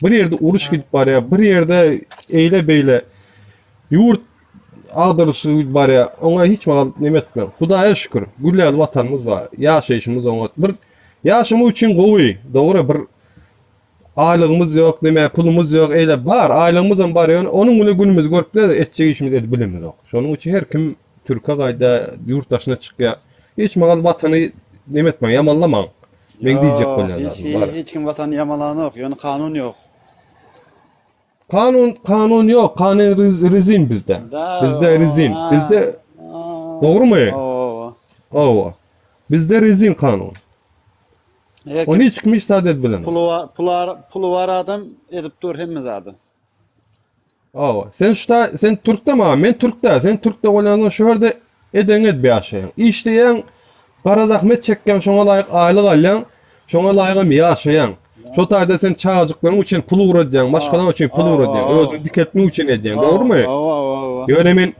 Bir ýerde uruş gidip barýar, bir ýerde eýle-beýle ýurt agdarylyşygy gidip barýar. Oňa hiç mahal neme etmäň. Hudaýa şükür, gül ýaly watanymyz bar. Ýaşaýşymyz oňat. Bir ýaşamak üçin gowy. Dogry, bir aýlygymyz ýok, neme pulumyz ýok, eýle bar, aýlygymyzam bar, ýöne onuň bilen günümizi görüp bileris, etjek işimizi edip bilemizok. Şonuň üçin her kim türke gaýdýar, ýurt daşyna çykýar. Hiç mahal watany neme etmäň, ýamanlamaň. Meň diýjek Ýok, bolýan hiç zadym bar. hiç kim watany ýamalanok, ýöne kanun ýok. Kanun kanun ýok, kanun rezim bizde. Da, Bizde rezim. ha, Bizde ha, dogrumy? Hawa. Hawa. Bizde rezim kanun. Her Ony kim hiç kim hiç zat edip bilenok. puly bar, puly puly bar adam edip dur hemme zady. Hawa. Sen şu sen türkde ma, men türkde, sen türkde bolýansoň şu ýerde edeňi edip ýaşaýaň. Işleýäň, gara zähmet çekýäň, şoňa laýyk aýlyk alýaň, şoňa laýygam ýaşaýaň. Şo taýda sen çagajyklaryň üçin pul ugradýaň, maşgalaň üçin pul ugradýaň, özüňi dikeltmek üçin edýäň, dogrumy? Hawa, hawa, hawa. Ýöne men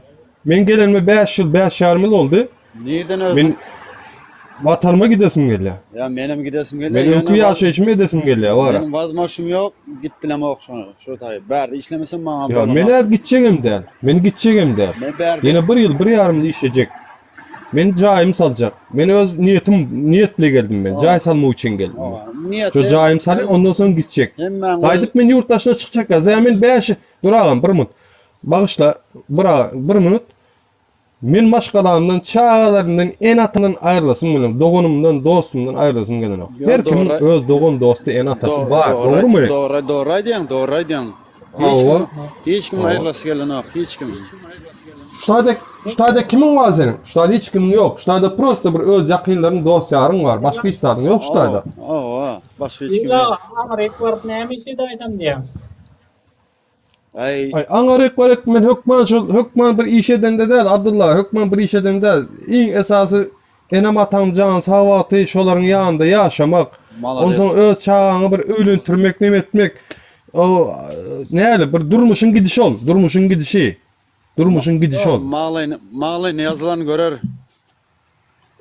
men gelenime 5 ýyl, 5 ýarym ýyl boldy. Nirden özüň? Men Watanyma gidesim gelýär. Ýa menem gidesim gelýär. Men öňki ýaşaýşymy edesim gelýär, wara. Meniň wazmoşym ýok, git bilemok şony. Şu taý. Bärde işlemesem maňa Ýa men häzir gitjegem däl. Men gitjegem däl. Men bärde. Ýene bir ýyl, bir ýarym ýyl işlejek. Men jaýymy saljak. Men öz niýetim, niýet bile geldim men. Jaý salmak üçin geldim. Niýet. Şu jaýymy salyp, ondan soň gitjek. Hemmäň Gaýdyp men ýurt daşyna çykjak. Ýa men bäş, dur agam, bir minut. Bagyşla, bir, bir minut. Men maşgalamdan, çagalarymdan, ene-atamdan aýrylasym gelenok, doganymdan, dostumdan aýrylasym gelenok. Her kimiň öz dogan-dosty, ene-atasy bar, dogrumy? Dogry, dogry aýdýaň, dogry aýdýaň. Hiç kim, hiç kim aýrylasy gelenok, hiç kim. Şu taýda, şu taýda kimiň bar seniň? Şu taýda hiç kimiň ýok. Şu taýda prosta bir öz ýakynlaryň, dost-ýaryň bar, başga hiç zadyň ýok şu taýda. Hawa, başga hiç kim ýok. Aňryk baryp näme iş edäýsem diýýäň? Aý. Aý, aňaryk baryk men hökman şol hökman bir iş edende däl, Abdylla, hökman bir iş edende däl. Iň esasy enem-ataň jany sag wagty şolaryň ýanynda ýaşamak. Malades. Onsoň öz çagaňy bir öýlentirmek, neme etmek. O näli bir durmuşyň gidişi ol, durmuşyň gidişi. Durmuşyň gidişi ol. Maglaýyny, maglaýyny ýazylan görer.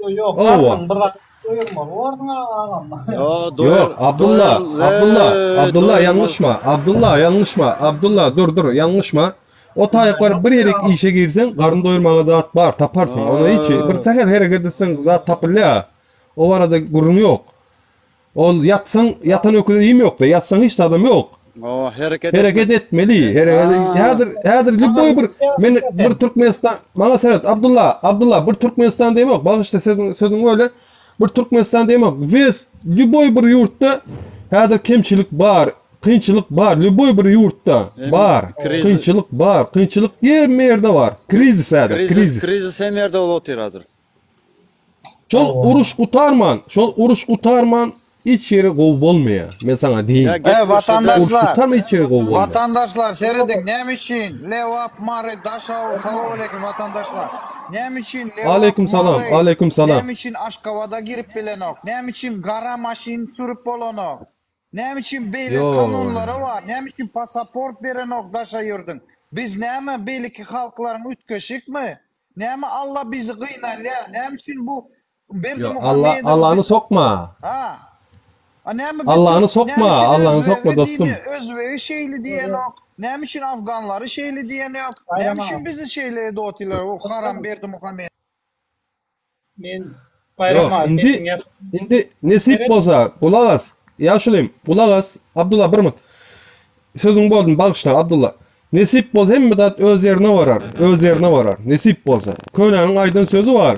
Ýok, Hawa. garnyň bir zat doýurmaly borsuň agam. Ýo, doýar. Ýok, Abdylla, Abdylla, Abdylla doýurmaz. ýalňyşma, Abdylla ýalňyşma, Abdylla dur dur ýalňyşma. O taýyk baryp bir ýerik işe girseň, garyn doýurmaga zat bar, taparsyň. Onda hiç bir sähel hereket etseň zat tapylýar. O barada gürrüň ýok. Ol ýatsaň, ýatan öküze iým ýokda, ýatsaň hiç zadam ýok. O, hereket Hereket etmeli. Hereket häzir häzir lýuboý bir men bir Türkmenistan maňa seret Abdulla, Abdulla bir Türkmenistan diýemok. Bagyşla sözüň sözüň öyle. Bir Türkmenistan diýemok. Wes lýuboý bir ýurtda häzir kemçilik bar, kynçylyk bar. Lýuboý bir ýurtda bar. Kynçylyk bar. Kynçylyk hemme ýerde bar. Krizis häzir, krizis. Krizis hemme ýerde bolup otyr häzir. Şol uruş gutarman, şol uruş gutarman hiç ýeri gowy bolmaýar. Men saňa diýin. Eý Uruş watandaşlar! gutarman hiç ýeri gowy bolmaýar. Watandaşlar serediň näme üçin Lebap Mary Daşhowuz Salowaleýkim watandaşlar! Näme üçin Lebap Aleýkum salam, Mary aleýkum salam. näme üçin Aşgabada girip bilenok? Näme üçin gara maşyn sürüp bolanok? Näme üçin beýle Ýok. kanunlary bar? Näme üçin pasaport berenok daşa ýurduň? Biz näme beýleki halklaryň üýtgeşikmi? Näme Alla bizi gynalýar? Näme üçin bu Ýok, Alla Berdimuhamedowy Allany biz sokma. Ha. A näme biz Allany türk näme sokma, üçin Allany sokma özbege dostum. diýme, özbegi şeýle diýenok? Näme üçin afganlary şeýle diýenok? Näme Baýram üçin aga. bizi şeýle edip otyrlar o haram Berdimuhamedow? Men Baýram Ýok, aga indi sesiň ýap. indi nesip Seret. bolsa, gulak as, ýaşulym, gulak as, Abdulla bir minut. Sözüňi boldum, bagyşla, Abdulla. Nesip bolsa hemme zat öz ýerine barar, öz ýerine barar, nesip bolsa. Könäniň aýdan sözi bar,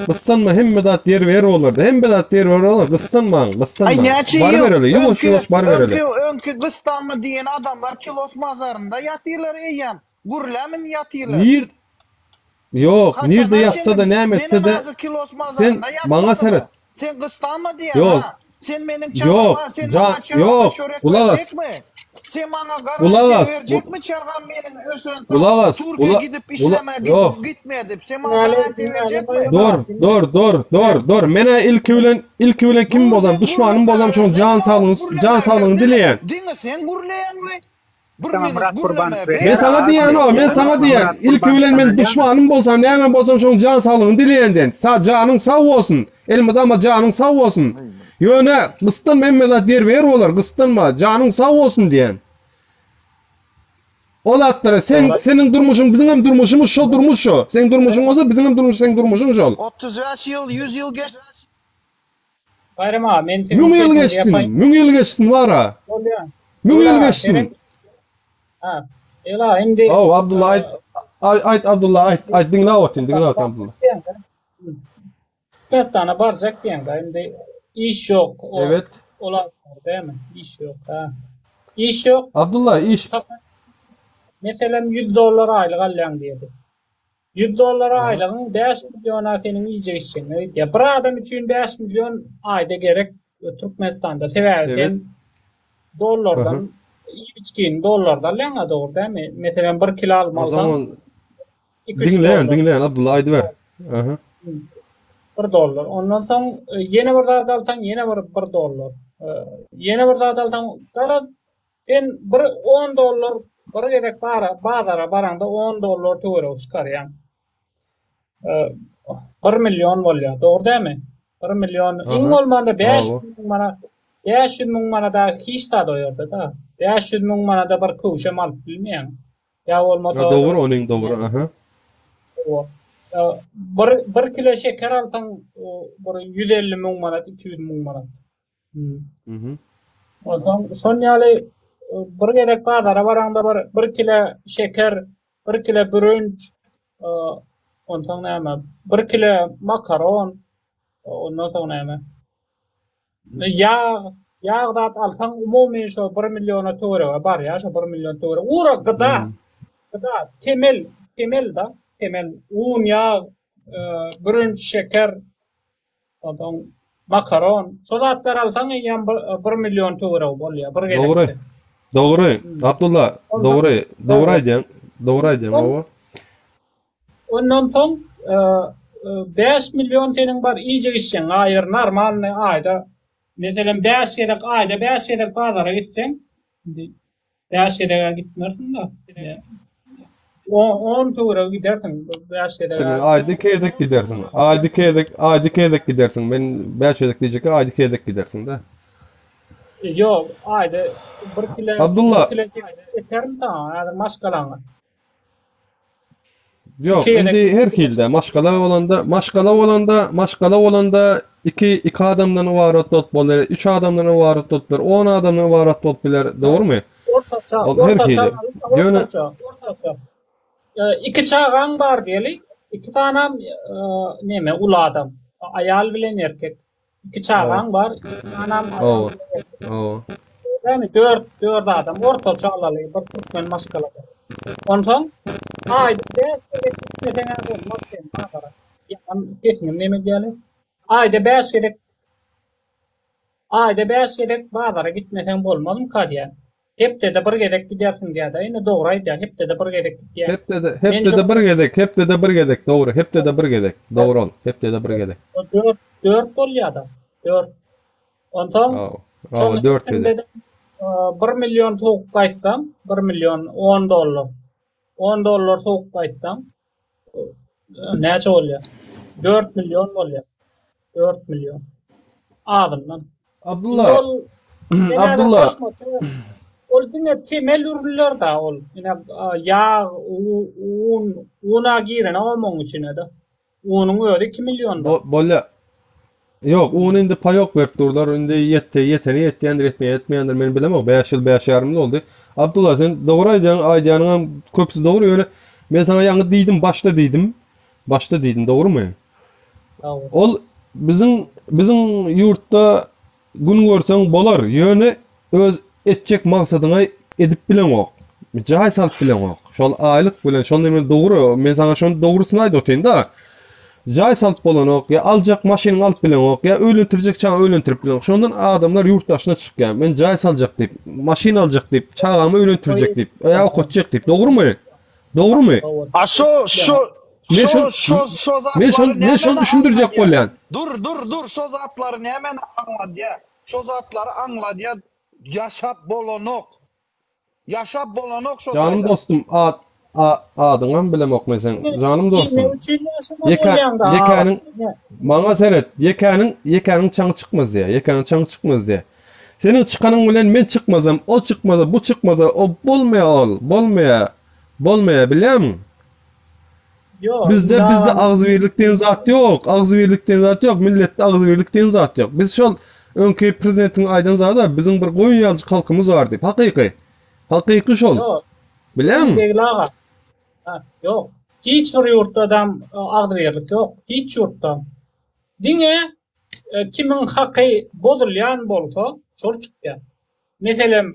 gyssanma hemme zat ýerbe-ýer bolar-da, hemme zat ýerbe-ýer bolar, gyssanmaň, Aý gyssanmaň. näçe ýyl Barybereli, öňki ýuwaş-ýuwaş barybereli. öňki öňki gyssanma diýen adamlar kilos mazarynda ýatyrlar eýýäm. Gürlämin ýatyrlar. Nir Ýok, nirde Haçandan ýatsa-da, çenli näme menem etse-de, hazir kilos sen mazarynda maňa ýatmadymmy? seret. Sen gyssanma diýýän Ýok. ha? Sen meniň Ýok, çagama, sen jan, maňa çagama ýok, çörek gulak as. berjekmi? Sen maňa Gulak garantiýa as, berjekmi çagam meniň ösensoň gulak as, Türkiýä gula, gidip gula, işlemä ýok. git, gitme diýip, sen maňa Diňle, garantiýa diňle, berjekmi? Baýram Dur, aga, diňle. dur, dur, dur, dur. Men-ä ilki bilen, ilki bilen kim Dur bolsam, sen duşmanym gürleme, bolsam şoň jan ýok, saglygyny, jan gürleme, saglygyny diňe, dileýän. diňe sen gürleýäňmi? Bir Saňa minut Myrat gürleme, Gurbanow Men berýär saňa diýýän o, men saňa diýýän. Myrat Ilki Gurbanow bilen men tanalýarmy? duşmanym bolsam, näme bolsam şoň jan saglygyny dileýän diýen. Sa janyň sag bolsun. Elmydama janyň sag bolsun. Ýöne gysdanma hemme zat ýerbe-ýer bolar, gysdanma, janyň sag bolsun diýen. O zatlara sen seniň durmuşyň biziň hem durmuşymyz şo durmuş şo. Seň durmuşyň bolsa biziň hem durmuş seň durmuşyň şol. 35 ýyl, 100 ýyl geç. Baýram aga men seniň Müň ýyl sesiňi geçsin, ýapaýyn. müň ýyl geçsin wara. Bolýa. Müň Ýok ýyl aga geçsin. senem Ha. Ýok aga indi Haw Abdylla aýt. Aýt Abdylla aýt. Aýt diňläp otyryn, diňläp otyryn Abdylla. Türkmenistana barjak diýeňdä indi iş ýok. O, Evet. Ol adamlar dämi? Iş ýok ha. Iş ýok. Abdylla iş Meselem 100 dollar aýlyk alýaň diýeli. 100 dollar aýlygyň 5 milliona seniň iýjek içjegiňe gidýär. Bir adam üçin 5 million aýda gerek Türkmenistanda. Sebäbi Evet. sen dollardan iýip içgini dollarda alýaň-a dogry dämi? Meselem 1 kilo alma O alsaň zaman 2-3 Diňleýän, dollar. diňleýän Abdylla aýdyber. Aha. Bir dollar. Ondan soň e, ýene bir zat alsaň ýene bir bir dollar. E, Ýene bir zat alsaň garaz sen bir 10 dollar bir gezek bara, bazara baraňda 10 dollar töweregi çykarýaň. E, 1 million bolýar. Dogry dälmi? 1 million. Iň Aha. bolmanda 500 Hawa. müň manat 500 müň manada hiç zat o ýerde da. 500 müň manada bir köwşem alyp bilmeýäň. Ýa bolmasa Ha, dogry onuň dogry. Aha. Hawa. Bir bir kilo şeker alsaň, bir 150 müň manat, 200 müň manat. Hmm. Mhm. Onsoň şon ýaly bir gezek bazara baraňda bir bir kilo şeker, bir kilo bürünç, onsoň näme, bir kilo makaron, ondan soň näme? Ýag, ýag zat alsaň umumy şo bir milliona töwerege barýar, şo bir million töweregi. Ura gyda, gyda, temel, temel da, temel, un, ýag, bürünç, şeker, onsoň makaron, şo zatlary alsaň eýýäm bir million töweregi bolýar bir gezekde. Dogry. Dogry. Abdylla, dogry. Dogry aýdýaň. Dogry aýdýaň, hawa. Ondan soň 5 million seniň bar iýjek içjegiň aýyr normalny aýda meselem 5 gezek aýda 5 gezek bazara gitseň indi 5 gezege gitmersiň-de 10 töweregi gidersiň 5 gezege. Aýda 2 gezek gidersiň. Aýda 2 gezek, aýda 2 gezek gidersiň. Men 5 gezek diýjekkä aýda 2 gezek gidersiň-de. Ýok, aýda 1 kilo, Abdulla. 1 kilo ýetermi saňa häzir maşgalaňa? Ýok, indi her hilde maşgala bolanda, maşgala bolanda, maşgala bolanda iki iki adamdan ybarat bolup bolar, üç adamdan ybarat bolup biler, on adamdan ybarat bolup biler, dogrumy? Ortaça, Ol her ortaça, hili. Ýöne ortaça, ortaça. Iki çagaň bar diýeli, iki sanam neme uly adam, aýal bilen erkek. Iki çagaň bar, iki sanam Hawa. Hawa. Ýagny 4 4 adam ortaça alaly bir türkmen maşgalada. Onsoň aýda 5 gezek gitmeseň bolmaz sen bazara. Ýaman sesiňi neme diýeli? Aýda 5 gezek Aýda 5 gezek bazara gitmeseň bolmazmyka diýýän. Hepdede bir gezek gidersiň diýýär-de. Indi dogry aýdýar, hepdede bir gezek gitýän. Hepdede, hepdede bir gezek, hepdede bir gezek, dogry, hepdede bir gezek, dogry ol, hepdede bir gezek. Dört, dört bolýar-da, dört. Onsoň, Hawa, dört gezek. Bir million sowup gaýtsaň, bir million, on dollar. On dollar sowup gaýtsaň, Näçe bolýar? 4 million bolýar. 4 million. Azyndan. Abdulla. Abdulla. Ol diňe temel ürünler da ol. Ine ýag, un, una giren omuň içine de. Unuň özi 2 million. Bolýar. Ýok, un indi paýok berip durlar. Indi ýetse, ýeteni ýetýändir, ýetmeýeni ýetmeýändir, men bilemok. Bäş ýyl, bäş ýarym ýyl boldy. Abdulla, sen dogry aýdýaň, aýdýanyňam köpüsi dogry, ýöne men saňa ýaňy diýdim, başda diýdim. Başda diýdim, dogrumy? Dogry. Ol biziň biziň ýurtda Gün görseň bolar, ýöne öz etjek maksadyňa edip bileňok. Jaý salyp bileňok. Şol aýlyk bilen, şol neme dogry, men saňa şony dogrusyny aýdyp otyryn-da. Jaý salyp bolanok, ýa aljak maşynyňy alyp bileňok, ýa öýlentirjek çagaňy öýlentirip bileňok. Şondan adamlar ýurt daşyna çykýar. Men jaý saljak diýip, maşyn aljak diýip, çagamy öýlentirjek diýip, ýa okatjak diýip. Dogrumy? Dogrumy? A şo şo Men şo şol şo şo men şol zatlary men şol nämeni düşündirjek aňladýar? bolýan. Dur dur dur şo zatlary nämeni aňladýar? Şo zatlary aňladýar ýaşap bolanok. Ýaşap bolanok şo Janym taýda. dostum at a adyňam bilemok men seň. Janym dostum. Diýmek üçin ýaşamaly Ýeke bolýaň-da. ýekäniň maňa seret ýekäniň ýekäniň çaňy çykmaz diýýär. Ýekäniň çaňy çykmaz diýýär. Seniň çykanyň bilen men çykmasam, o çykmasa, bu çykmasa, o bolmaýar ol, bolmaýar. Bolmaýar, bilýärmiň? Ýok, Bizde indi bizde agam agzybirlik diýen zat ýok. Agzybirlik diýen zat ýok. Milletde agzybirlik diýen zat ýok. Biz şol öňki prezidentiň aýdan zady bar, biziň bir goýun ýalyjyk halkymyz bar diýip. Hakyky. Hakyky şol. Ýok. Bilýäňmi? Begli aga. Ha, ýok. Hiç bir ýurtda-dam agzybirlik ýok. Hiç ýurtda. Diňe kimiň haky bozulýan bolsa, şol çykýar. Meselem,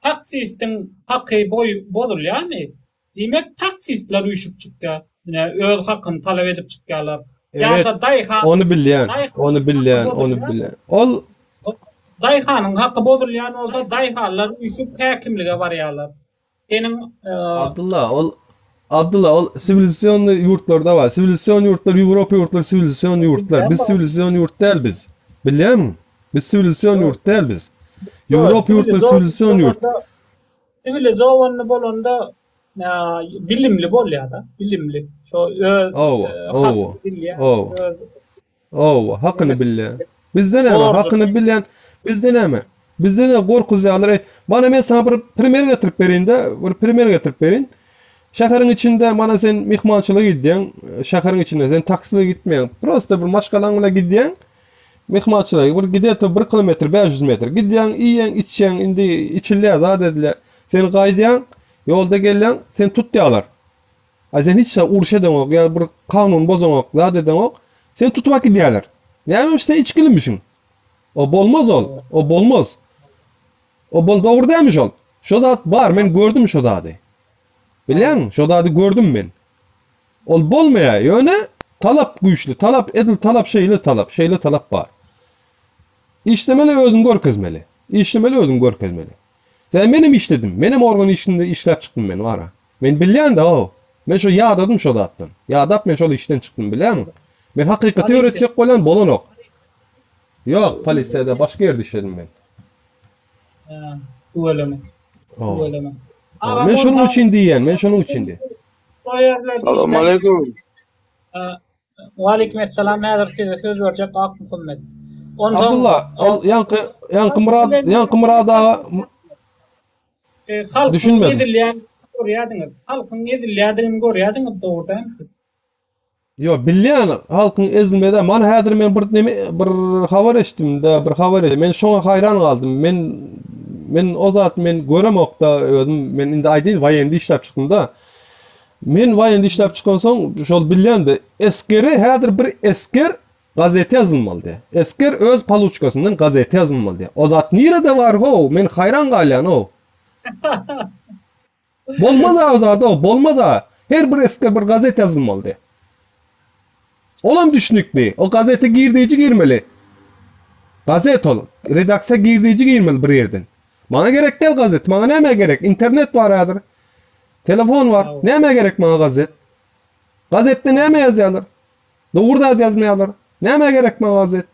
taksistiň haky bozulýarmy? Diýmek, taksistler üýşüp çykýar. Ine, öz hakyny talap edip çykýarlar. Evet, Ýa-da daýhan, ony bilýän, ony daýhanyň haky bilýän, ony bozulýar. bilýän. Ol Daýhanyň haky bozulýan bolsa, daýhanlar üýşüp häkimlige barýarlar. Seniň Abdylla, ol Abdylla, ol siwilizasionnyý ýurtlarda bar. Siwilizasion ýurtlar, Ýewropa ýurtlary siwilizasion ýurtlar. Biz siwilizasion ýurt däl biz. Bilýäňmi? Biz siwilizasion ýurt däl biz. Ýewropa ýurtlary siwilizasion ýurt. Siwilizowanny bolanda bilimli bolýar-da, bilimli. Şo öz Hawa, hawa, hakyny bilýär, hawa. öz Hawa, hakyny bilýän. Bizde näme, hakyny bilýän, bizde näme? Bizde ne gorkuzýarlar, eý, mana men saňa bir primer getirip bereýin-de, bir primer getirip bereýin. Şäheriň içinde mana sen myhmançylyga gidýäň, şäheriň içinde sen takside gitmeýäň, prosta bir maşgalaň bilen gidýäň, myhmançylyga, bir gide-to bir kilometr, 500 metr gidýäň, iýýäň, içýäň, indi içilýär, zat edilýär. Sen gaýdýaň, ýolda gelýäň, seni tutýarlar. A sen hiç zat uruş edeňok ýa bir kanun bozaňok, zat edeňok, seni tutup äkidýärler. Nämemiş sen içgilimişiň. O bolmaz ol. O bolmaz. O bol dogry dälmi şol? Şo zat bar, men gördüm şo zady. Bilýäňmi? Şo zady gördüm men. Ol bolmaýar, ýöne talap güýçli, talap edil talap şeýle talap, şeýle talap bar. Işlemeli özüňi görkezmeli. Işlemeli özüňi görkezmeli. Sebäbi menem işledim. Menem organ işinde işläp çykdym men wara. Men bilýän-de how. Men şo ýadadym şo zatdan. Ýadap men şol işden çykdym bilýäňmi? Men hakykaty öwretjek bolýan bolanok. Ýok, polisiýada başga ýerde işledim men. Hä, tüweleme. Tüweleme. Men şonuň üçin diýýän, men şonuň üçin diýýän. Salam aleýkum. Waleýkim essalam häzir size söz berjek Akmuhammet. Onsoň Abdylla, ol ýaňky ýaňky Myrat, ýaňky Myrat aga halkyň Düşünmedim. ezilýän görýärdiňiz. Halkyň ezilýändigini görýärdiňiz dogry dälmi? Ýok, bilýän halkyň ezilmedi. Mana häzir men bir neme bir habar eşitdim-de, bir habar eşitdim. Men şoňa haýran galdym. Men men o zat men göremok-da özüm. Men indi aýdaýyn, waýenda işläp çykdym-da. Men waýenda işläp çykansoň, şol bilýän-de, esgere häzir bir esger gazete ýazylmaly diýýär. Esger öz paluçkasyndan gazete ýazylmaly diýýär. O zat nirede bar how? Men haýran galýan-ow. Bolmaz-a o zat-ow, bolmaz-a. Her bir esger bir gazet ýazylmaly diýýär. Olam düşnükli. O gazete girdeýji girmeli. Gazet ol. Redaksiýa girdeýji girmeli bir ýerden. Maňa gerek däl gazet. Maňa nämä gerek? Internet bar häzir. Telefon bar. Nämä gerek maňa gazet? Gazetde näme ýazýarlar? Dogry zat ýazmaýarlar. Nämä gerek maňa gazet?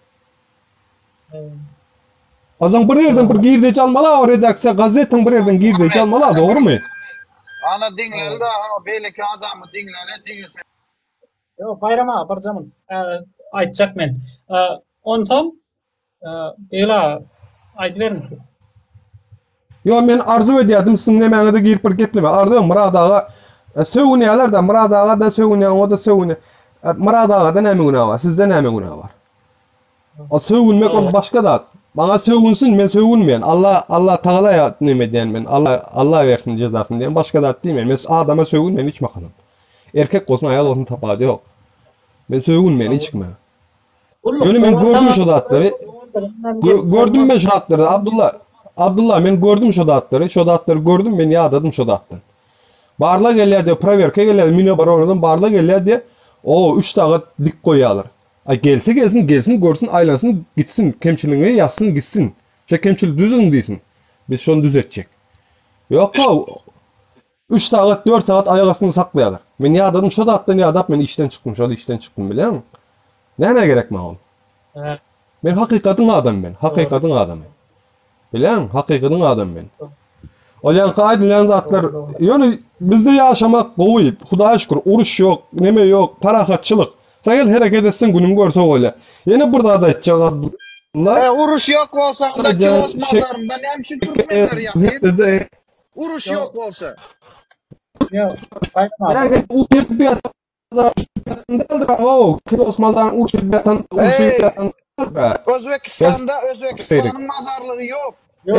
Azan bir ýerden bir girdeji almaly, o redaksiýa gazetiň bir ýerden girdeji almaly, dogrumy? Ana diňleli da, beýleki adamy diňleli, diňlese. Ýok, Baýram aga, birje mun. Aýtjak men. Onsoň Begli aga, aýdyberiň siz. Ýok, men arzuw edýärdim siziň nemäňize girip bir gepleme. Arzuw Myrat aga sögünýärler-de, Myrat aga-da sögünýär, oňa-da sögünýär. Myrat agada näme günä bar, sizde näme günä bar? Ol sögünmek ol başga zat. Maňa sögünsin, men sögünmeýän. Alla Alla Tagala ýa neme edýän men. Alla Alla bersin jezasyny diýen başga zat diýmeýän. Men adama sögünmeýän hiç mahalam. Erkek bolsun, aýal bolsun tapawudy ýok. Men sögünmeýän hiç kime. Ýöne men gördüm şo zatlary. Gördüm men şo zatlary Abdylla. Abdylla men gördüm şo zatlary. Şo zatlary gördüm men ýadadym şo zatdan. Barlag gelýär diýip, prowerka gelýär, Minoboronadan barlag gelýär diýip, o 3 sagat dik goýýarlar. Aý gelse gelsin, gelsin, görsün, aýlansyn, gitsin, kemçiligiňi ýazsyn, gitsin. Şo kemçiligi düzediň diýsin. Biz şony düzetjek. Ýok-a, üç sagat, dört sagat aýak astynda saklaýarlar. Men ýadadym, şo zatdan ýadap men işden çykdym, şol işden çykdym bilýäňmi? Nämä gerek maňa ol? Men hakykatyň adamy men, hakykatyň adamy. Bilýäňmi, hakykatyň adamy men. Ol ýaňky aýdylýan zatlar, ýöne bizde ýaşamak gowy, Hudaýa şükür, uruş ýok, neme ýok, parahatçylyk. Sähel hereket etseň günüňi görse bolýar. Ýene bir zat aýtjak. E, uruş ýok bolsa onda kilos mazarynda näme üçin türkmenler ýatyr? Uruş ýok bolsa. Ýok, gaýtma. Kilos mazaryň uruş edip ýatan, uruş edip ýatan. Özbekistanda Özbekistanyň mazarlygy ýok.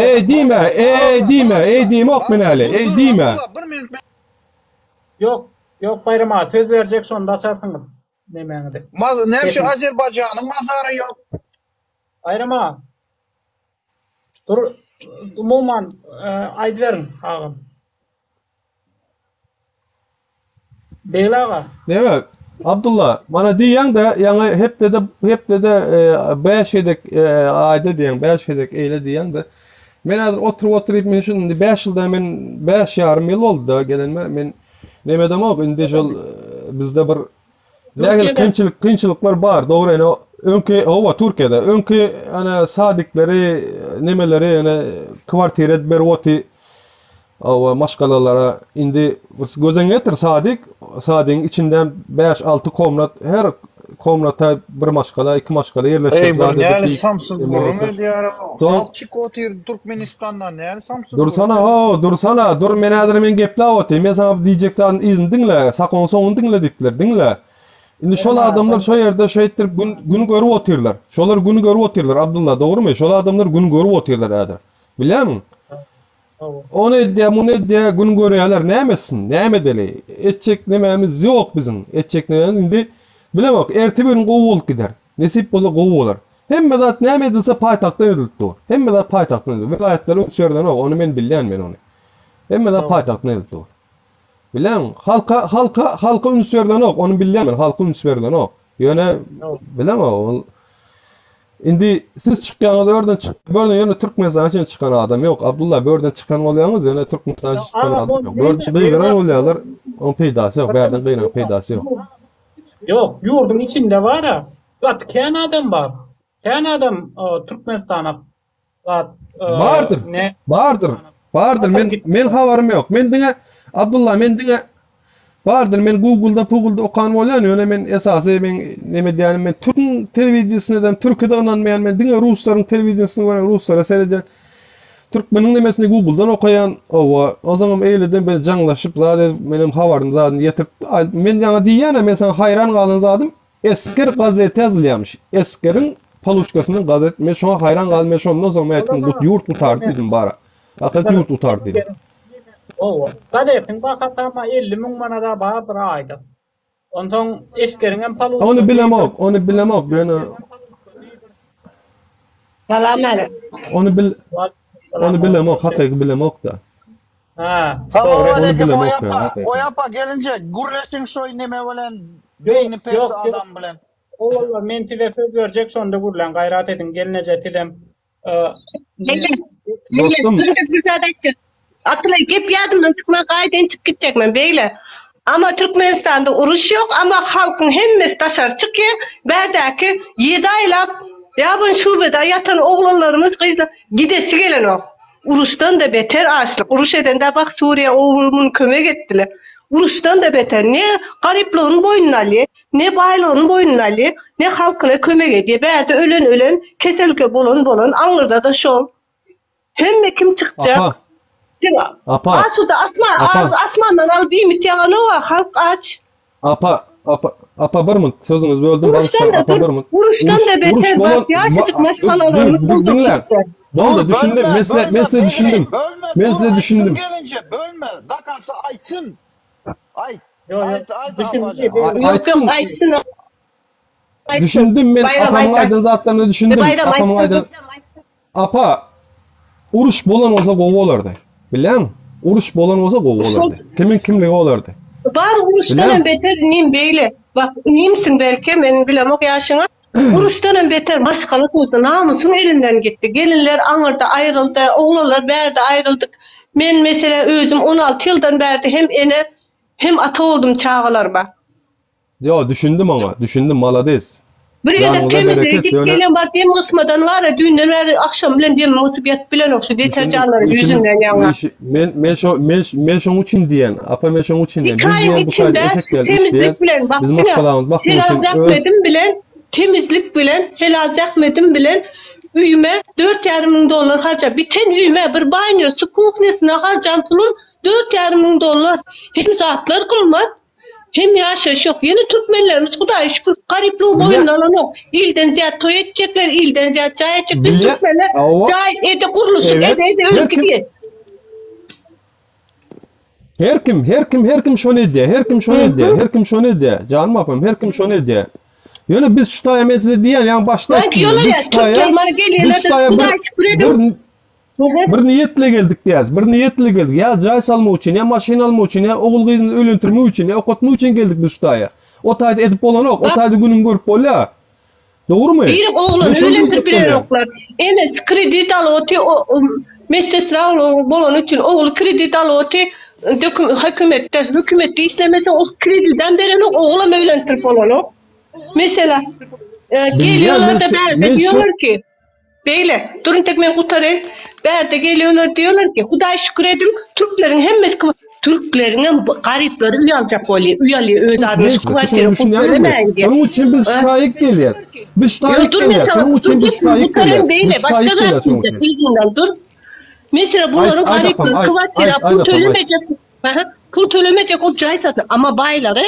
Eý diýme, eý diýme, eý diýmok men häli, eý diýme. Bir minut. Ýok, ýok Baýram aga, söz berjek şonda açarsyňyz nemäňizi. Maz näme üçin Azerbaýjanyň mazary ýok? Baýram aga. Dur, umuman aýdyberiň agam. Begli aga. Näme, Abdylla, mana diýýäň-de, ýaňy hepdede, hepdede bäş gezek aýda diýýäň, bäş gezek eýle diýýäň-de. Men häzir oturyp-oturyp, men şu indi bäş ýylda men bäş ýarym ýyl boldy-da gelenime, men neme edemok, indi şol bizde bir nähili kynçylyk, kynçylyklar bar, dogry, ene öňki, hawa, Türkiýede, öňki ene sadikleri, nemeleri, ene kwartira edip berip oty, Hawa, maşgalalara indi göz öňüne getir, sadik, sadigiň içinde bäş-alty komnat, her komnata bir maşgala, iki maşgala ýerleşdirip Eý, bir zat edip näli diýip, samsyk neme gürrüň otyr. edýär-ow. Soň Halk çykyp otyr Türkmenistandan, näli samsyk gürrüň Dursana, edýär. how, dursana, dur, men häzir men gepläp otyryn, men saňa diýjek zadyň yzyny diňle, sakoň soňuny diňle diýipdiler, diňle. Indi şol adamlar şo ýerde şeýtdirip gün gün görüp otyrlar. Şolar gün görüp otyrlar, Abdylla, dogrumy? Şol adamlar gün görüp otyrlar häzir. Bilýärmiň? Ony edýär, muny edýär, gün görýärler, näme etsin, näme edeli? Etjek nemämiz ýok biziň. Etjek nemämiz indi bilemok, erte bir gün gowy bolup gider. Nesip bolsa gowy bolar. Hemme zat näme edilse paýtagtdan edilip dur. Hemme zat paýtagtdan edilip. Welaýatlara üns berlenok, ony men bilýän men ony. Hemme zat paýtagtdan edilip dur. Bilýäňmi? Halka, halka, halka üns berlenok, ony bilýän men, halka üns berlenok. Ýöne bilemok, ol Indi siz çykýaňyz örden çyk, börden ýöne Türkmenistana üçin çykan adam ýok. Abdulla börden çykan bolýaňyz ýöne Türkmenistana üçin çykan adam ýok. Börden gygyran bolýarlar, oň peýdasy ýok, bärden gygyran peýdasy ýok. Ýok, ýurduň içinde bar-a. Gaty kän adam bar. Kän adam Türkmenistana zat Bardyr. Bardyr. Bardyr. Men men habarym ýok. Men diňe Abdulla men diňe bardyr. Men Google-da, Google-da okan bolýan, ýöne men esasy men neme diýýänim men türküň telewideniýesine türkide ynanmaýan, men diňe ruslaryň telewideniýesini görýän, ruslara seredýän. Türkmeniň nemesini Google-dan okaýan. Owa, onsoňam eýleden bir jaňlaşyp zat edip, menem habaryny zadyny ýetirip, men ýaňa diýýän-ä, men saňa haýran galan zadym, Esger gazeti ýazylýarmyş. Esgeriň poluçkasyndan gazet. Men şoňa haýran galdym. Men şondan soň men aýtdym, gut ýurt gutardy diýdim bara. Hakykat ýurt gutardy diýdim. Hawa. Gazetiň bahasy ama 50 müň manada bardyr aýda. Onsoň esgeriň hem poluçkasy. Ony bilemok, ony bilemok, ýöne Salam aleyküm. Ony bil Ony bilemok, hakyky bilemok-da. Ha, Salam dogry. Ony aleyküm bilemok Oý ýa, apa. hakyky. Oý apa gelinje gürleşiň şoý neme bilen Ýok, beýni pes ýok, ýok. adam bilen. Ogullar, men size söz berjek, şonda gürläň, gaýrat ediň, gelneje sizem. E, Leýla, Leýla, Dostum, dur bir zat aýtjak. Abdylla gep ýadymdan çykman gaýdyn çykyp gitjek men beýle. Ama Türkmenistanda uruş ýok, ama halkyň hemmesi daşary çykýar. Bärdäki ýedi aýlap ýabany şubede ýatan oglanlarymyz, gyzlar gidesi gelenok. Uruşdan-da beter açlyk. Uruş edende bak Suriýa owul muny kömek etdiler. Uruşdan-da beter. Ne garyplygyny boýnuna alýar, ne baýlygyny boýnuna alýar, ne halkyna kömek edýär. Bärde ölen ölen, keselke bolan bolan, aňyrda-da şol. Hemme kim çykjak? Apa. Apa. Asuda asman, Apa. asmandan alyp iýmit ýaganoga, halk aç. Apa, apa, apa bir minut sözüňizi böldüm Uruşdan bagyşlaň da apa dur, bir minut. uruşdan da beter uruş bak bolan ýaşajyk ba maşgalalarymyz dur gurdup diňläň. gitdi. Boldy Dur düşündim bölme men size men bölme size Begli düşündim. bölme Men dur size aýtsyn düşündim. gelinje bölme dakansa aýtsyn. Aýt Ýok, ýok. aýt aýt Düşündi, apajan. Begli. Ýok ýok Aýtsyn. aýtsyn aýtsyn. Düşündim men Baýram atamyň aýt aýdan zatlaryna düşündim. Baýram Atamyň aýtsyn aýdan Apa, uruş bolan bolsa gowy bolardy. Bilýäňmi? Uruş bolan bolsa gowy bolardy. Kimiň kimligi bolardy. Bar uruşdan hem Bilýäňmi? beter inim beýle. Bak inimsiň belki men bilemok ýaşyňy. Uruşdan hem beter maşgala gurdy namysyň elinden gitdi. Gelinler aňyrda aýryldy, oglanlar bärde aýryldyk. Men meselä özüm 16 ýyldan bärde hem ene hem ata boldum çagalaryma. Ýo, düşündim oňa, düşündim, malades. Bir gezek Janyňyza temizlige bereket, git ýöne gelen bar dem gysmadan bar-a düýnden bäri agşam bilen demim gysyp ýatyp bilenok şu Düşündim, deterjanlaryň işimiz, ýüzünden ýaňa. işi, men, men şo, men, men şoň üçin diýen, apa men şoň üçin diýen, Iki biz aýyň diýen bu taýda içinde eşek şu ýaly temizlik işleýäs, bilen bak biz diňe maşgalamyzy bakmak helal üçin öz zähmedim bilen temizlik bilen helal zähmedim bilen. Öýüme 4,5 müň dollar harja. Biten öýüme bir banýosy, kuhnýasyna harjan pulum 4,5 müň dollar. Hem zatlar gymmat, hem ýaşaýyş ýok. Ýene türkmenlerimiz Hudaýa şükür garyplygy boýnuna alanok. Ilden zyýat toý etjekler, ilden zyýat jaý etjek. Biz türkmenler jaý ede gurluşyk ede ede ölüp gidýäs. Her kim, her kim, her kim şony edýär, her kim şony edýär, her kim şony edýär. Janym apam, her kim şony edýär. Ýöne biz şu taýa men size diýýän, ýaňy başda aýtdym. Biz şu taýa, biz şu taýa bir, bir, bir niýetle geldik diýýäs. Bir niýetle geldik. Ýa jaý salmak üçin, ýa maşyn almak üçin, ýa ogul-gyzymyzy öýlendirmek üçin, ýa okatmak üçin geldik biz şu taýa. O taýda edip bolanok, o taýda günüňi görüp bolýar. Dogrumy? Biri ogluny öýlendirip bilenoklar. Enesi kredit alyp otyr, medsestra bolany üçin ogly kredit alyp otyr, hökümetde, hökümetde işlemese o kredidem berenok, oglam öýlendirip bolanok. Mesela, gelýärler-de bärde diýýärler ki, Beýle, dur intek men gutaraýyn. Bärde gelýärler diýýärler ki, Hudaý şükür ediň, türkleriň hemmesi türkleriňem garyplary öý aljak bolýar, öý alýar öz adyna şu kwartira pul tölemäýin diýýär. Şonuň üçin biz ştaýyk gelýäs. Biz ştaýyk gelýäs. Şonuň üçin biz ştaýyk gelýäs. Beýle, başga zat diýjek, yzyndan dur. Meselem, bularyň garyplary kwartira pul tölemejek, pul tölemejek ol jaý satyn, amma baýlary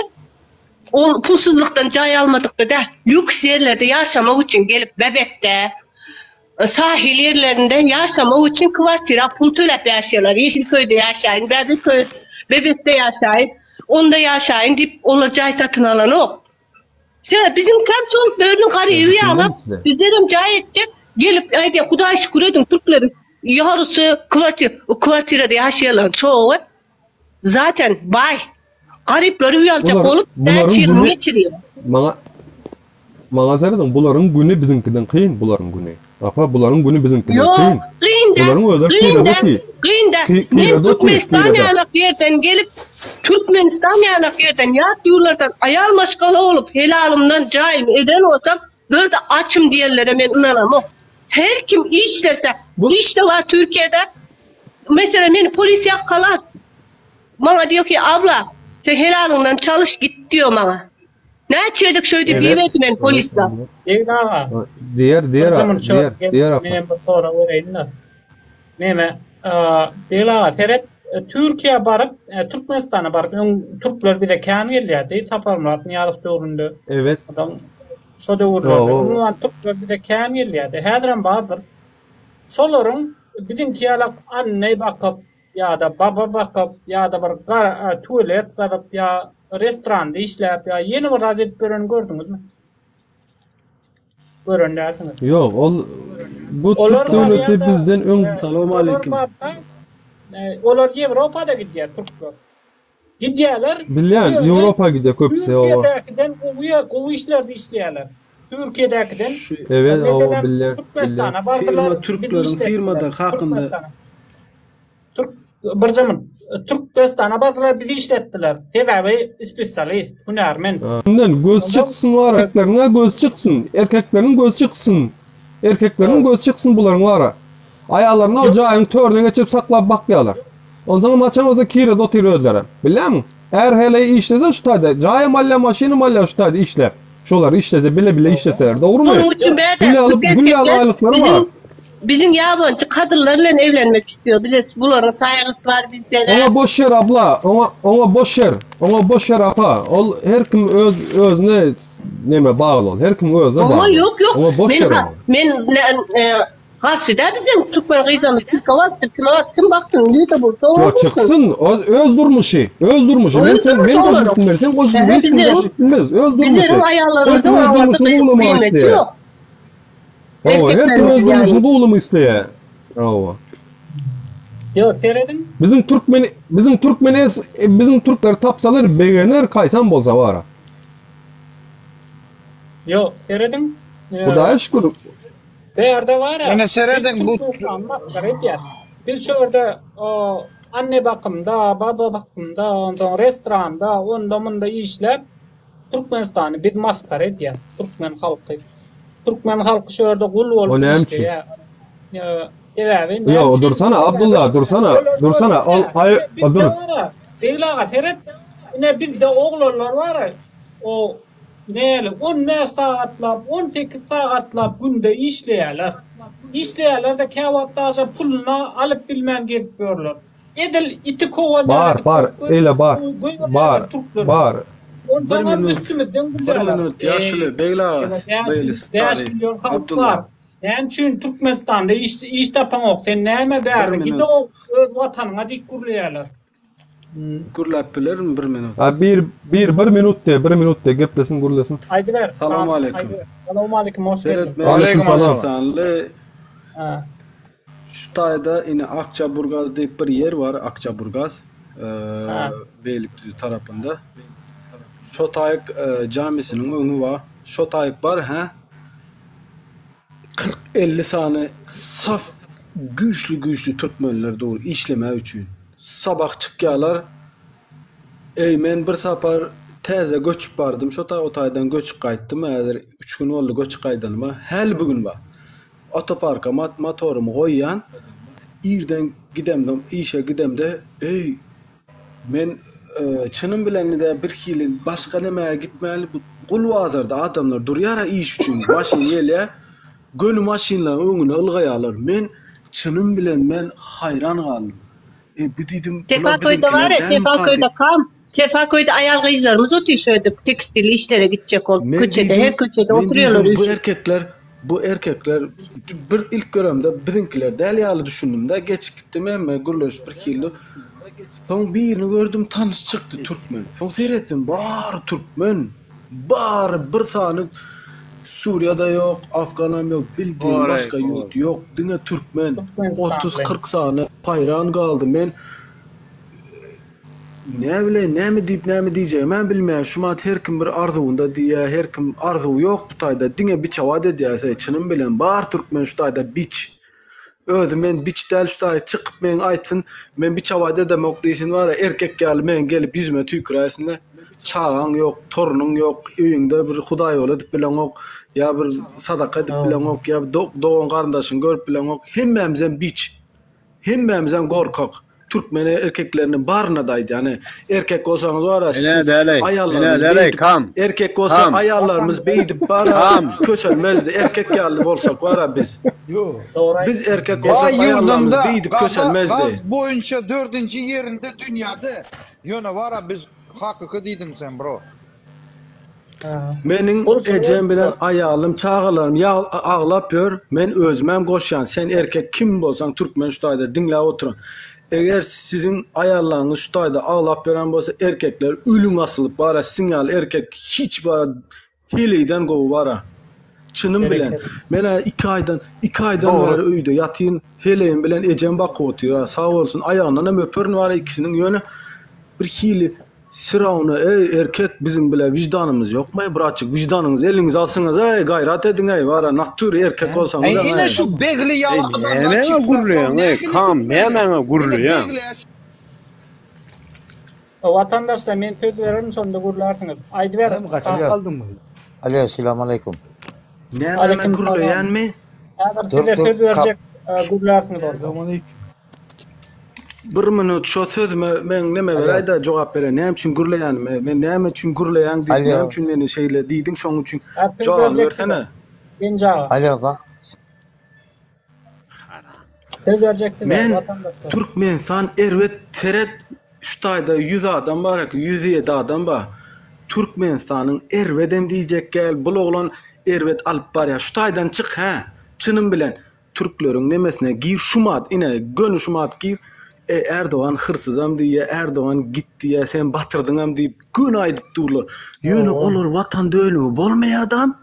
Ol pulsuzlykdan jaý almadykda däl, lýuks ýerlerde ýaşamak üçin gelip Bebekde, sahil ýerlerinde ýaşamak üçin kwartira pul töläp ýaşaýarlar. Ýeşilköýde ýaşaýyn, Bäbekköý, Bebekde ýaşaýyn, onda ýaşaýyn diýip olar jaý satyn alanok. Sebäbi biziňkäm şol börüniň garyby ýalap, bizlerem jaý etjek, gelip aýdýar, Hudaý şükür ediň, türkleriň ýarysy kwartir, kwartirada ýaşaýarlaryň çogy. Zaten baý. Garyplary öý aljak bolup näçe ýylyny geçirýär. Maňa Maňa serediň, bularyň güni biziňkiden kyn, bularyň güni. Apa, bularyň güni biziňkiden kyn. Ýok, kyn däl, kyn däl, kyn däl. Men Türkmenistan ýalak ýerden gelip, Türkmenistan ýalak ýerden, ýat ýurlardan aýal maşgala bolup, helalymdan jaýymy eden bolsam, bu ýerde açym diýenlere men ynanamok. Her kim işlese, iş-de bar Türkiýede, Meselem meni polis ýakalar. Maňa diýýär ki, abla, sen helalyňdan çalyş git diýýär maňa. Näçe gezek şöýdüp iberdi meni polisler. Begli aga. Diýer, diýer, diýer, diýer apa. Menem bir sorag bereýin-de. Neme, Begli aga seret, Türkiýä baryp, Türkmenistana baryp, öň türkler bize kän gelýärdi, Saparmyrat Nyýazow döwründe. Evet. Şo döwürlerde. Umuman türkler bize kän gelýärdi. Häzirem bardyr. Şolaryň biziňki ýalak anneý bakyp ýa-da baba bakyp ýa-da bir gara tualet gazyp ýa restoranda işläp ýa ýene bir zat edip ýörenini gördüňizmi? Gören dälsiňiz. Ýok, ol bu Olar türk döwleti barýa-da, bizden öň e, Salam olar aleýkum. barsa, e, olar Ýewropa-da gidýär türkler. Gidýärler. Bilýän, Ýewropa gidýär köpüsi, hawa. Türkiýedäkiden gowy gowy işlerde işleýärler. Türkiýedäkiden Evet, hawa, bilýän, Türkmenistana bardylar. Firma türkleriň firmada hakynda. Türk birje minut. Türkmenistana bardylar, bizi işletdiler. Sebäbi spesialist, hünärmen. Şundan göz çyksyn bar, erkekleriň göz çyksyn, erkekleriň göz çyksyn. Erkekleriň göz çyksyn bularyň bara. Aýallaryny o jaýyň törüne geçirip saklap bakýarlar. Onsoňam haçan bolsa kirede otyr özleri. Bilýämiň? Är heleý işlese şu taýda, jaýam alýar, maşynam alýar şu taýda işläp. Şolar işlese, bile-bile işleseler, dogrumy? Şonuň üçin bärde Gül ýaly, gül ýaly erkekler aýlyklary bar. biziň biziň ýabanjy kadynlar bilen evlenmek istiyor. Biles bularyň saýgysy bar bizlere. Oňa boş ýer abla, oňa oňa boş ýer, oňa boş ýer apa. Ol her kim öz özüne neme bagly ol. Her kim özüne Oňa bagly. ýok ýok. Oňa boş Men ýer ha, oňa. men ne, e, Garşy däl bizem türkmen gyzlarymyz türke barypdyr kime baryp kim baksyn nirde bolsa Ýok oňa bolsun. çyksyn o öz durmuşy öz durmuşy men Öz sen durmuşy men olaryň. goşup bilmerin sen goşup Ehe, bilmez hiç kim bizleriň goşup bilmez öz durmuşy bizleriň her kim aýallarymyzyň öz oňa durmuşyny gowulamak gyýmeti isleýär ýok. Hawa her kim öz Erkekleriň durmuşyny ýany. gowulamak isleýär hawa. Ýok serediň. Biziň türkmen biziň türkmen biziň türkler tapsalar begener kaýsam bolsa bara. Ýok serediň. Hudaýa şükür Bärde bar-a. Ýöne serediň bu Türkmenistany masgara edýär. Biz şu ýerde anne bakymda, baba bakymda, onsoň restoranda, onda-munda işläp, Türkmenistany biz masgara edýäs, türkmen halky. Türkmen halky şu ýerde gul bolup işleýär. Sebäbi Ýok, dursana Abdylla, dursana, dursana, ol aý, dur. Begli aga seret, ine bizde oglanlar bar-a, o Näli, on bäş sagatlap, on sekiz sagatlap günde işleýärler. Işleýärler-de käwagt daže puluny alyp bilmän gezip ýörler. Edil iti kowan ýaly Bar, edip bar, eýle bar. goýberýärler Bar, türkleri. bar. Bir Onsoňam minut, üstümizden bir gülýärler. minut Eý, ýaşuly Begli aga, Begli 5 Sary, million halk Abdulla. bar. Näme üçin Türkmenistanda iş iş tapaňok? Sen näme Bir bärde? Git minut. o öz watanyňa diýip gürleýärler. Gürläp bilerin bir minut. A bir bir bir minut diýe, bir minut diýe geplesin, gürlesin. Aýdyber. Salam aleýkum. Aýdyber. Salam aleýkum, hoş Seret geldiň. men Aleýkum salam. Türkmenistanly Ha. şu taýda ine Akçaburgaz diýip bir ýer bar, Akçaburgaz. Ha. Beýlikdüzi tarapynda. Şo taýyk jamisiniň öňi bar. Şo taýyk bar, hä? 40-50 sany saf güýçli-güýçli türkmenler dur işlemek üçin. Sabah çykýarlar. Eý men bir sapar täze göçüp bardym şo taý o taýdan göçüp gaýtdym häzir üç gün boldy göçüp gaýdanyma häli bu gün bar. Awtoparka motorymy goýýan irden gidemde işe gidemde eý men çynym bilen indi birhili başga nämäge gitmäli bu gul bazarda adamlar durýara iş üçin maşyn gelýä göni maşynlaryň öňüne ylgaýarlar men çynym bilen men haýran galdym. E bu diýdim, bular Sefaköýde bar biziňkiler ya, dälmi Sefaköýde kam, Sefaköýde aýal gyzlarymyz otyr şu edip tekstil işlere gitjek bolup Men köçede, diýdim, her köçede men oturýarlar diýdim bu üýşüp. erkekler, bu erkekler bir ilk göremde biziňkiler däl ýaly düşündim-de, geçip gitdim hemme gürleşip bir hili. Soň birini gördüm tanyş çykdy türkmen. Soň seretdim bary türkmen. Bary bir sany Suriýada ýok, Afganam ýok, bildiğin başga ýurt ýok, diňe türkmen. 30-40 sany haýran galdym men. Näme bileýin, näme diýip, näme diýjegimem bilmeýän. Şu wagt her kim bir arzuwynda diýýär, her kim arzuwy ýok bu taýda, diňe biçawat edýär, çynym bilen bar türkmen şu taýda biç. Özi men biç däl şu taýy çykyp meň aýtsyn men biçawat edemok diýsin bara erkek ýaly meň gelip ýüzüme tüýküräýsinle çagaň ýok torunyň ýok öýüňde bir hudaýýoly edip bileňok ýa bir sadaka edip bileňok ýa dogan garyndaşyňy görüp bileňok hemmämizem biç hemmämizem gorkak Türkmen erkekleriniň baryna-da aýdýan, erkek bolsaňyz bara Ene däleý, ene aýallarymyz däleý, beýdip, kam, erkek bolsa kam. aýallarymyz beýdip bara Kam. kösenmezdi, erkek ýaly bolsak bara biz. Dogry Biz aýtdyň. erkek bolsak Baý aýallarymyz ýurdunda beýdip gaza kösenmezdi. gaz boýunça dördünji ýerinde dünýäde ýöne bara biz hakyky diýdiň sen bro. Meniň ejem bilen aýalym çagalarym aglap ýör men özümem goşýan sen erkek kim bolsaň türkmen şu taýda diňläp oturan eger siziň aýallaryňyz şu taýda aglap ýören bolsa erkekler ölüň asylyp bara siziň ýaly erkek hiç bara heleýden gowy bara çynym bilen menä iki aýdan iki aýdan bäri öýde ýatyn heleýim bilen ejem bakyp otyr sag bolsun aýagyndanam öperin bara ikisiniň ýöne bir hili Firawna, Eý, erkek, biziň bile wyždanymyz ýokmy, bratjyk, wyždanyňyzy eliňize alsyňyz-eý, gaýrat ediň-eý, bara, nature erkek Eý, bolsaňyzam, ine eý. şu begli Eý, ýaly adamlar nämäňe çyksa soň gürleýäň, eý, nähili kam, gitmeli? nämäňe Ine gürleýäň? begli Watandaşlar men söz bererin şonda gürlärsiňiz. Aýdyber. Näme gaçyp Kam. galdyňmy? Alo, selam aleýkum. Nämäme Aleýkum salam. gürleýänmi? Häzir Dur, size dur, söz kap. berjek gürlärsiňiz onda. Selam aleýkum. Bir minut şo sözüme meň neme Alo. beräýdä jogap beräý näme üçin gürleýänime men näme üçin gürleýäň diýip näme Alo. üçin meni şeýle diýdiň şoň üçin Häzir söz jogabyny berjek size. bersene. Genji aga. Alo, bak. Söz berjek size Men watandaşlar. Türkmenistan erbet seret şu taýda 100 adam bar eken 107 adam bar. Türkmenistanyň erbedem diýjek gel bul oglan erbet alyp barýar şu taýdan çyk hä çynym bilen Türkleriň nemesine gir şumat ine göni şumat gir e Erdogan hyrsyzam diýýä Erdogan git diýýä sen batyrdyňam diýip göni aýdyp durlar. Ýöne olar watan dönügi bolmaýadam.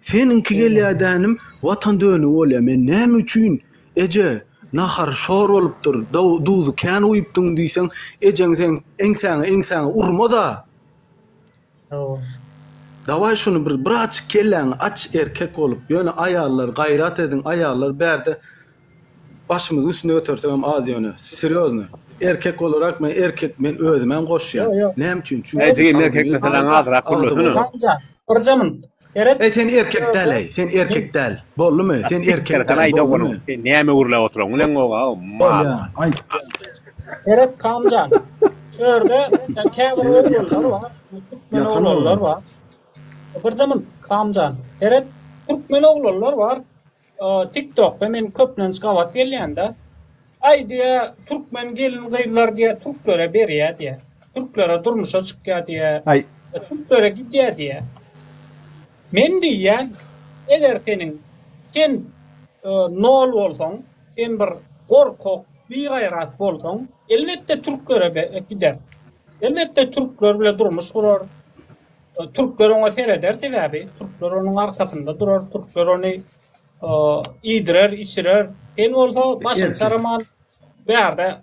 Seniňki gelýädänim watan dönügi bolýa men näme üçin eje nahar şor bolupdyr duzy kän guýupdyň diýseň ejeň seň eňsäňe eňsäňe urmaza. Dawaý şuny bir birazjyk kelläňi aç erkek bolup ýöne aýallar gaýrat ediň aýallar bärde başymyzyň üstünde götersegem az ýöne serýozny erkek bolarak men erkek men özümem goşýan näme üçin çünki Eý jigim erkek meseleňi azrak gürlesene. Janjan birje minut seret Eý sen erkek däl eý sen erkek däl boldumy sen erkek däl boldumy. Sen näme gürläp oturan bileňoga mal. Bolýa aýt. Seret Kamjan, şu ýerde käbir oglanlar bar, türkmen oglanlar bar. Birje minut Kamjan, seret türkmen oglanlar bar. TikTokda men köplenç gabat gelýän-de. Aý diýýä, türkmen gelin-gyzlar diýýä, türklere berýä diýýä. Türklere durmuşa çykýa diýýä. Aý. Türklere gidýä diýýä. Men diýýän, eger seniň sen nol bolsaň, sen bir gorkak, bigaýrat bolsaň, elbetde türklere gider. Elbetde türkler bile durmuş gurar. Türkler oňa sereder sebäbi türkler onuň arkasynda durar, türkler ony iýdirer, içirer. Sen bolsa başyny çaraman bärde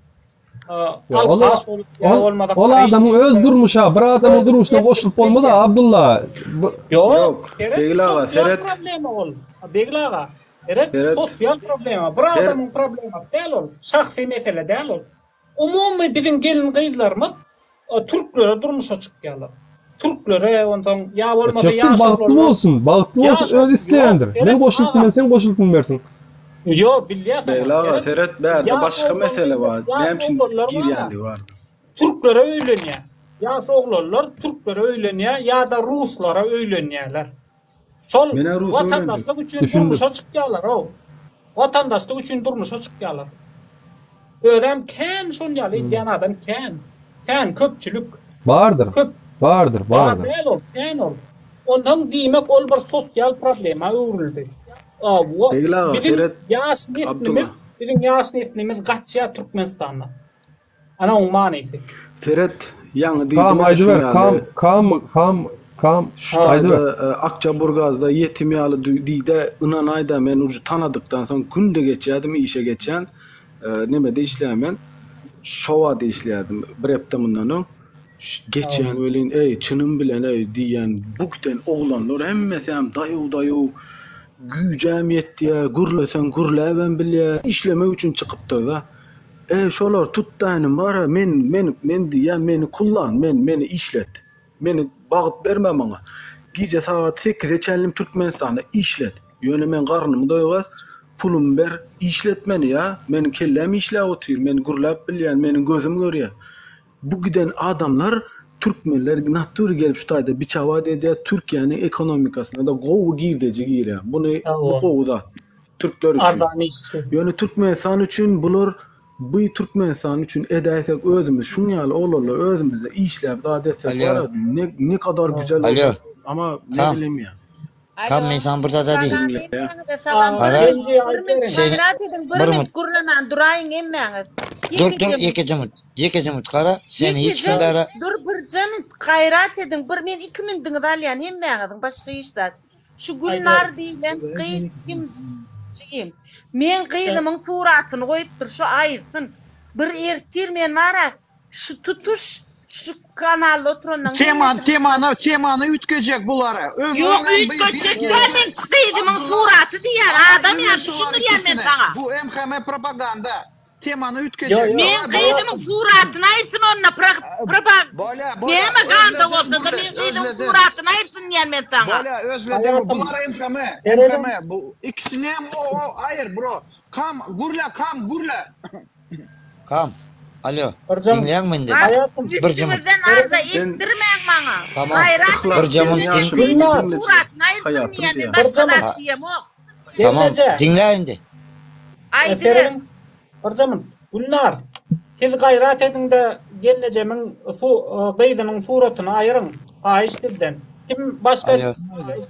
alkaş bolup ýa bolmasa Ol adamyň öz durmuşa, bir adamyň durmuşyna goşulyp bolmaz Abdylla. Ýok, Begli aga, seret. Problema ol. Begli aga, seret, sosial problema. Bir adamyň problemasy däl ol. Şahsy mesele däl ol. Umumy biziň gelin-gyzlarymyz türklere durmuşa çykýarlar. Türklere onsoň ýa bolmasa Çyksyn ýaş bagtly oglanlar. bolsun, bagtly Ýaş bolsun öz isleýändir. Men Seret goşulyp aga. bilmen sen goşulyp bilmersiň. Ýo bilýäs Begli ony. aga Seret seret bärde ýaş başga oglan mesele gyzlar bar. ýaş Näme üçin oglanlar bar-a. girýändigi bar. Türklere öýlenýär. Ýaş oglanlar türklere öýlenýär ýa-da ruslara öýlenýärler. Şol Menä rus öwrenjek. watandaşlyk üçin Düşündim. durmuşa çykýarlar-ow. Watandaşlyk üçin durmuşa çykýarlar. Özem kän şon ýaly edýän adam kän. Kän köpçülik. Bardyr. Köp. Bardyr, Bar bardyr. däl ol, kän ol. Ondan diýmek ol bir sosial problema öwrüldi. Begli aga, Biziň seret ýaş neslimiz, Abdylla. biziň ýaş neslimiz gaçýar Türkmenistandan. Ana oň manysy. Seret, ýaňy Kam diýdim-ä şuň aýdyber, kam, ýaly. kam, kam, kam, Şu aýdyber. taýda Akjaburgazda ýetim ýaly diýdä, ynanaýda men uje tanadykdan soň günde geçýärdim işe geçýän, nemede işleýän men, Şowada işleýärdim bir hepde mundan öň. Geçýän welin eý çynym bilen eý diýýän bu giden oglanlar hemmesäm daýaw-daýaw güýjem ýetýä, gürleseň gürläbem bilýä, işlemek üçin çykypdyrda. Eý şolar tutda inim bara men men men diýýän meni kullan men meni işlet meni bagt berme maňa gije sagat sekize çenlim Türkmenistanda işlet ýöne men garnymy doýgaz pulumy ber işlet meni ýa meniň kelläm işläp otyr men gürläp bilýän meniň gözüm görýä bu giden adamlar türkmenler natury gelip şu taýda biçawat edýä Türkiýäniň ekonomikasyna-da gowy girdeji girýä buny bu gowy zat. Türkler üçin. Arzan işçi. Ýöne Türkmenistan üçin bular by Türkmenistan üçin edäýsek özümiz şuň ýaly oglanlar özümizde işläp zat etsek Alo. bara ne ne kadar güzel Alo. boljak ama ne Kam. bileyim ya. Kam Alo. men saňa bir zat Salam aýdaýyn. hemmäňize salam. Bir Gara minut, bir minut sen gaýrat ediň, bir bir minut minut. gürlemän duraýyň hemmäňiz. Dur dur Ýekeje minut. ýekeje minut. Ýekeje minut gara seni hiç Ýekeje kim minut, bäri dur birje minut gaýrat ediň. Bir men iki mindiňizi alýan hemmäňiziň başga hiç zat. Şu Gülnar diýlen gyz kim jigim. Meň gyzymyň suratyny goýupdyr şu aýyrsyn. Bir ertir men bara şu tutuş şu kanalda oturanlaň Tema hemmesini temany temany üýtgejek bulary. Öň Ýok öňem bir üýtgetjek däl meň gyzymyň suraty diýýän adam ýaly düşündirýän men saňa. Bu MHM propaganda. Temany üýtgejek. Meň gyzymyň suratyny aýyrsyn onda propa Bolýa, bolýa. näme ganda bolsada meň gyzymyň suratyny aýyrsyn diýýän men saňa. Bolýa, özleden bular MHM, MHM bu ikisini hem o o aýyr bro. Kam gürle, kam gürle. Kam. Alo. Diňleýäňmi indi? Birje minut. Üstüňizden arza etdirmäň maňa. Tamam. Gaýrat Birje minut diň. Suratyny aýyrsyn diýýän men başga zat diýemok. Tamam, diňle indi. Aýdyber. Birje minut. Gülnar, siz gaýrat ediň-de gelnejemiň gyzynyň suratyny aýyryň. Haýyş sizden. Kim başga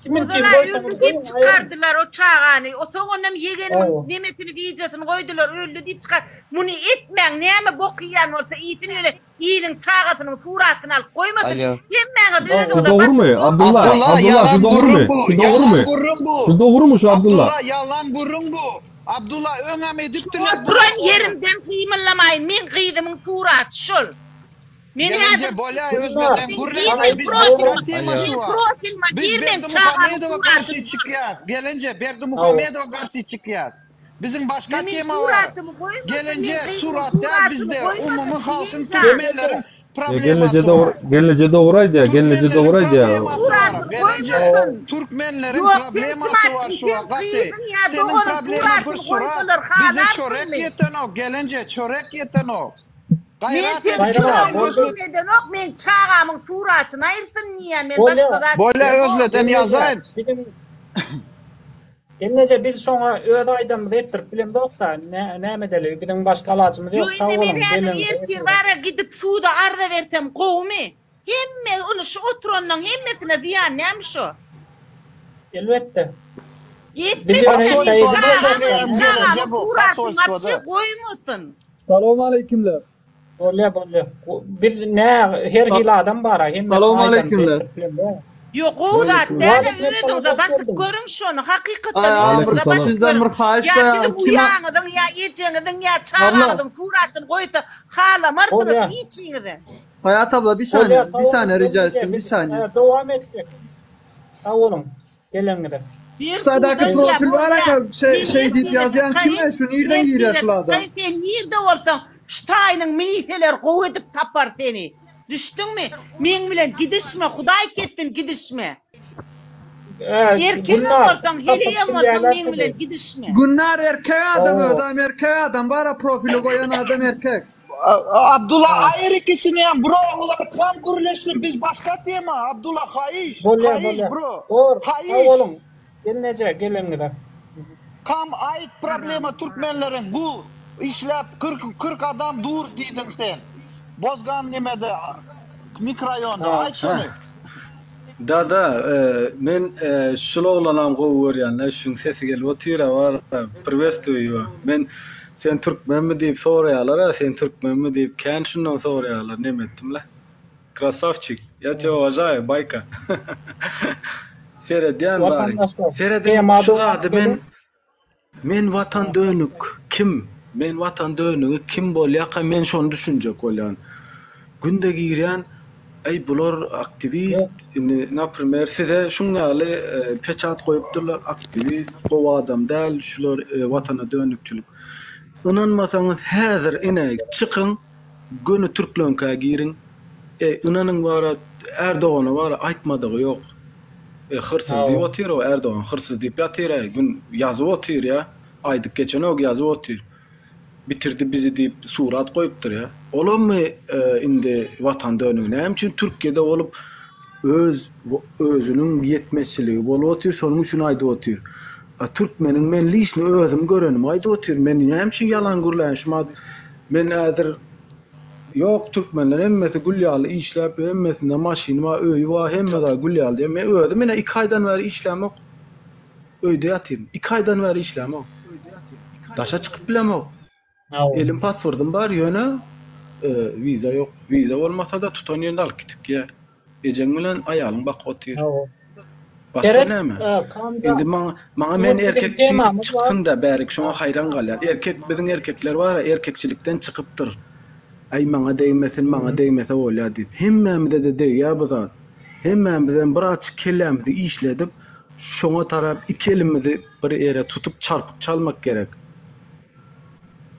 kimiňkini goýsaňyz Öldi goýuň, diýip aýyryň. çykardylar o çagany. O soňunam ýegenimiň nemesini wideosyny goýdular öldi diýip çykar. Muny etmäň näme bok iýen bolsa iýsin ýöne Iliň çagasynyň suratyny alyp goýmasyn. Alo. Hemmäňiz Şu özüňize dogrumy? basyp Abdylla, Abdylla Abdylla şu ýalan dogrumy? gürrüň bu. Şu Ýalan dogrumy? gürrüň bu. Şu dogrumy şu Abdylla? Abdylla ýalan gürrüň bu. Abdylla öňem Şu edipdiler bu. oturan ýerimden gymyldamaýyn. Meň gyzymyň suraty şol. Men Gelinje häzir bolýa Sen özleden gir gürrüň meň biz profilime. başga tema Meň şu wagt. profilime Biz gir meň çagamyň Berdimuhamedowa suratyny garşy gör. çykýas. Gelinje Berdimuhamedowa garşy çykýas. Biziň başga Men tema bar. suratymy goýmasyn, men Gelinje gyzymyň surat däl suratyny bizde goýmasyn, umumy halkyň Jiginjan. türkmenleriň Ya gelneje problemasy dogry, bar. gelneje dogry aýdýar, gelneje Türkmenleriň dogry aýdýar. problemasy bar. Suratyny Gelinje goýmasyn. türkmenleriň Ýok, sen problemasy şumat bar şu sen wagt gaty. gyzyň ýa Seniň doganyň problema bir suratyny surat. goýsalar Bize çörek halarsyňmy? ýetenok gelinje çörek ýetenok. Men Gaýrat seň et çöregiňi gözle. kim edenok, meň çagamyň suratyny aýyrsyn diýýän men başga zat Bolýa diýemok. özleden Gelneje, ýazaýyn. biziň. Gelneje biz şoňa öz aýdanymyzy etdirip bilemzok-da, näme edeli, biziň başga alajymyz ýok, Ýok sag indi men boluň, häzir geleniňize ertir hepinize. bara gidip suda arza bersem gowumy? Hemme ony şu oturanlaň hemmesine zyýan näme şo? Elbetde. Biz ýöne Etmesinler hiç men zat çagamyň Gelneje çagamyň bu suratyny wapşe posolstwoda. goýmasyn. Salowmaleýkimler. Bolýa bolýa. Biz nä her hili adam bara hemmesini Salam aýdanymyzy aleykümler. etdirip bilemzok. Ýok gowy zat dälä özüňize basyp görüň şony hakykatdan özüňize basyp Sizden görüň bir haýyş ýa bar siziň kime uýaňyzyň ýa ejeňiziň ýa çagaňyzyň suratyny goýsa halamarsyňyz Bolýa. hiçiňize. Hayat abla bir Bolýa saniye sag bir boluň saniye rica gelneje etsin bir biz saniye. dowam etjek. Sag boluň geleniňize. Bir Şuradaki sudan ýa profil var bolýa aka şey, sen şey diýip ertire ýazýan çykaýyn kim şu nirden girýär ertire şul adam? çykaýyn sen nirde bolsaň şu taýynyň miliseler gowy edip tapar seni düşdüňmi meň bilen gidişme hudaý ketsin gidişme erkegem Gülnar bolsaň tapyp heleýem bolsaň bilýärler meň bilen sizi. gidişme. Gülnar erkek adam Hawa. özem erkek adam bara profili goýan adam erkek. Abdulla aýyr ikisini hem bro olar kam gürleşsin biz başga tema Abdulla haýyş Bolýar haýyş bolýar. bro Bor sag haýyş boluň gelneje geleniňize. Kam aýyt problema türkmenleriň gul işläp 40 40 adam dur diýdiň sen Bozgan nemede mikroraýonda Ha. aýt şony. Dada men şul oglanam gowy görýänle şuň sesi gelip otyra bar priwestwiý ýo men sen türkmenmi diýip soraýalara sen türkmenmi diýip kän şundan soraýalar neme etdimle krasawçik ýa тебя uwažaýu baýka seredýän bary Watandaşlar serediň tema şu dowam zady men edeliň. Men watan dönük kim? Men watan dönügi kim bolýaka men şony düşünjek bolýan. Günde girýän äý bular aktiwist indi naprimer size şuň ýaly peçat goýupdyrlar aktiwist gowy adam däl şular watana dönükçilik. Ynanmasaňyz häzir ine çykyň göni türkleňkä giriň eý ynanyň bara Erdogana bara aýtmadygy ýok. E hyrsyz diýip otyr o Erdogan hyrsyz diýip ýatyr äý gün ýazyp otyr ýa aýdyp geçenok ýazyp otyr bitirdi bizi diýip surat goýupdyr ýa olammy indi watan dönügi näme üçin türkiýede bolup öz özüniň ýetmezçiligi bolup otyr şonuň üçin aýdyp otyr a türkmeniň men liçni özüm görenimi aýdyp otyr men näme üçin ýalan gürläýin şumat men häzir Ýok türkmenler hemmesi gül ýaly işläp hemmesinde maşyny bar öýi bar hemme zady gül ýaly diýen men özüm ine iki aýdan bäri işlämok öýde ýatyryn iki aýdan bäri işlämok daşa çykyp bilemok elim paspordym bar ýöne wiza ýok wiza bolmasada tutan ýerinde alyp gitip gýä Ejeň bilen aýalyň bakyp otyr. Başga näme? Indi maňa maňa men erkek diýip çyksyn-da bärik şoňa haýran galýan. Erkek biziň erkekler bar-a erkekçilikden çykypdyr. Aý maňa degmesin, maňa degmese bolýar diýip. Hemmämize-de degýär bu zat. Hemmämizem bir azjyk kellämizi işledip, şoňa tarap iki elimizi bir ýere tutup çarpyk çalmak gerek.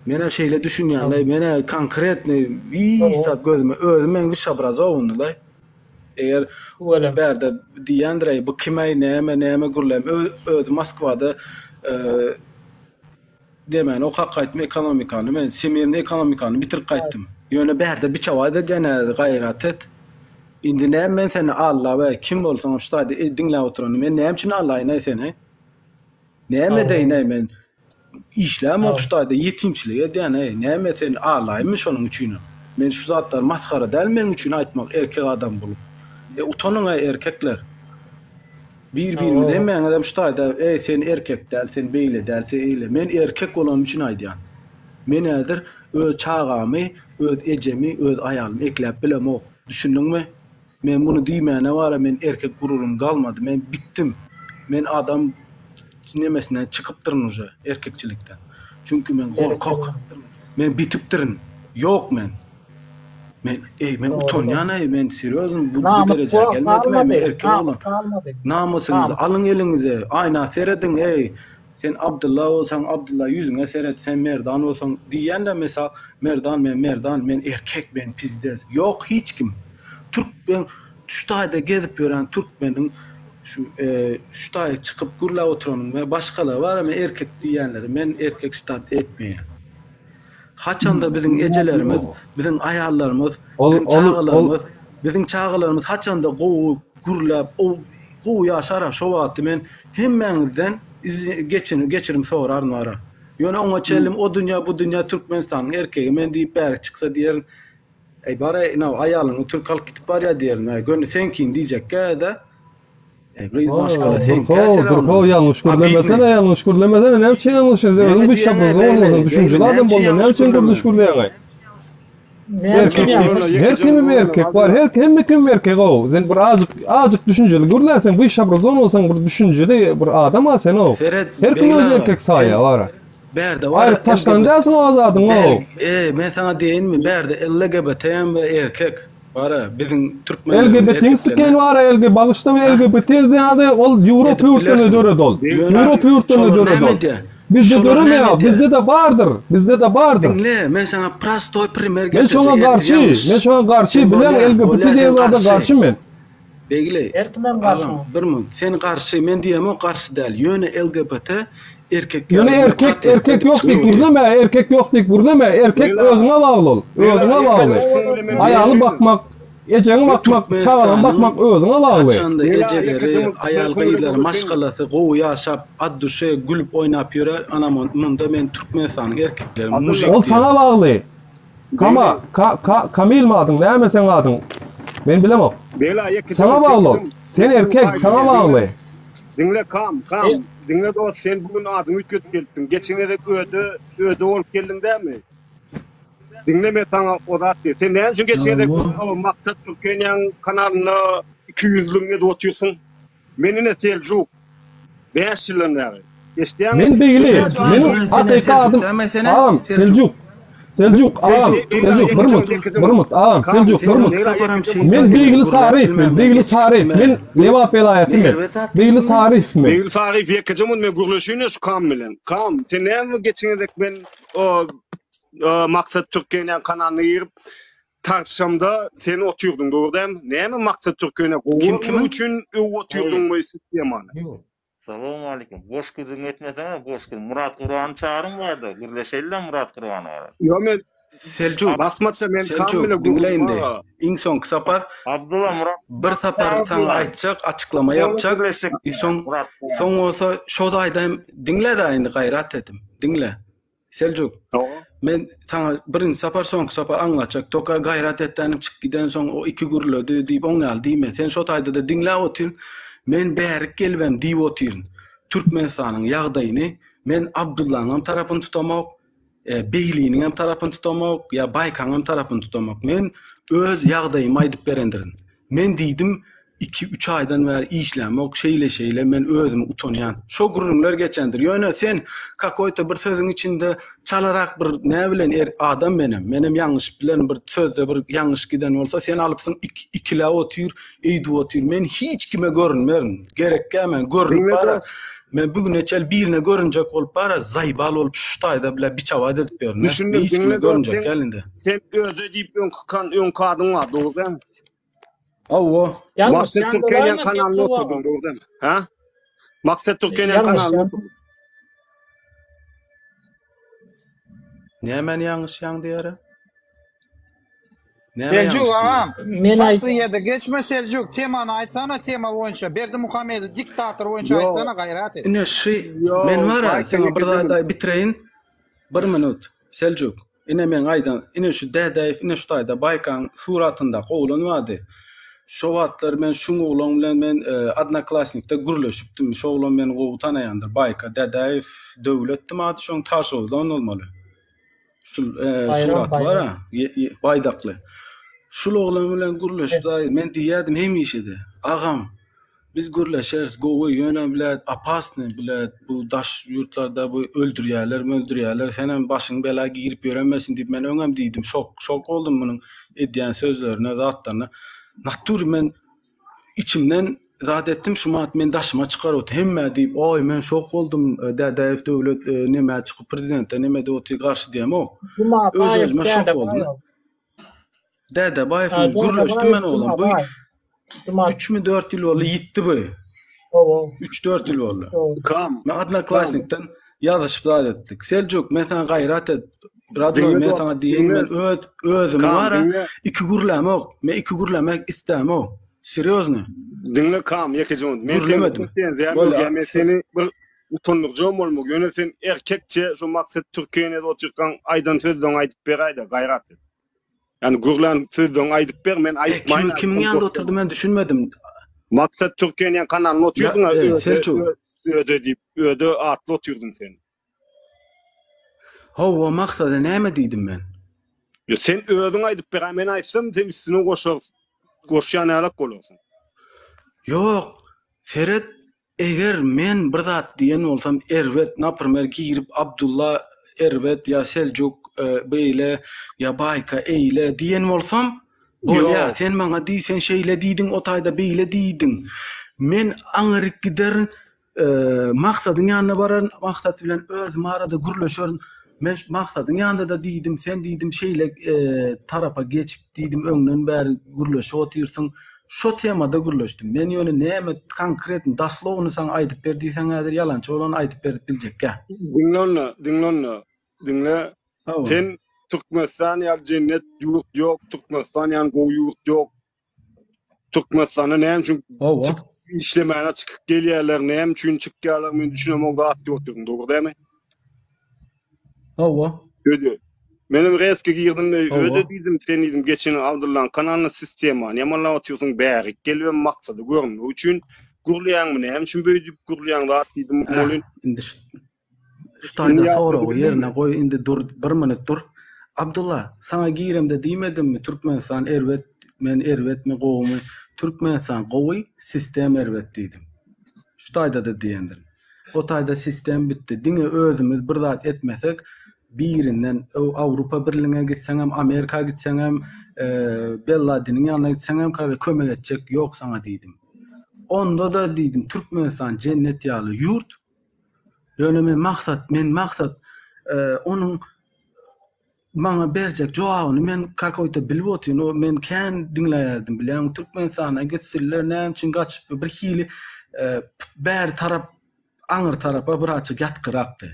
Men-ä şeýle düşünýän-laý, men-ä konkretnyý hiç zat gözüme, özüm men wyş obrazowanylaý. Eger bärde diýýändir-äý, bu kim-äý, näme, näme gürläm, özi Moskwada demäni okap gaýtdym ekonomikany, men semirny ekonomikany bitirip gaýtdym. Ýöne bärde biçawaýt edýän häzir, gaýrat et. Indi näme men seni allap-äý, kim bolsaňam şu taýda diňläp oturany, men näme üçin allaýyn-aý seni? Näme edeýin-äý men? Işlämok şu taýda ýetimçilik edýän-eý, näme sen alaýynmy şonuň üçinem? Men şu zatlar masgara däl meň üçin aýtmak erkek adam bolup. E utanyň-eý erkekler. Bir-biriňizi hemmäňizem şu taýda eý sen erkek däl, sen beýle däl, sen eýle. Men erkek bolanym üçin aýdýan. Men häzir öz çagamy, öz ejemi, öz aýalymy ekläp bilemok. Düşündiňmi? Men muny diýmäne bara men erkek gururym galmady men bitdim men adam nemesinden çykypdyryn uje erkekçilikden çünki men gorkak men bitipdirin ýok men men eý men utanýan eý men serýozny bu bu derejä gelmedim eý men erkek oglan namysyňyzy alyň eliňize aýna serediň eý sen Abdylla bolsaň Abdylla ýüzüňe seret sen Merdan bolsaň diýýän-de mesal Merdan men Merdan men erkek men pizdes ýok hiç kim Türkmen şu taýda gezip ýören türkmeniň şu şu taýa çykyp gürläp oturanyň we başgalar bar men erkek diýýänleri men erkek ştat etmeýän. Haçanda biziň ejelerimiz, biziň aýallarymyz, biziň çagalarymyz, biziň çagalarymyz haçanda gowy gürläp, gowy ýaşara şo wagtda men hemmäňizden. Geçeni geçirim soraryn bara. Ýöne oňa çenlim o dünýä bu dünýä Türkmenistanyň erkegi men diýip bärik çyksa diýerin. Eý bar-eý ynha aýalyňy türk alyp gidip barýa diýerin. Eý göni seňkini diýjekkä-de. Eý gyz maşgala seňkä Dur how, dur how ýalňyş gürlemesene ýalňyş gürlemesene näme üçin ýalňyş özüň bir şapyzly bolmasaň düşünjeli adam bolma näme üçin gürlüş gürleýäňaý. Erkek diýip her kimem erkek bar her hemme kim erkek ow sen bir azjyk azjyk düşünjeli gürlärseň bir şabrazon bolsaň bir düşünjeli bir adam a sen ow her kim özüni erkek saýýar bara Bärde bar aýryp taşlan dälsiň o azadyň ow. E men saňa diýeýinmi bärde LGBT hem we erkek bara biziň türkmenlerimiz LGBT-iň siken bara LG bagyşla bir LGBT diýýärdi ol Ýewropa ýurtlarynda döredi ol Ýewropa ýurtlarynda döredi ol Bizde döremeýär, bizde-de bardyr, bizde-de bardyr. Diňle, men saňa prostoý primer Men şoňa garşy, men şoňa garşy, bileň LGBT diýen zada garşy men. Begli, Her kimem garşy. Agam, bir minut, sen garşy, men diýemok garşy däl, ýöne LGBT erkek Ýöne erkek, erkek ýok diýip gürleme, erkek ýok diýip gürleme, erkek özüňe bagly ol, özüňe bagly. Aýaly bakmak, Ejeňi bakmak, çagalaňy bakmak özüňe bagly. Haçanda ejeleri, aýal gyzlary, maşgalasy gowy ýaşap, at duşe gülüp oýnap ýörer, ana munda men Türkmenistanyň erkekleri mužik Ol saňa bagly. Kama, ka, ka, Kamilmi adyň, näme seň adyň? Men bilemok. Saňa bagly ol. Sen erkek, saňa bagly. Diňle Kam, Kam, diňle dost, sen bu gün adyňy üýtgedip gelipdiň. Geçen gezek öde, öde bolup geldiň dälmi? Diňle men saňa o zat diýip. Sen näme üçin geçen gezek Maksat Türkeniýäň kanalynda ikiýüzlügiňi edip otyrsyň? Men ine Seljuk. 5 ýyldan bäri. Eşidýäňmi? Men beýle. Meniň hakyky adym Agam Seljuk. Seljuk agam Seljuk bir minut. Bir minut agam Seljuk bir minut. Men Begli Saryýew men Begli Saryýew men Lebap welaýaty men. Begli Saryýew men. Begli Saryýew ýekeje minut men gürleşeýin şu Kam bilen. Kam sen näme geçen gezek men o Maksat Türkeniýäň kanalyna girip tartyşamda sen otyrdyň dogry dälmi? Näme Maksat Türkeniýä gowy görmek üçin öwüp otyrdyňmy sistemany? Salowmalikim. Boş gürrüň etmeseňiz boş gürrüň. Murat Gurbany çagyryň barda gürleşeli-le Murat Gurban bilen. Ýok men Seljuk. Basmaça men kam Seljuk bile diňle gürrüň indi. bar. Iň soňky sapar Abdulla Murat bir sapar saňa aýtjak açyklama ýapjak. Gürleşjek I soň Murat Gurban. soň bolsa şo aýdaýyn diňle-dä indi gaýrat edim. Diňle. Seljuk. Men saňa birinji sapar soňky sapar aňlatjak. Toka gaýrat etdänim çyk gidensoň o iki gürledi diýip oň ýaly diýme. Sen şo taýda-da diňläp otyryn. Men bärik gelibem diýip otyryn. Türkmenistanyň ýagdaýyny men Abdullaňam tarapyny tutamok, Begliniňem tarapyny tutamok, ýa Baýkaňam tarapyny tutamok. Men öz ýagdaýymy aýdyp berendirin. Men diýdim, iki-üç aýdan bäri işlämok, şeýle-şeýle, men özümi utanýan. Şo gürrüňler geçendir. Ýöne sen kakoýto bir sözüň içinde çalarak bir nä bilen er adam menem, menem ýalňyşyp bilerin bir sözde bir ýalňyş giden bolsa sen alypsyň ikiläp otyr, eýdip otyr. Men hiç kime görünmerin. Gerekgä men görünip bara men bu güne çenli birine görünjek bolup bara zaýbal bolup şu taýda bile biçawat edip ýörün. Düşündim, Hiç kime diňle dost, görünjek sen, däl indi. sen öde diýip öňki kan öňki adyň bar, dogry dälmi? Hawa. Maksat Ýalňyşýan Türkeniýäň bolaýma kanalynda Seljuk oturdyň, aga. dogry dälmi? Ha? Maksat Türkeniýäň kanalynda Ýalňyşýan. oturdyň. Nämäni ýalňyşýaň diýere? Näme Seljuk ýalňyş agam, diýýär? Men aýt şahsyýete geçme Seljuk, temany aýtsana tema boýunça, Berdimuhamedow diktator boýunça Ýok. aýtsana gaýrat et. Ine şy Ýok, men bar-a Baýka saňa bir ýekeje zat minut. bitireýin. Bir minut Seljuk. Ine meň aýdan, ine şu Dädäýew, ine şu taýda Baýkaň suratyndaky oglan bardy. Şo wagtlar men şuň oglan bilen men Odnoklassnikde gürleşipdim. Şo oglan meni gowy tanaýandyr. Baýka Dädäýew Döwletdimi ady şoň Taşowuzdan bolmaly. Şul Baýram, suraty Baýram. bar-a, baýdakly. Şul oglan bilen gürleşip men diýýärdim hemişe-de, Agam, Biz gürleşeris gowy ýöne blät opasnyý blät bu daş ýurtlarda bu öldürýäler möldürýäler senem başyň bela girip ýöremesin diýip men öňem diýdim şok şok boldum munuň edýän sözlerine zatlaryna nature men içimden zat etdim şumat men daşyma çykaryp otyr hemmä diýip oý men şok boldum Dädäýew Döwlet nemä çykyp prezidente neme edip otyr garşy diýemok öz Jumabaýew özüme şok boldum Dädebaýew. Dädebaýew Ha, bilen gürleşdim men Dädebaýew oglan. Bu Jumabaýew. Juma 3-mi 4 ýyl boldy ýitdi bu. Hawa. 3-4 ýyl boldy. Hawa. Kam. Men Odnoklassnikden ýazyşyp zat etdik. Seljuk men saňa gaýrat et. Radnoý Diňle men dost, saňa diýeýin diňle. men öz özümi Kam, bara diňle. iki gürlämok. Men iki gürlemek istämok. Serýozny. Diňle kam, ýekeje minut. Men seni Gürlemedim. sen Bolýa. men seni bir. Utandyrjagam bolma. Ýöne sen erkekçe şu Maksat Türkiýede otyrkaň aýdan sözleňi aýdyp beräýdä gaýrat et. Ýani gürlän sözleňi aýdyp ber men E, aýtmaýyn kimiň kimiň ýanynda oturdym men düşünmedim. Maksat Türkiýäniň kanalynda Ýa, otyrdyň-a e, öde Selçuk. öde diýip öde atly otyrdyň sen. Hawa Maksada näme diýdim men? Ýa sen özüň aýdyp ber, men aýtsam sen üstüne goşar goşýan ýalak bolarsyň. Ýok, seret eger men bir zat diýen bolsam erbet naprmer girip Abdulla erbet ýa Seljuk beýle ýa Baýka eýle diýen bolsam bolýa Ýok. sen maňa diý sen şeýle diýdiň o taýda beýle diýdiň men aňyryk giderin Maksadyň ýanyna bararyn, Maksat bilen özüm arada gürleşerin. Men Maksadyň ýanynda-da diýdim, sen diýdim şeýle tarapa geçip diýdim, öňden bäri gürleşip otyrsyň. Şo temada gürleşdim. Men ýöne näme konkretno, doslowny saňa aýdyp ber diýseň häzir ýalançy bolany aýdyp berip biljekgä. Diňle onda, diňle onda. Diňle. Sen Türkmenistan ýaly jennet ýurt ýok, Türkmenistan ýaly gowy ýurt ýok. Türkmenistana näme üçin Hawa. çykyp işlemäne çykyp gelýärler, näme üçin çykýarlar men düşünemok zat diýip otyryn, dogry dälmi? Hawa. Öde. Menem reski girdim, Hawa. öde diýdim, sen diýdim geçen Abdyllaň kanalyna sistemany ýamanlap otyrsyň, bärik gelibem maksady görünmek üçin gürleýäňmi, näme üçin beýdip gürleýäň zat diýdim, Äh, ol indi şu Şu Indi taýda ýatladyp soragy bildiňmi? ýerine goý indi dur bir minut dur. Abdylla saňa giremde diýmedimmi Türkmenistan erbet men erbetmi gowumy Türkmenistan gowy sistem erbet diýdim. Şu taýdada diýendirin. O taýda sistem bitdi diňe özümiz bir zat etmesek birinden Awrupa birligiňe gitseňem Amerika gitseňem Belladiniň ýanyna gitseňem kömek etjek ýok saňa diýdim. Onda-da diýdim Türkmenistan jennet ýaly ýurt Ýöne men maksat, men maksat onuň maňa berjek jogabyny men kakoýta bilip otyryn. O men kän diňleýärdim bilýäňmi Türkmenistana gitsinler näme üçin gaçyp bir hili bäri tarap aňyr tarapa birazjyk ýatgyrakdy.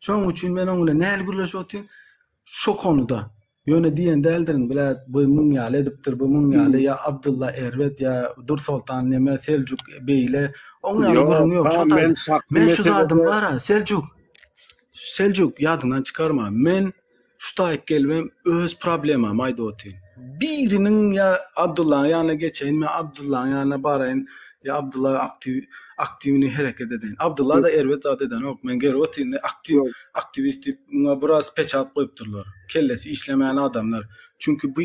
Şonuň üçin men oň bilen nähili gürleşip otyryn? Şo konuda. Ýöne diýen däldirin bilä bu muň ýaly edipdir bu muň ýaly ýa Abdylla erbet ýa Dursoltan neme Seljuk beýle oň ýaly gürrüň Ýok, ýok şo ha men taýda şahsy men şu zadym meselede bara Seljuk Seljuk ýadyňdan çykarma men şu taýyk gelibem öz problemamy aýdyp otyryn biriniň ýa Abdyllaň ýanyna geçeýin men Abdyllaň ýanyna baraýyn Ýa Abdylla aktiw aktiwny hereket edeýin. Abdylla-da erbet zat edenok. Men görüp otyryn aktiw aktiwist diýip muňa biraz peçat goýupdyrlar. Kellesi işlemeýän adamlar. Çünki bu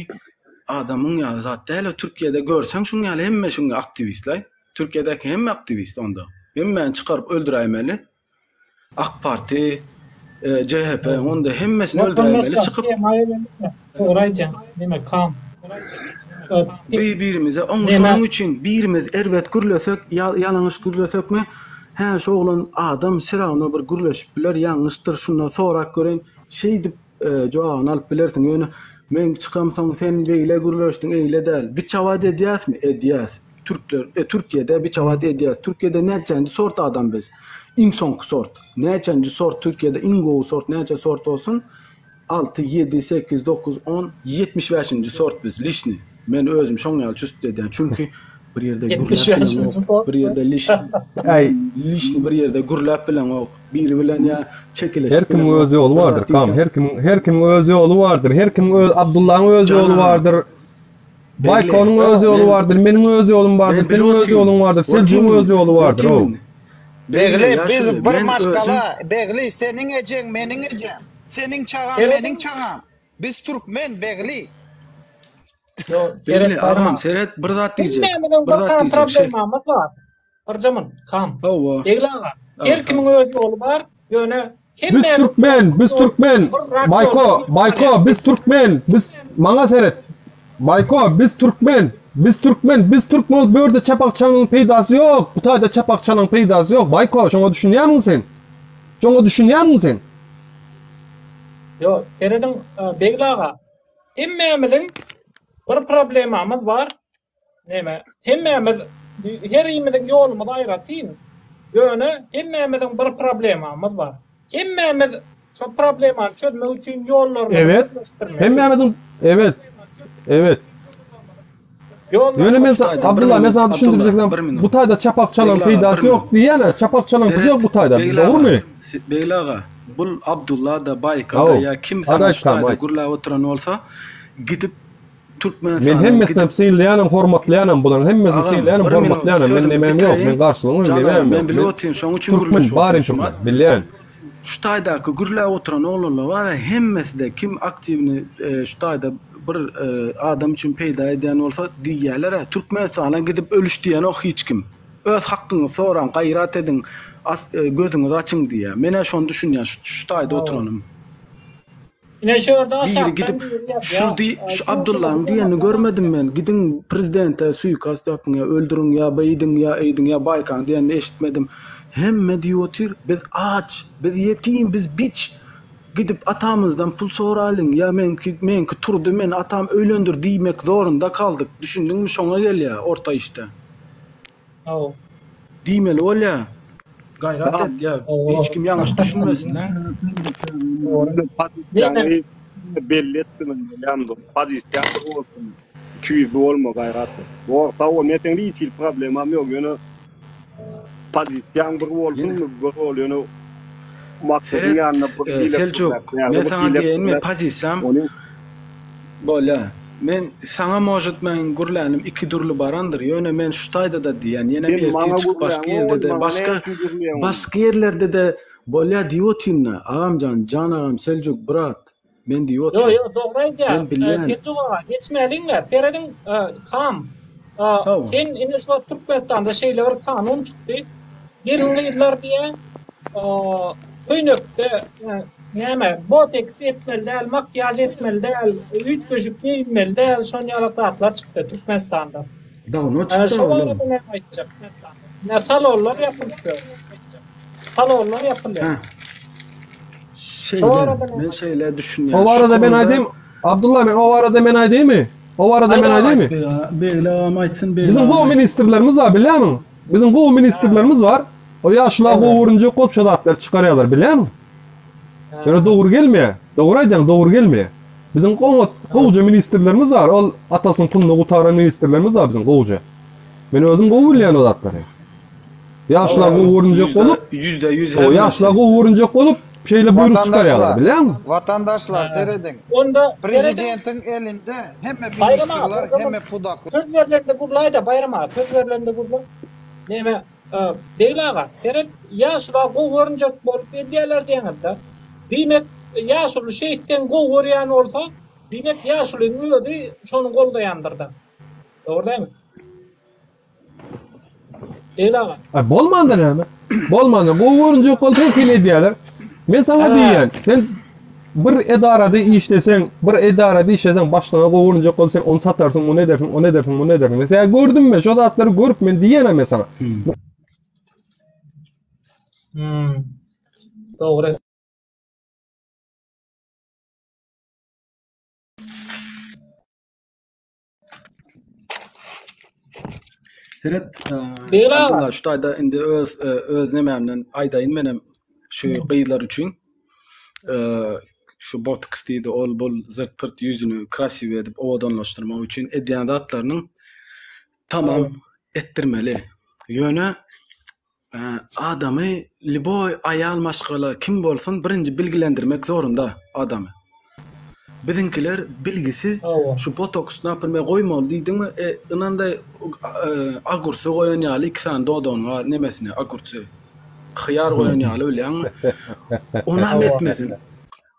adamyň ýaly zat däl. Türkiýede görseň şuň ýaly hemme şuň aktiwistlaý. Türkiýedäki hemme aktiwist onda. Hemmäni çykaryp öldüräýmeli. Ak parti, CHP onda hemmesini öldüräýmeli çykyp. Dogry aýdýaň. Neme kam. Bir birimize oň şonuň üçin birimiz erbet gürlesek ýalňyş gürlesekmi hä şu oglan adam sirawno bir gürleşip biler ýalňyşdyr şundan sorap göreýin şeýdip jogabyny alyp bilersiň ýöne men çykamsoň sen beýle gürleşdiň eýle däl biçawat edýäsmi edýäs. Türkler, e, Türkiýede biçawat edýäs. Türkiýede näçenji sort adam biz? Iň soňky sort. Näçenji sort Türkiýede iň gowy sort näçe sort bolsun? 6, 7, 8, 9, 10, 75-nji sort biz lişni. Men özüm şoň ýaly çüst edýän. Çünki bir ýerde gürläp bileňok, bir ýerde lişni, lişni bir ýerde gürläp bileňok, biri bilen ýa çekeleşip Her kimiň öz ýoly bardyr, kam. Her kimiň her kimiň öz ýoly bardyr. Her kimiň öz Abdullahyň öz ýoly bardyr. Baýkonyň öz ýoly bardyr, meniň öz ýolum bardyr, seniň öz ýoluň bardyr, Seljugyň öz ýoly bardyr, ow. Begli, biz bir maşgala, Begli, seniň ejeň, meniň ejem, seniň çagaň, meniň çagam. Biz türkmen, Begli. Begli, agam, seret, bir zat diýjek. Hemmämiziň Bir bir zat sany diýjek. Şeý. problemamyz bar. Birjamyn, kam. Hawa. Begli aga, her kimiň öz ýoly bar, ýöne Biz türkmen, biz türkmen. Baýko, Baýko, biz türkmen. Biz maňa seret. Baýko, biz türkmen. Biz türkmen, biz türk bolup bu ýerde çapak çalanyň peýdasy ýok. Bu taýda çapak çalanyň peýdasy ýok. Baýko, şoňa düşünýärmiň sen? Şoňa düşünýärmiň sen? Ýok, serediň, Begli aga, hemmämiziň bir problemamyz bar. Näme, hemmämiz, herimiziň ýolumyz aýratyn, ýöne hemmämiziň bir problemamyz bar. Hemmämiz şo problemany çözmek üçin ýollarymyzy Evet. birleşdirmeli. Hemmämiziň evet. Evet. Ýöne men Şu taýda bir Abdylla men minut, sana Abdylla, düşündirjek bir minut. bu taýda çapak çalan Begli aga, bir peýdasy minut. ýok diýýän-ä, çapak çalan Seret, ýok bu taýda. Begli aga, Dogrumy? Begli aga, bul Abdylla-da, Baýka-da Haw. ýa kim Hadi saňa aýt şu kam, taýda aýt. gürläp oturan bolsa, gidip Men Türkmenistana hemmesinem gidip synlaýanam, hormatlaýanam, bularyň hemmesini Agam, synlaýanam, bir minut, hormatlaýanam. Men sözümi nemem ýok, bitireýin. men garşylygym Jan agam, nemem men ýok. bilip Men otyryn, şoň üçin türkmen, gürleşip barym otyryn şumat. türkmen, bilýän. Şu taýdaky gürläp oturan oglanlar bar-a, hemmesi-de kim aktiwny şu taýda bir adam üçin peýda edýän bolsa diýýäler-ä, Türkmenistana gidip ölüş diýenok hiç kim. Öz hakkyňyzy soraň, gaýrat ediň, gözüňizi açyň diýýär. Men-ä şony düşünýän, şu taýda oturanym. Ine şu ýerde Biri aşakdan gidip biri ýazýar. şu diý şu Abdullaň diýenini görmedim men. Gidiň prezidente suikast ýapyň ýa öldüriň ýa beýdiň ýa eýdiň ýa Baýkaň diýenini eşitmedim. Hemme diýip otyr biz aç, biz ýetim, biz biç. Gidip atamyzdan pul soralyň ýa meňki meňki turdy meni atam öýlendir diýmek zorunda kaldyk. Düşündiňmi şoňa gelýä orta işde. Hawa. Diýmeli bolýa. Gaýrat et ýa hiç kim ýalňyş düşünmesin-dä. Pozisiýaňy belli etdiň ýalňyş. Pozisiýaň bir bolsun. 200 bolma gaýrat et. Bor sag bol. Men seň hiç hili problemam ýok. Ýöne pozisiýaň bir bolsun, bir bol ýöne maksadyň ýanynda bir Seret, Seljuk, men saňa diýeýinmi, pozisiýam Bolýa. Men saňa možet meň gürlänim iki dürli barandyr, ýöne men şu taýda-da diýýän, ýenem Sen ertir maňa çykyp başga gürläňok, ýerde-de, maňa başga näme üçin gürleýäň ony? başga ýerlerde-de bolýa diýip otyryn-da, agamjan, jan agam, Seljuk, brat, men diýip Ýo, otyryn. ýo, dogry aýdýar. Men bilýän. Seljuk aga, geçmäliň-le, serediň, kam, Hawa. sen indi şu wagt Türkmenistanda şeýle bir kanun çykdy, gelin-gyzlar diýýär, köýnekde, Näme, boteks etmeli däl, makiýaž etmeli däl, üýtgeşik geýinmeli däl, şon ýaly zatlar çykdy Türkmenistanda. Dawno çykdy Şo barada näme aýtjak? Ine salonlar ýapylypdy. Salonlar ýapylýar. Şeýle, men şeýle düşünýän. O barada men aýdaýyn, Abdylla men o barada men aýdaýynmy? O barada men aýdaýynmy? Begli agam aýtsyn, Begli Biziň gowy ministrlerimiz bar, bilýärmiň? Biziň gowy ministrlerimiz bar. O ýaşula gowy görünjek bolup şo zatlary çykarýarlar, bilýärmiň? Ýöne dogry gelmeýär. Dogry aýdýaň, dogry gelmeýär. Biziň oňat gowja ministrlerimiz bar. Ol atasynyň puluny gutaran ministrlerimiz bar biziň gowja. Men özüm gowy bilýän o zatlary. Ýaşlar gowy görünjek bolup, %100 o ýaşlar gowy görünjek bolup, şeýle buýruk çykarýarlar, bilýäňmi? Watandaşlar serediň. Onda prezidentiň elinde hemme ministrler, hemme pudaklar. Söz berlende gurlaýda Baýram aga, söz berlende gurla. Näme Begli aga, seret, ýaşula gowy görünjek bolup edýärler diýeňizde. Diýmek, ýaşuly şeýtseň gowy görýän bolsa, diýmek ýaşulyň özi şony goldaýandyrda. Dogry dälmi? Begli aga. Aý bolmanda näme? Bolmanda gowy görünjek bolsa hili edýärler. Men saňa diýýän, sen bir edarada işleseň, bir edarada işleseň başlygyňa gowy görünjek bolup sen ony satarsyň, muny edersiň, ony edersiň, muny edersiň. Mesela gördüm men şo zatlary görüp men diýýän men saňa. Hmm. Dogry. Seret, Abdylla şu taýda indi öz öz nemämden aýdaýyn menem şu gyzlar üçin. Şu botoks diýdi, ol bul zırt pyrt ýüzüni krasiw edip owadanlaşdyrmak üçin edýän zatlarynyň tamam etdirmeli. Ýöne Adamy lýuboý aýal maşgala kim bolsun birinji bilgilendirmek zorunda adamy. Biziňkiler bilgisiz şu botoks naprime goýmaly diýdiňmi e ynandaý agursy goýan ýaly iki sany dodagynyň ar nemesine agursy hyýar goýan ýaly bilýäňmi onam etmesin.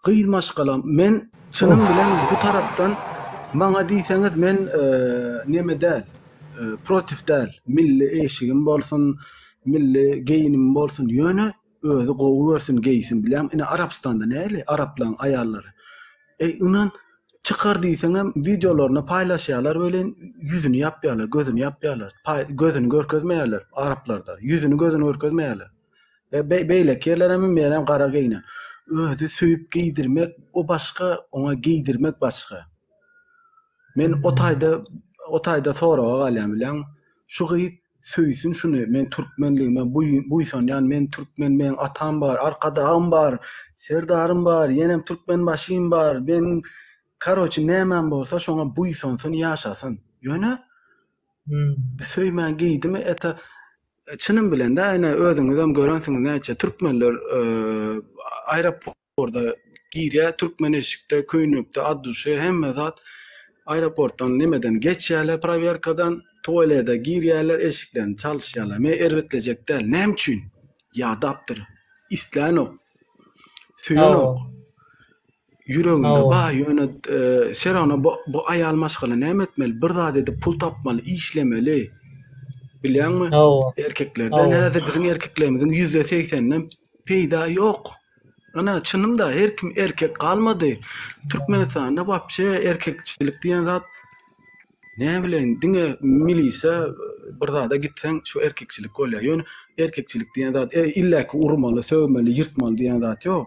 Gyz maşgala men çynym bilen bu tarapdan maňa diýseňiz men neme däl protiv däl milli eşigim bolsun milli geýinimim bolsun ýöne özi gowy görsün geýsin bilýäňmi ine arapystanda näli araplaň aýallary eý ynan çykar diýseňem wideolaryny paýlaşýalar welin ýüzüni ýapýalar gözüni ýapýalar gözüni görkezmeýärler araplarda ýüzüni gözüni görkezmeýärler. Beýleki ýerlerem menem gara geýnen. Özi söýüp geýdirmek o başga, oňa geýdirmek başga. Men o taýda o taýda soraga galýan bilýäňmi? Şu gyz söýsün şuny, men türkmenligime buýsanýan, men türkmen, meň atam bar, arkadagym bar, serdarym bar, ýenem türkmenbaşym bar, men karoçi nämem bolsa şoňa buýsansyn, ýaşasyn. Ýöne. Söýmän geýdimi eta çynym bilen dä ine özüňizem görensiňiz näçe türkmenler aeroporda girýär türkmen eşikde köýnekde ad duşy hemme zat aeroportdan nemeden geçýärler prowerkadan tualede girýärler eşiklerini çalyşýarlar men erbetlejek däl näme üçin ýadapdyr islänok söýenok Ýüreginde bar ýöne serana bu bu aýal maşgala näme etmeli bir zat edip pul tapmaly işlemeli bilýäňmi erkeklerden häzir biziň erkeklerimiziň %80-inden peýda ýok ana çynymda her kim erkek galmady Türkmenistanda wapşe erkekçilik diýen zat näme bileýin diňe milise bir zada gitseň şu erkekçilik bolýar ýöne erkekçilik diýen zat illäki urmaly sögmeli ýyrtmaly diýen zat ýok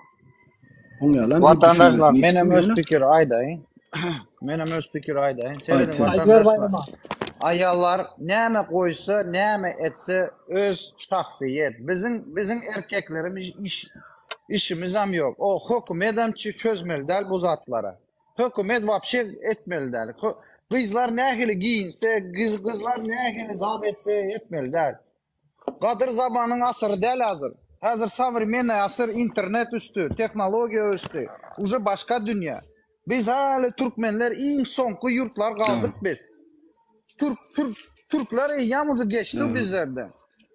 Oň ýalam diýip Watandaşlar, düşünmesini menem içdim öz ýöne. pikir aýdaýyn. Menem öz pikir aýdaýyn. Aýt Serediň sen. Aýdyber watandaşlar. Baýram aga. Aýallar näme goýsa, näme etse öz şahsyýet. Biziň biziň erkeklerimiz iş işimizem ýok. O hökümedem çözmeli däl bu zatlary. Hökümet wapşe etmeli däl. Gyzlar nähili giýinse, gyzlar nähili zat etse etmeli däl. Gadyr zamanyň asyry däl hazir. Hazir sowremennyý asyr internet üsti, tehnologiýa ösdi. Uje başga dünýä. Biz häli türkmenler iň soňky ýurtlar galdyk biz. Türk türk türkler eýýäm uje geçdi bizlerden.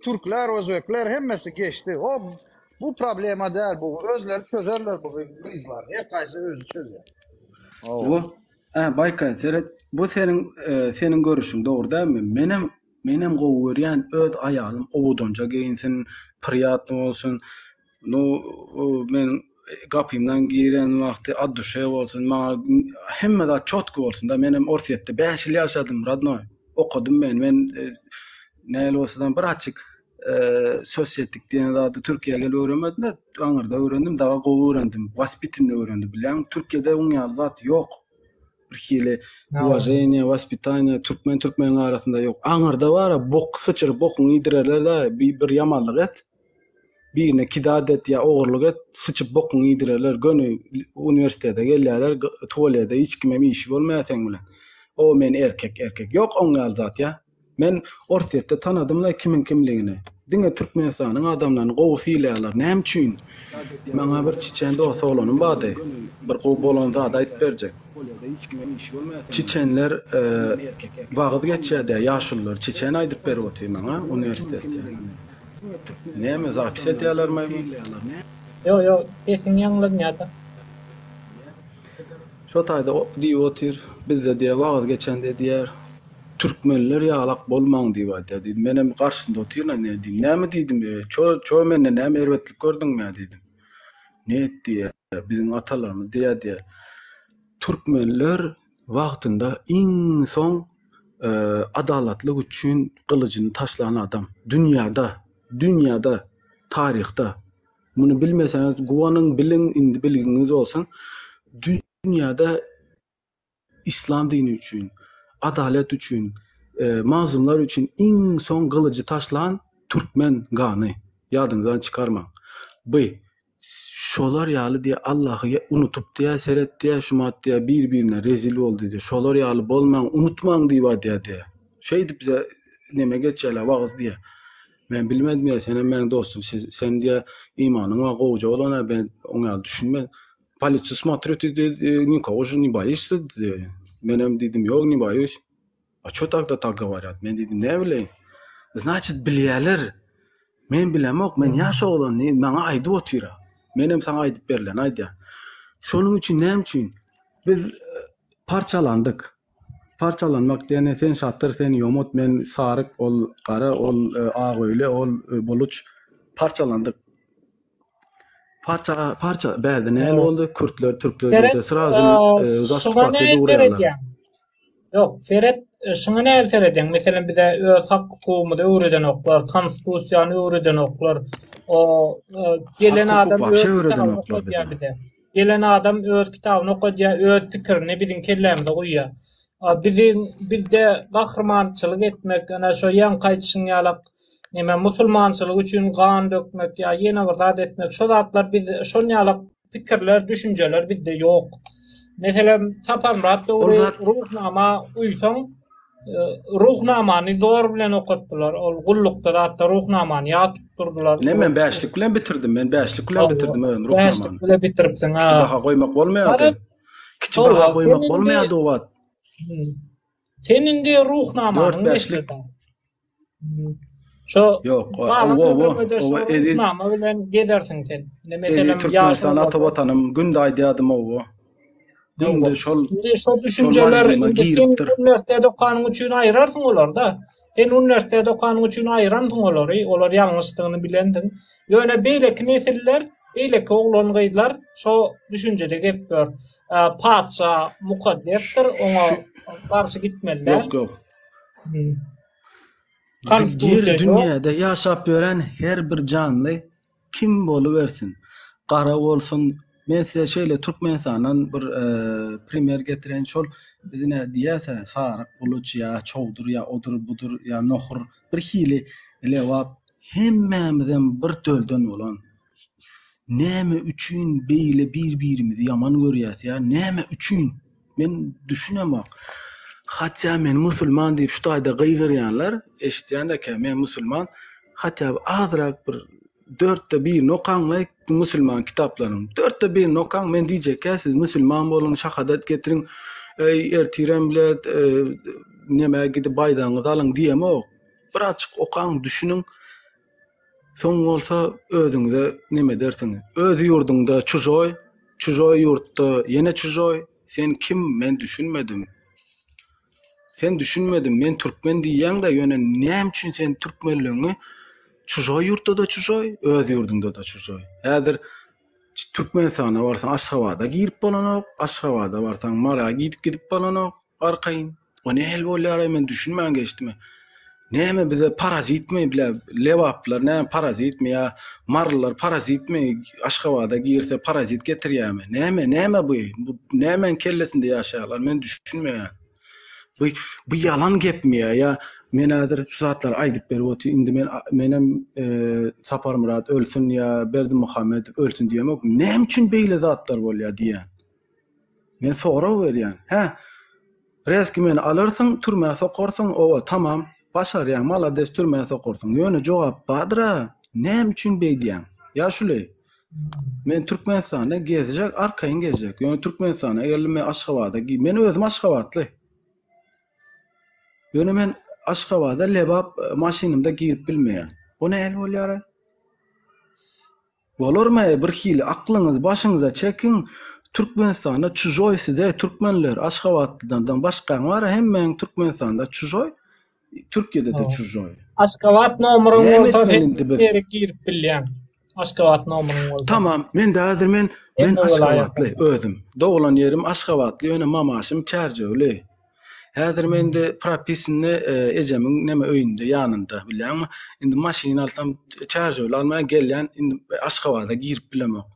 Türkler, özbekler hemmesi geçdi. O bu problema däl bu özleri çözerler bu gyzlar. Her gaýsy özi çözýär. Bu, ä Baýka seret bu seniň seniň görüşiň dogry dälmi? Menem Menem gowy görýän öz aýalym owadanja geýinsin, priýatny bolsun. Nu meniň gapymdan giren wagty od duşe bolsun, maňa hemme zat çotki bolsun-da. Menem Orsýetde 5 ýyl ýaşadym, rodnoý. Okadym men. Men nähili bolsadam birazjyk sosýetik diýen zady Türkiýä gelip öwrenmedim-de, aňyrda öwrendim, daga gowy öwrendim, waspitinde öwrendim bilýäňmi. Türkiýede oň ýaly zat ýok. Bir hili uwaženiýe, waspitaniýe türkmen türkmeniň arasynda ýok. Aňyrda bara bok syçyryp bokuňy iýdirerler-dä, bir bir ýamanlyk et, birine kidat et ýa ogurlyk et, syçyp bokuňy iýdirerler. Göni uniwersitete gelýärler, tuwalede hiç kimem işi bolmaýar seň bilen. O men erkek, erkek. Ýok oň ýaly zat ýa. Men Orsýetde tanadym-la kimiň kimligini. Diňe Türkmenistanyň adamlaryny gowy sylaýarlar. Näme üçin? Maňa bir çeçen dost oglanym bardy. Bir gowy bolan zady aýdyp berjek. Çeçenler wagyz geçýärdi, ýaşulular çeçen aýdyp berip otyr maňa uniwersitetde. Näme zapis edýärlermi? Ýok, ýok, sesiň ýaňlanýar-da. Şo taýda diýip otyr, bizde diýýär wagyz geçende diýýär. Türkmenler ýalak bolmaň diýip aýdýar diýdim. Menem garşysynda otyryn-a ne diýdim. Näme diýdim, ço ço menden näme erbetlik gördüňmi diýdim. Net diýýär, biziň atalarymyz diýýär diýýär. Türkmenler wagtynda iň soň adalatlyk üçin gylyjyny taşlan adam. Dünýäde, dünýäde, taryhda. Muny bilmeseňiz guwanyň, biliň, indi bilgiňiz bolsun. Dünýäde Yslam dini üçin, adalat üçin, mazlumlar üçin iň soň gylyjy taşlan türkmen gany. Ýadyňyzdan çykarmaň. By şolar ýaly diýä Allahy unutyp diýä seret diýä şumat diýä bir birine rezil boldy diýä şolar ýaly bolmaň unutmaň diýip aýdýa diýä. Şeýdip bize neme geçýäler wagyz diýä. Men bilmedim diýä senem meň dostum sen diýä imanyň bar gowja bolana ben oň ýaly düşünmen. Polisiýa смотрю ты никого же не боишься diýdi. Menem diýdim, ýok, ne boýuсь. A ço tagda tak goworýat? Men diýdim, näme bileýin. Znaçit bilýäler. Men bilemok, men ýaş oglan, maňa aýdyp otyra. Menem saňa aýdyp berleni aýdýan. Şonuň üçin näme üçin biz parçalandyk. Parçalanmak diýeni sen şatyr, sen ýomut, men saryk, ol gara, ol ak öýli, ol buluç. Parçalandyk. Parça parça bärde näme boldy? Kürtler, türkler Seret, diýse srazu e, şuňa zastupatça näme durýarlar. seredýäň? Ýok, seret, e, şuňa näme seredýäň? Meselem bize öz hak hukugymyzy öwredenoklar, konstitusiýany öwredenoklar. O e, gelen Hak hukuk adam wapşe öz kitabyny öwredenoklar okadýar bize. bize. Gelen adam öz kitabyny okadýar, öz pikirini biziň kellämize guýýar. A biziň bizde gahrymançylyk etmek, ene şo ýaňky aýdyşyň ýalak Neme musulmançylyk üçin gan dökmek ýa ýene bir zat etmek şo zatlar biz şon ýalak pikirler düşünjeler bizde ýok. Meselem Saparmyrat Ol döwri zat Ruhnama uýsaň. Ruhnamany zor bilen okatdylar. Ol gullukda zatda Ruhnamany ýat tutdurdylar. Ne men bäşlik bilen bitirdim. Men bäşlik bilen bitirdim özüm Ruhnamany. Bäşlik bilen bitiripsiň. Kiçi baha goýmak bolmaýardy. Kiçi baha goýmak bolmaýardy o wagt. Sen indi Ruhnamanyň neslidiň. Şo Ýok, galan owa, owa, ömrüňde şo owa, eziz Ruhnama bilen gezersiň sen. Indi Eziz meselem Türkmenistan ýaşuly ata watanym günde aýdýadym owa. Ýowa. Günde şol Indi şo şol düşünjeler mazmuna indi sen giripdir. uniwersitet okanyň üçin aýrarsyň olary-da. Sen uniwersitet okanyň üçin aýransyň olary, olar ýalňyşdygyny bilensiň. Ýöne beýleki nesiller, beýleki oglan-gyzlar şo düşünjede gezip ýör. Patyşa mukaddesdir, oňa Şu garşy gitmeli däl. Ýok, ýok. Hmm. Ýer Konstitusiýa ýok. dünýäde ýaşap ýören her bir janly kim bolubersin, gara bolsun, men size şeýle Türkmenistandan bir primer getireýin, şol biz ine diýýäs-ä saryk, buluç ýa çowdur ýa odur budur ýa nohur bir hili lebap hemmämizem bir dölden bolan. Näme üçin beýle bir-birimizi ýaman görýäs ýa näme üçin? Men düşünemok. Hatda men musulman diýip şu taýda gygyrýanlar, eşidýän eken men musulman, hatda azrak bir dörtde birini okaňlaý musulman kitaplarynyň. Dörtde birini okaň, men diýjekkä siz musulman boluň, şahadat getiriň, eý ertirem bile nämä gidip baýdagyňyzy alyň diýemok. Birazjyk okaň, düşüniň. Soň bolsa özüňize neme edersiňiz. Öz ýurduňda çužoý, çužoý ýurtda ýene çužoý, sen kim men düşünmedim. Sen düşünmedim, men türkmen diýýäňdä ýöne näme üçin sen türkmenligiňi çužoý ýurtda-da çužoý, öz ýurduňda-da çužoý. Häzir Türkmenistana barsaň Aşgabada girip bolanok, Aşgabada barsaň Mara gidip gidip bolanok. Arkaýyn. O nähili bolýaraý men düşünmän geçdim. Näme bize parazitmi bile lebaplylar näme parazitmi ýa marylylar parazitmi Aşgabada girse parazit getirýärmi? Näme näme bu? Bu nämäň kellesinde ýaşaýarlar men düşünmeýän. Bu bu ýalan gepmi ýa ýa men häzir şu zatlary aýdyp berip otyr indi men menem Saparmyrat ölsün ýa Berdimuhamedow ölsün diýemok. Näme üçin beýle zatlar bolýar diýýän. Men sorag berýän. Hä? Rezki meni alarsyň, türmä sokarsyň, owa, tamam. Başarýaň, malades, türmä sokarsyň. Ýöne jogap bardyr-a, näme üçin beýdýäň? Ýaşuly, men Türkmenistanda gezjek, arkaýyn gezjek. Ýöne Türkmenistana geldim, men Aşgabada, men özüm aşgabatly. Ýöne men Aşgabada Lebap maşynymda girip bilmeýän. O nähili bolýar-a? Bolarmy bir hili aklyňyzy başyňyza çekiň Türkmenistanda çujoý size türkmenler Aşgabatlydandan başgaň bara hemmäň Türkmenistanda çujoý Türkiýedede çujoý. Aşgabat nomeryň Näme bolsa etmeli sen indi biz? ýere girip bilýäň. Aşgabat nomeryň bolsa. Tamam mende häzir men men Hemme Aşgabatly welaýatda. özüm doglan ýerim Aşgabatly ýöne mamaşym Çärjewli. Häzir mende propisnde ejemiň neme öýünde ýanynda bilýäňmi? Indi maşyn alsam çärjewli almaýan gelýän indi Aşgabada girip bilemok.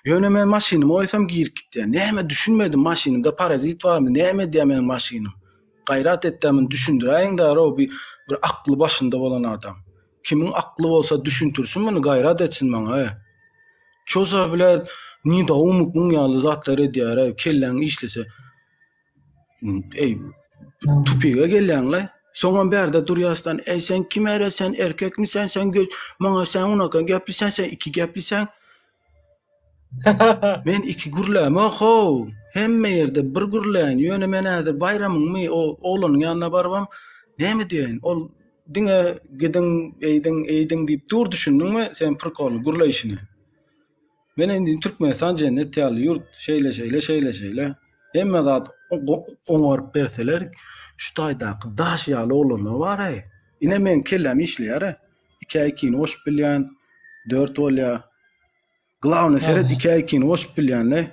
Ýöne men maşynymy goýsam girip gitýän. Näme düşünmedim maşynymda parazit barmy näme edýär meniň maşynym? Gaýrat etdä muny düşündiräýiň darow bir bir akly başynda bolan adam. Kimiň akly bolsa düşündirsin muny gaýrat etsin maňa. Çoza bile nedoumuk muň ýaly zatlar edýär kelläň işlese. Eý, tupige gelýäň-le. Soňam bärde durýasdan, eý sen kim ere, sen erkekmi sen, sen gö maňa sen unaka geplisən, sen iki geplisən. Men iki gürlämok-how. Hemme ýerde bir gürläýin. Ýöne men häzir Baýramyňmy, o oglanyň ýanyna barybam, näme diýeýin? Ol diňe gidiň, eýdiň, eýdiň diýip dur, düşündiňmi sen prikoly gürleýşini? Men indi Türkmenistan jennet ýaly ýurt, şeýle şeýle şeýle şeýle. Hemme zat oňaryp berseler şu taýdaky daş ýaly oglanlar bar-aý. Ine meň kelläm işleýär-ä. Ikä ikini goşup bilýän, dört bolýar. Glawny seret ikä ikini goşup bilýän-le.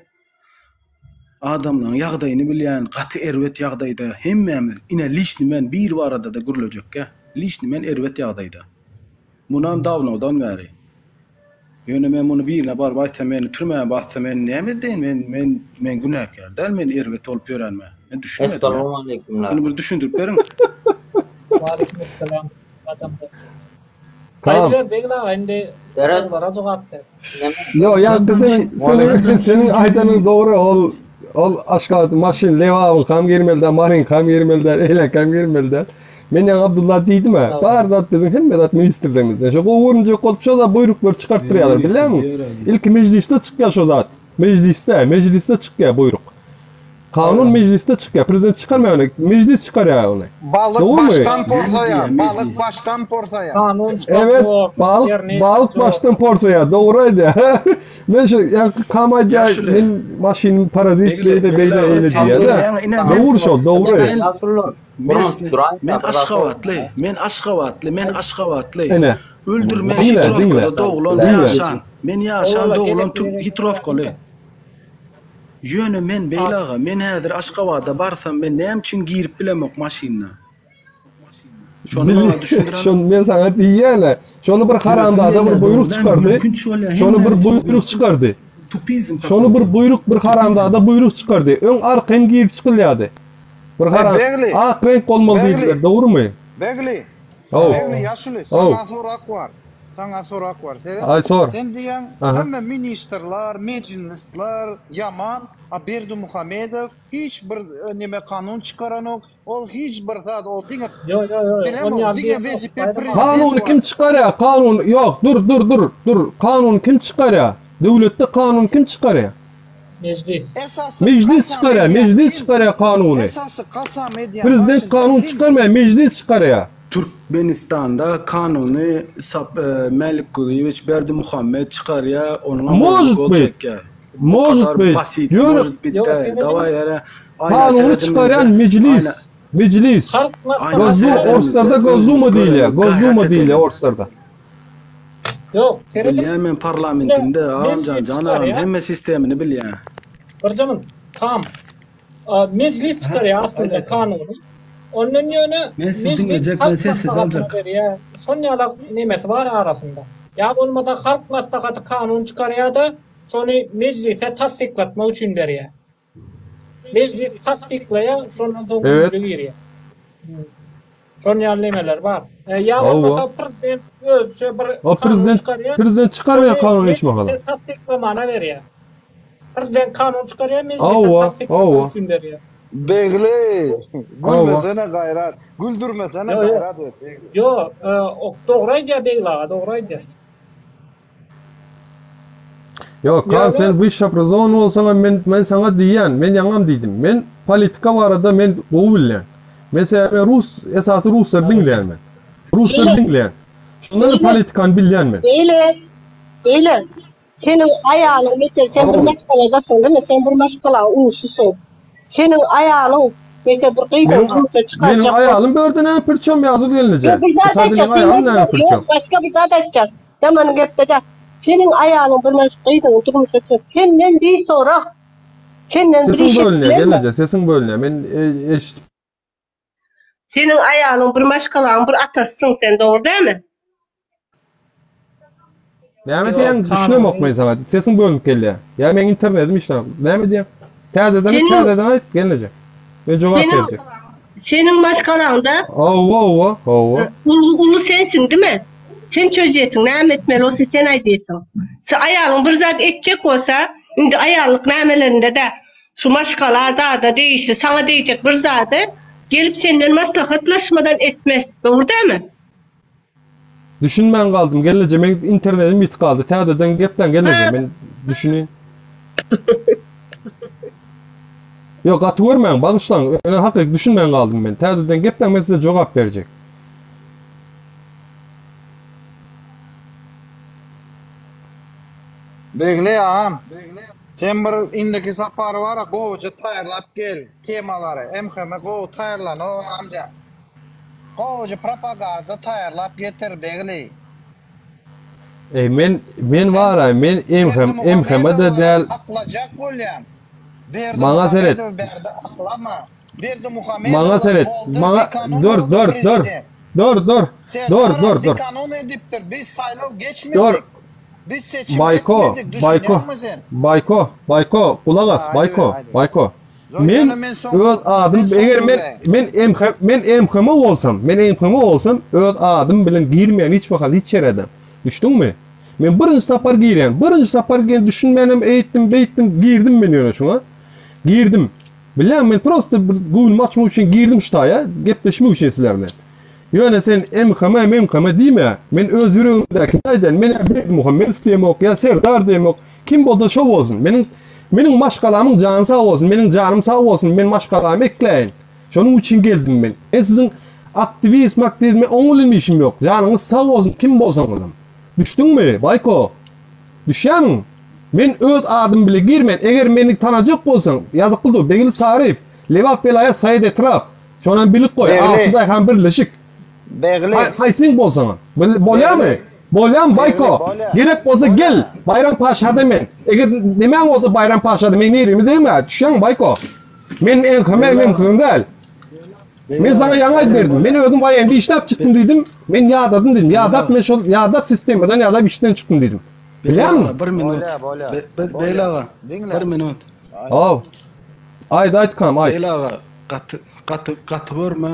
Adamlaryň ýagdaýyny bilýän, gaty erbet ýagdaýda hemmämiz, ine liçni men bir barada-da gürlejekgä. Liçni men erbet ýagdaýda. Munam dawnodan bäri. Ýöne men muny birine baryp aýtsam meni türmä bassa men näme edeýin men men men günäkär däl men erbet bolup ýörenime. Men düşünmedim. Essalawmaleýkumlar. Şuny bir düşündirip beriň. Waleýkim Adamlar. Tamam. Aýdyber Begli aga indi Eren sorulara jogap ber. Ýok, ýa seniň seniň seniň aýdanyň dogry ol. Ol Aşgabat maşyn Lebabyňkam girmeli däl, Maryňkam girmeli däl, eýläňkam girmeli däl. Men ýaňy Abdulla diýdim-ä, bar zat biziň hemme zat ministrligimizden. Şo gowy görünjek bolup şo zat buýruklary çykartdyrýarlar, bilýäňmi? Ilki mejlisde çykýar şo zat. Mejlisde, mejlisde çykýar buýruk. Kanun mejlisde çykýar, prezident çykarmaýar ony, mejlis çykarýar ony. Balyk Dogrumy? başdan porsaýar, balyk başdan porsaýar. Kanun çykaryp Evet, ýok, balyk ýerine balyk ýetirip ýok. başdan porsaýar, dogry aýdýar. Men şu ýaňky kam aýdýar, Ýaşuly. men maşynym parazit Begle, beýle Begle beýle aga, eýle sen diýýär-de. bilýäň, ine men Dogry şol, dogry. men Ýaşulylar, men men bir zat Aşgabatly, men Aşgabatly, men Aşgabatly. Ine. Öldür men Diňle, diňle. Hitrowkada doglan, Diňle. ýaşan. Men ýaşan, Ola, doglan gezek türk gezek Hitrowkaly. Ýöne men Beýle aga, men häzir Aşgabada barsam men näme üçin girip bilemok maşynda? Şony maňa düşündir Şony men saňa diýýän-ä. Şony bir haramzada bir buýruk çykardy. Şony bir buýruk çykardy. Tupizm Şony bir buýruk bir haramzada buýruk çykardy. Öň arkaýyn girip çykylýardy. Bir haram Begli. ak reňk bolmaly Begli. diýdiler, dogrumy? Begli. Haw. Begli ýaşuly, Haw. saňa sorak bar. Saňa sorak bar. Seret. Aý sor. Sen diýýäň, Aha. hemme ministrler, mejlisler ýaman, a Berdimuhamedow hiç bir e, neme kanun çykaranok. Ol hiç bir zat, ol diňe Ýo ýo ýo, bilemok, ol ýaly diňe diýenok. wezipe Baýram aga. prezident Kanuny bar. kim çykarýar? Kanun ýok, dur, dur, dur, dur. Kanuny kim çykarýar? Döwletde kanuny kim çykarýar? Mejlis. Esasy Mejlis kasam çykarýar, edýän mejlis kim? çykarýar kanuny. Esasy kasam edýän Prezident başynda kanun kim? çykarmaýar, mejlis çykarýar. Türkmenistanda kanuny Sap Mälik Gulyýewiç Berdimuhamet çykarýar, onuňam ogly Может gol быть. çekýär. Bu Может kadar быть. basit, Ýöne может быть Ýok, däl. seredeniň Dawaý ýere aýna kanuny seredimizde, çykarýan aýna mejlis. Mejlis. Halk aýna maslahaty Gozdu bar. seredenimizde orslarda özümiz Gozduma diýilýär. göreli, gaýrat Gozduma diýilýär edeli. orslarda. Ýok, serediň. Bilýän men parlamentinde agamjan Mejlis jan agam çykarýar. hemme sistemini bilýän. Birje minut. Tam. Mejlis çykarýar aslynda kanuny. Ondan ýöne Men sizi mejlis diňlejek men halk sessiz maslahatyna aljak. berýär. Şon ýalak nemesi bar arasynda. Ýa bolmasa halk maslahaty kanun çykarýar-da, şony mejlise tassyklatmak üçin berýär. Mejlis tassyklaýar, şondan soň Evet. güýje girýär. Şon ýaly nemeler bar. E, ýa Hawa. bolmasa prezident özüçe bir O kanun prezident çykarýar. prezident çykarmaýar Şony kanun hiç mejlise mahala. tassyklamana berýär. Prezident kanun çykarýar, mejlise Hawa, tassyklamak hawa. üçin berýär. Begli, Hawa. gülmesene gaýrat, güldürmesene Ýo, ýo. gaýrat et, Begli. Ýo, e, ok dogry aýdýar Begli aga, dogry aýdýar. Ýok, Kan Ýöne sen wyşşe obrazowanyý bolsaňam men men saňa diýýän, men ýaňam diýdim. Men politika barada men gowy bilýän. Men sebäbi men rus esasy ruslary diňleýän men. Ruslary Beýle, diňleýän. Şondan beýle, politikany bilýän men. beýle, beýle. Seniň aýalyň, meselem, sen bir Hawa. maşgaladasyň, değil mi? Sen bir maşgalaň ulusysyň. Seniň aýalyň, meselem, bir gyzyň Meniň durmuşa meniň çykarjak bolsa, aýalym bu ýerde näme pirçem ýazyl gelneje. Ýok, bir Bu zat taýda aýtjak, meniň sen aýalym näme başga, pirçem? ýok, başga bir zat aýtjak. Ýaman gepde-de. Seniň aýalyň bir maş gyzyňy durmuşa çyk, senden bir sorag, senden bir Sesiň iş bölünýär etdilermi? gelneje, sesiň bölünýär. Men e, eşitip Seniň aýalyň bir maşgalaň bir atasysyň sen, dogry dälmi? Näme Ýok, diýýäň düşünemok kanuny men saňa. Sesiň bölünip gelýär. Ýa meň internetim işlänok. Näme diýýäň? Täzeden Seniň täzeden aýt gelneje. Men jogap seniň berjek. seniň maşgalaňda Hawa, hawa, hawa. uly uly sensiň, dimi? Sen çözýärsiň, näme etmeli bolsa sen aýdýarsyň. Se aýalyň bir zat etjek bolsa, indi aýallyk nämelerinde-de şu maşgala zada degişli saňa degjek bir zady gelip senden maslahatlaşmadan etmez. Dogry dälmi? Düşünmän galdym gelneje meň internetim ýitip galdy täzeden gepläň gelneje men düşünin. Ýok gaty görmäň bagyşlaň ýöne hakyky düşünmän galdym men täzeden gepläň men size jogap berjek. Begli agam, sen bir indiki sapar bara gowuja taýýarlap gel temalary, MHM gowy taýýarlanok agamjan. Gowuja propaganda taýýarlap getir Begli. Eý men men Sen bara men MHM MHM-de Berdimuhamedowy däl aklajak bolýaň. maňa seret Berdimuhamedowy bärde aklama. maňa Berdimuhamedowa seret boldy maňa bikanun dur boldy dur dur prezident. dur dur dur Serdaram dur dur bikanun edipdir. Biz saýlaw dur geçmedik. Biz seçim Baýko etmedik. Baýko Düşünýäňmi sen? Baýko Baýko gulak Ha, as aýdyber, Baýko aýdyber. Baýko Ýok, Men ýöne men soň öz adym men soň eger men diňläýin. men MH men MHM bolsam, men MHM bolsam öz adym bilen girmeýän hiç mahal hiç ýere-de. Düşdüňmi? Men birinji sapar girýän. Birinji sapar giren düşünmänem eýtdim, beýtdim, girdim men ýöne şuňa. Girdim. Bilýäňmi men prosta bir göwnümi açmak üçin girdim şu taýa, gepleşmek üçin sizler bilen. Ýöne sen MHM, MHM diýme. Men öz ýüregimdäkini aýdaýyn. Men-ä Berdimuhamedow diýemok, ýa Serdar diýemok. Kim bolsa şo bolsun. Meniň meniň maşgalamyň jany sag bolsun, meniň janym sag bolsun, men maşgalamy ekläýin. Şonuň üçin geldim men. Men siziň aktiwist, maktiwist men oň bilen işim ýok. Janyňyz sag bolsun kim bolsaňyzam. Düşdüňmi, Baýko? Düşýämiň? Men öz adym bile girmen. Eger meni tanajak bolsaň, ýazykly dur, Begli Saryýew, Lebap welaýat, Saýat etrap. Şonam bilip goý, Begli. Awçy daýhan birleşik. Begli. Haý, haýsyň bolsaňam. Bil, bolýamy? Bolýamy, Begli, Baýko? bolýa. Gerek bolsa gel, Baýram Paşada men. Eger nemäň bolsa Baýram Paşada, meň nerimi degme, düşýäňmi, Baýko? Men MHM, Begli aga. MHM däl. Begli Men aga. saňa ýaňy aýdyp berdim. Men özüm waýende işläp çykdym diýdim. Men ýadadym diýdim. Begli Ýadap aga. men şol ýadap sistemadan ýadap işden çykdym diýdim. Begli Bilýäňmi? aga, bir minut. Bolýa, bolýa. Be, be, Begli Bolýa. aga, Diňle. bir minut. Haw. Aýt, aýt kam, aýt. Begli aga, gaty, gaty, gaty görme.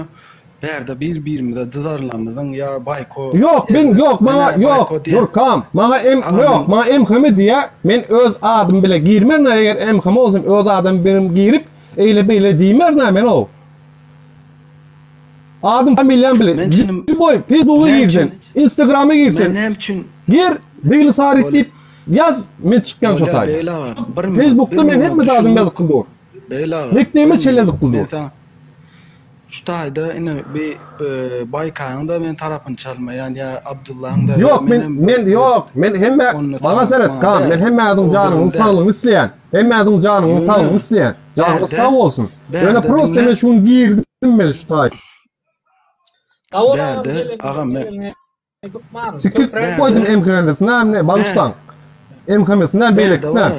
Bärde bir-birimize dyzarlamyzyň ýa Baýko Ýok, men erbet. ýok, maňa Men-ä ýok, Baýko diýen. dur kam, maňa M Aga ýok, men maňa MHM diýýä, men öz adym bile girmerin-ä, eger MHM bolsam öz adym bilen girip, eýle-beýle diýmerin-ä men ow. Adym familiýam bile. Men çynym Lýuboý Facebooka näme gir sen, üçin Instagrama gir men sen. näme üçin Gir, Begli Saryýew Bolýa. diýip ýaz, men çykýan şo Bolýa taýda. Begli aga, bir minut, bir Facebookda men minut hemme zadym düşündim. ýazykly dur. Begli aga, bir Mekdebime çenli minut. ýazykly Men dur. saňa Şu taýda ine bi Baýkaň-da men tarapyny çalmaýan ýa Abdyllaň-da ýa Ýok men menem bir men bir ýok men hemme onda maňa saňa seret maňa Kam men däl. hemmäňiziň O janyňyzyň gürrüň däl. saglygyny isleýän. Hemmäňiziň janyňyzyň Ýöne saglygyny isleýän. Janyňyz bärde sag bolsun. Ýöne bärde prosta diňle men şu gün girdim men şu taý. Sag bol agam bärde geleniňe agam men geleniňe hökman Sikip köpräk goýdum bärde MHM-sinem ne bär bagyşlaň. MHM-sinem bärde beýlekisinem.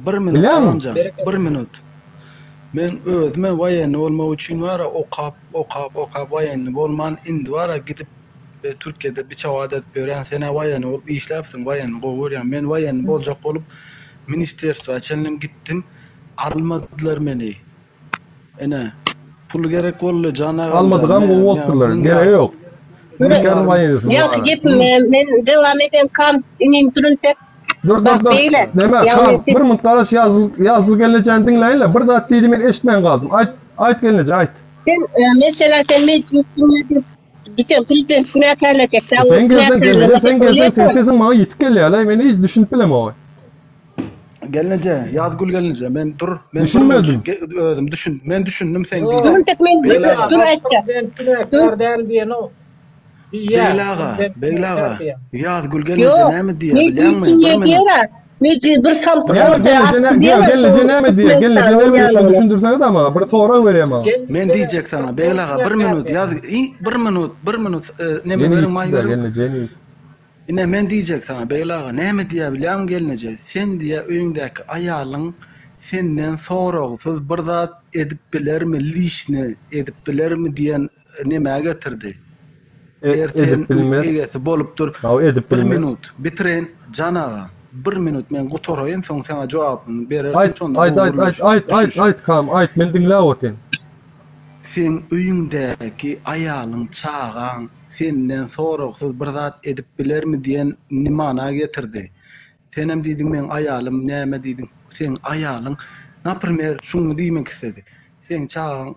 bara bir minut Bilýäňmi? agamjan bereket bir minut. Men özüme waýenni bolmak üçin bara okap okap okap waýenni bolman indi bara gidip e, Türkiýede biçawat edip ýörän senä waýenni bolup işläpsiň waýenni gowy görýän men waýenni boljak bolup ministerstwa çenlem gitdim almadylar meni Ene, pul gerek boldy jan agamjan. Almadygam gowy bolupdyrlar. Geregi ýok. Türkiýäniň waýennisini Ýagty bara. gepim men dewam edem kam inim duruntek. Dur dur Bak dur. beýle. Neme Ýagny kam sen bir minut garaş ýazyl ýazyl gelnejäni diňläýinle. Bir zat diýdi men eşitmän galdym. Aýt aýt gelneje aýt. Sen e, mesela sen meclis dinledin. Sen prezident günäkärlejek. E, Sen gelseň gelneje sen gelseň seň sesiň maňa ýetik gelýär-le. Men hiç düşünip bilemok. Gelneje, Ýazgül gelneje, men dur, men Düşünmedim. Bir özüm düşün, men düşündim sen Ýok. diýjek. Durun tek men Begli aga, dur aýtjak. Prezident günäkär däl diýen o. Diýýär. Begli aga, Prezident Begli günäkär aga, diýýär. Ýazgül gelneje Ýok. näme diýýär Mejlis bilýäňmi? Bir diňleýär minut. diýer. Mejlis bir samsyk Näme ortaya gelneje atdy nä diýer. gelneje Şo näme diýýär? Gelneje Türkmenistanyň näme diýýär? Şony ýalyny. düşündirseňiz maňa. Bir sorag berýär maňa. Men Gelneje diýjek saňa, Begli aga, bir prezident günäkär minut, diýýär. ýaz, i, bir minut, bir minut, e, neme Ýene beriň, maý ýitdiler beriň. gelneje ýene ýitdi. Ine, men diýjek saňa, Begli aga, näme diýýär bilýäňmi gelneje? Sen diýýär, öýüňdäki aýalyň senden soragsyz bir zat edip bilermi, lişni edip bilermi diýen nemä getirdi. E, Eger sen edip öý bilmez. eýesi bolup dur, Hawa, edip bir bilmez. minut, bitireýin, jan aga, bir minut men gutaraýyn, soň saňa jogabyny berersiň, Aýt, şonda aýt, gowy aýt, aýt, gürleşip aýt, aýt, düşünişeris. aýt, kam, aýt, men diňläp otyryn. Seň öýüňdäki aýalyň, çagaň senden soragsyz bir zat edip bilermi diýen mana getirdi. Senem diýdiň meň aýalym näme diýdiň. Seň aýalyň naprimer şuny diýmek isledi. Seň çagaň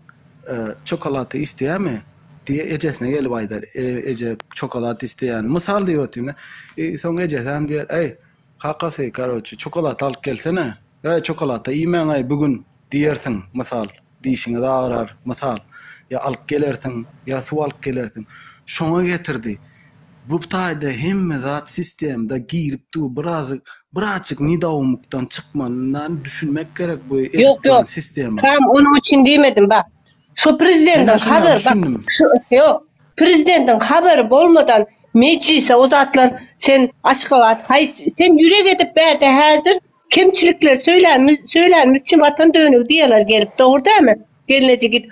çokolata isleýärmi? diýe ejesine gelip aýdar. Eje çokolat isleýän. Mysal diýip otyryn. Soň ejesem diýer, eý kakasy karoçe çokolat alyp gelsene. Eý çokolata iýmäňaý bu gün diýersiň mysal. Dişiňiz agyrar, mysal, ýa alyp gelersiň, ýa suw alyp gelersiň. Şoňa getirdi. Bu taýda hemme zat sistemda girip dur, biraz birazjyk nedawmykdan çykmalyny düşünmek gerek bu edip Ýok, duran ýok. sistema. Tam onuň üçin diýmedim, bak. Şu prezidentiň Men-ä şuňa habary, bak, düşündim. şu, ýok. Prezidentiň habary bolmadan mejlise o zatlar sen Aşgabat haýsy sen ýürek edip bärde häzir Kemçilikleri söýlänimiz söýlänimiz üçin watan dönügi diýerler gelip dogry dälmi gelneje git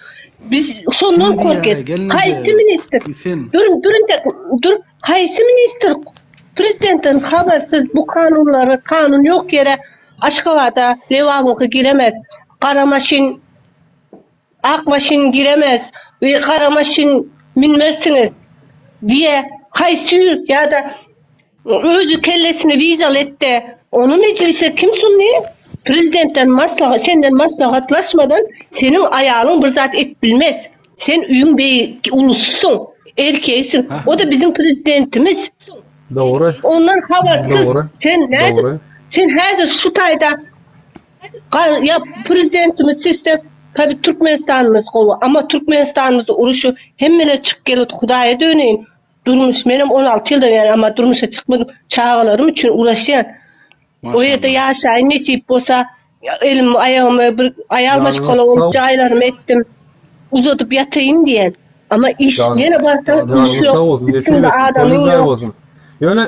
biz şondan Kim diýýär korkýas gelneje haýsy ministr sen. dur dur intek dur haýsy ministr prezidentden habarsyz bu kanunlary kanun ýok ýere Aşgabada Lebabyňky giremez gara maşyn Ak maşyn giremez we gara maşyn münmersiňiz diýe haýsy ýurt ýa-da özi kellesini wizaly etde ony mejlise kim sundy? Prezidentden maslahat senden maslahatlaşmadan seniň aýalyň bir zat edip bilmez. Sen öýüň beýi ulusysyň, erkegisiň. O-da biziň prezidentimiz. Dogry. Ondan habarsyz Dogry. sen nädip Dogry. sen häzir şu taýda ýa prezidentimiz sizde tabi Türkmenistanymyz gowy amma Türkmenistanymyzda uruşy hemmeler çykyp gelip Hudaýa döneýin durmuş menem 16 ýyldan bäri amma durmuşa çykmadym çagalarym üçin uğraşýan o ýerde ýaşaýyn nesip bolsa elim aýagymy bir aýal maşgala bolup jaýlarymy etdim uzadyp ýataýyn diýen amma iş ýene barsaň iş ýok üstüňde adamyň ýok ýöne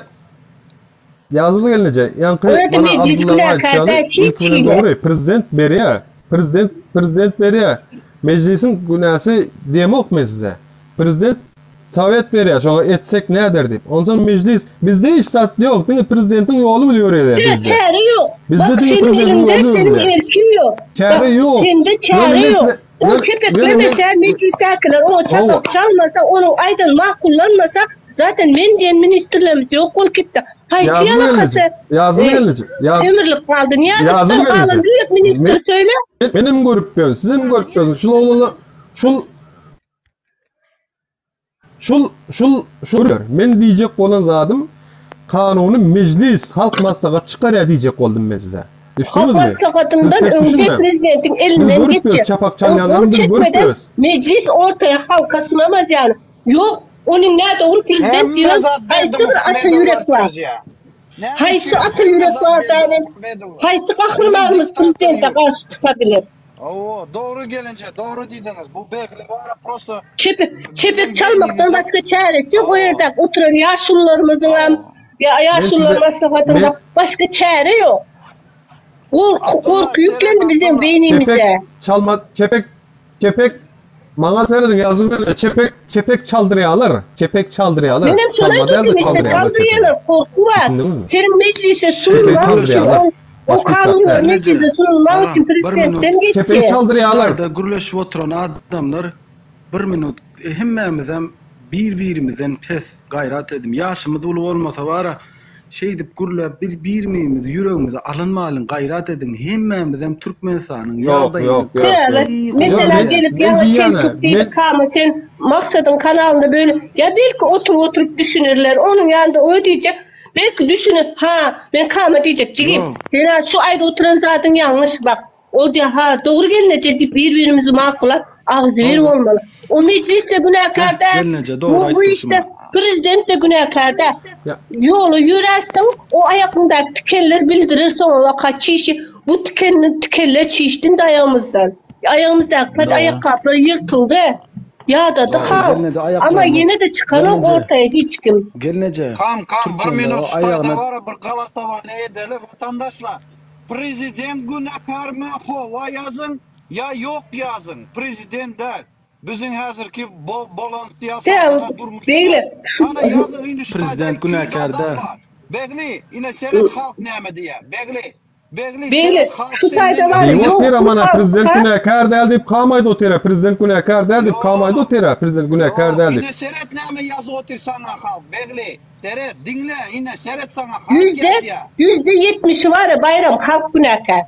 Ýazly gelneje, ýaňky Öde mana mejlis Abdyllaň günäkär aýdyşy ýaly, däl hiç ilki bilen hili. dogry, prezident berýär. Prezident, prezident berýär. Mejlisiň günäsi diýemok men size. Prezident sowet berýär, şoňa etsek näder diýip. Onsoň mejlis, bizde hiç zat ýok, diňe prezidentiň ýoly bile ýöreýär Diňe bizde. çäre ýok. Bizde Bak diňe seniň prezidentiň eliňde ýoly seniň ýörülýär. erkiň ýok. Çäre Bak ýok. sende Ýöne çäre men ýok. size, Ol ýöne, ýöne men, çepeklemese, mejlisdäkiler oňa hawa. çapak çalmasa, onuň aýdany makullanmasa, Zaten men diýen ministrlerimiz ýok bolup gitdi. Haýsy Ýazly ýalakasy gelneje, Ýazly e, gelneje, Ýaz, ömürlik galdy. Ýazly Nyýazowdan galan gelneje. büyük ministr Men, söýle. menem görüp ýörün, sizem görüp ýörün. Şul oglana, şul, şul, şul, şul, men diýjek bolan zadym, kanuny mejlis, halk maslahat çykarýar diýjek boldum men size. Halk Düşdüňizmi? Siz maslahatyndan ters öňje düşünmäň. prezidentiň Biz elinden görüp ýörüs, geçjek. çapak Ol gol çalýanlaryny biz görüp çekmeden ýörüs. mejlis ortaya halka sunamaz ýaly. Ýok, onuň nädogry prezident Hemme diýen zat haýsy bir ata ýürek Berdimuhamedowlar bar. çözýär. Näme Haýsy üçin ata hemme ýürek zat bar däli? Berdimuhamedowlar? Haýsy Biziň gahrymanymyz diktator prezidente ýok. garşy çyka biler? Hawa, dogry gelinje, dogry diýdiňiz. Bu begli bara prosto Çepek, biziň çepek çalmakdan beýnimize başga çäresi ýok o Hawa. ýerde oturan ýaşulularymyzyňam, Hawa. ýa Men ýaşulular size, maslahatynda men, başga çäre ýok. Gorky, Abdylla, gorky seret ýüklendi biziň Abdylla. çepek beýnimize. çalma, çepek, çepek, maňa serediň ýazly gelneje, çepek, çepek çaldyrýarlar, çepek çaldyrýarlar, Menem şony çalma aýdyp däl-de otyryn, işte çaldyrýarlar çepegi. çaldyrýarlar, korky bar. Düşündiňizmi? Seniň mejlise Çepegi sunmaň üçin çaldyrýarlar. ol o Başga hiç zat kanunlar däl. mejlise Gelneje, sunulmak gara, üçin bir minut. prezidentden Çepegi geçýär. Şu çaldyrýarlar. taýda gürleşip oturan adamlar bir minut hemmämizem bir-birimizden pes gaýrat ediň. Ýaşymyz uly bolmasa bara şeýdip gürläp bir birimizi ýüregimize alynmalyň gaýrat ediň. Hemmämizem Türkmenistanyň Ýok, ýagdaýyny ýok, ýok, Sebäbi ýok. gaty gowy Ýok, mesela men bilýäs. gelip men ýaňy diýýän-ä, çelçuk diýdi men kama sen Maksadyň kanalynda böyle ýa belki oturyp oturyp düşünerler onuň ýanynda o diýjek belki düşüner ha men kama diýjek jigim Ýok. sen-ä şu aýdyp oturan zadyň ýalňyş bak Ol diýýär, ha, dogry gelneje diýip bir-birimizi makullap, agzybir Hawa. bolmaly. O mejlis-de günäkär Heh, däl, gelneje dogry bu, bu aýtdyň işde şuny. prezident-de günäkär däl. Ýa. Ýola ýörärsiň, o aýagyňdaky tikenler bildirir soňabaka çişi, bu tikenli tikenler çişdi indi aýagymyzdan. Aýagymyzdaky pat Dogry. aýakgaplar ýyrtyldy. Ýadady Dogry halk. gelneje Amma aýaklaryňyz ýene-de çykanok gelneje ortaya hiç kim. gelneje Kam kam bir türkmenler minut o şu taýda aýagyna bara bir galasowanie edeli watandaşlar. Prezident günäkärmi hawa ýazyň ýa ýok ýazyň prezident däl biziň häzirki bolan syýasatymyza durmuşymyza Begli şu hana ýazyň indi şu taýda Prezident 200 günäkär adam däl. bar Begli ine seret halk näme diýýär Begli Begli Begli seret halk şu senden taýda bar näme Diýip ýok otyra şu mana prezident halka günäkär däl diýip kamaýdy otyra prezident günäkär däl diýip kamaýdy Ýok otyra prezident günäkär ýok däl diýip. ine seret näme ýazyp otyr saňa halk Begli Seret, diňle, ine, seret saňa halk Ýüzde, ýazýar. ýüzde ýetmişi bar-a Baýram, halk günäkär.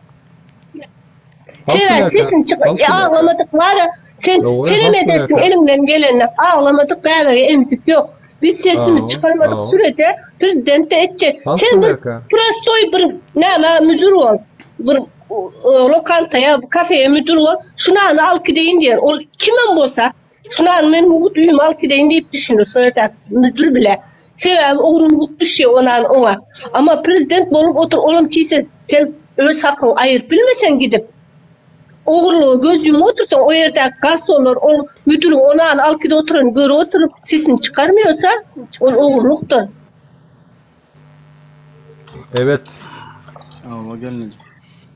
Halk Sebäbi günäkär, sesini çyk, halk günäkär. aglamadyk bar-a, sen, Dogry, senem halk edersiň günäkär. eliňden gelenini, aglamadyk bäbege emzik ýok. Biz sesimizi Hawa, çykarmadyk hawa. sürece prezident-de etjek. Halk Sen bir günäkär. prostoý bir nämä müdür bol, bir lokantaya, kafeye müdür bol, şu nany alyp gideýin diýer. Ol kimem bolsa, Şu nany men mugt öýüme alyp gideýin diýip düşüner, şo ýerde müdür bile. Sebäbi ogry mugt düşýär o nan oňa. Amma prezident bolup otur, olam kise sen öz hakyňy aýyryp bilmeseň gidip, ogurlyga göz ýumup otursaň, o ýerdäki garsonlar ol müdüriň o nany alyp gidip oturanyny görüp oturyp sesini çykarmýorsa, ol ogurlykdyr. Evet. Hawa gelneje.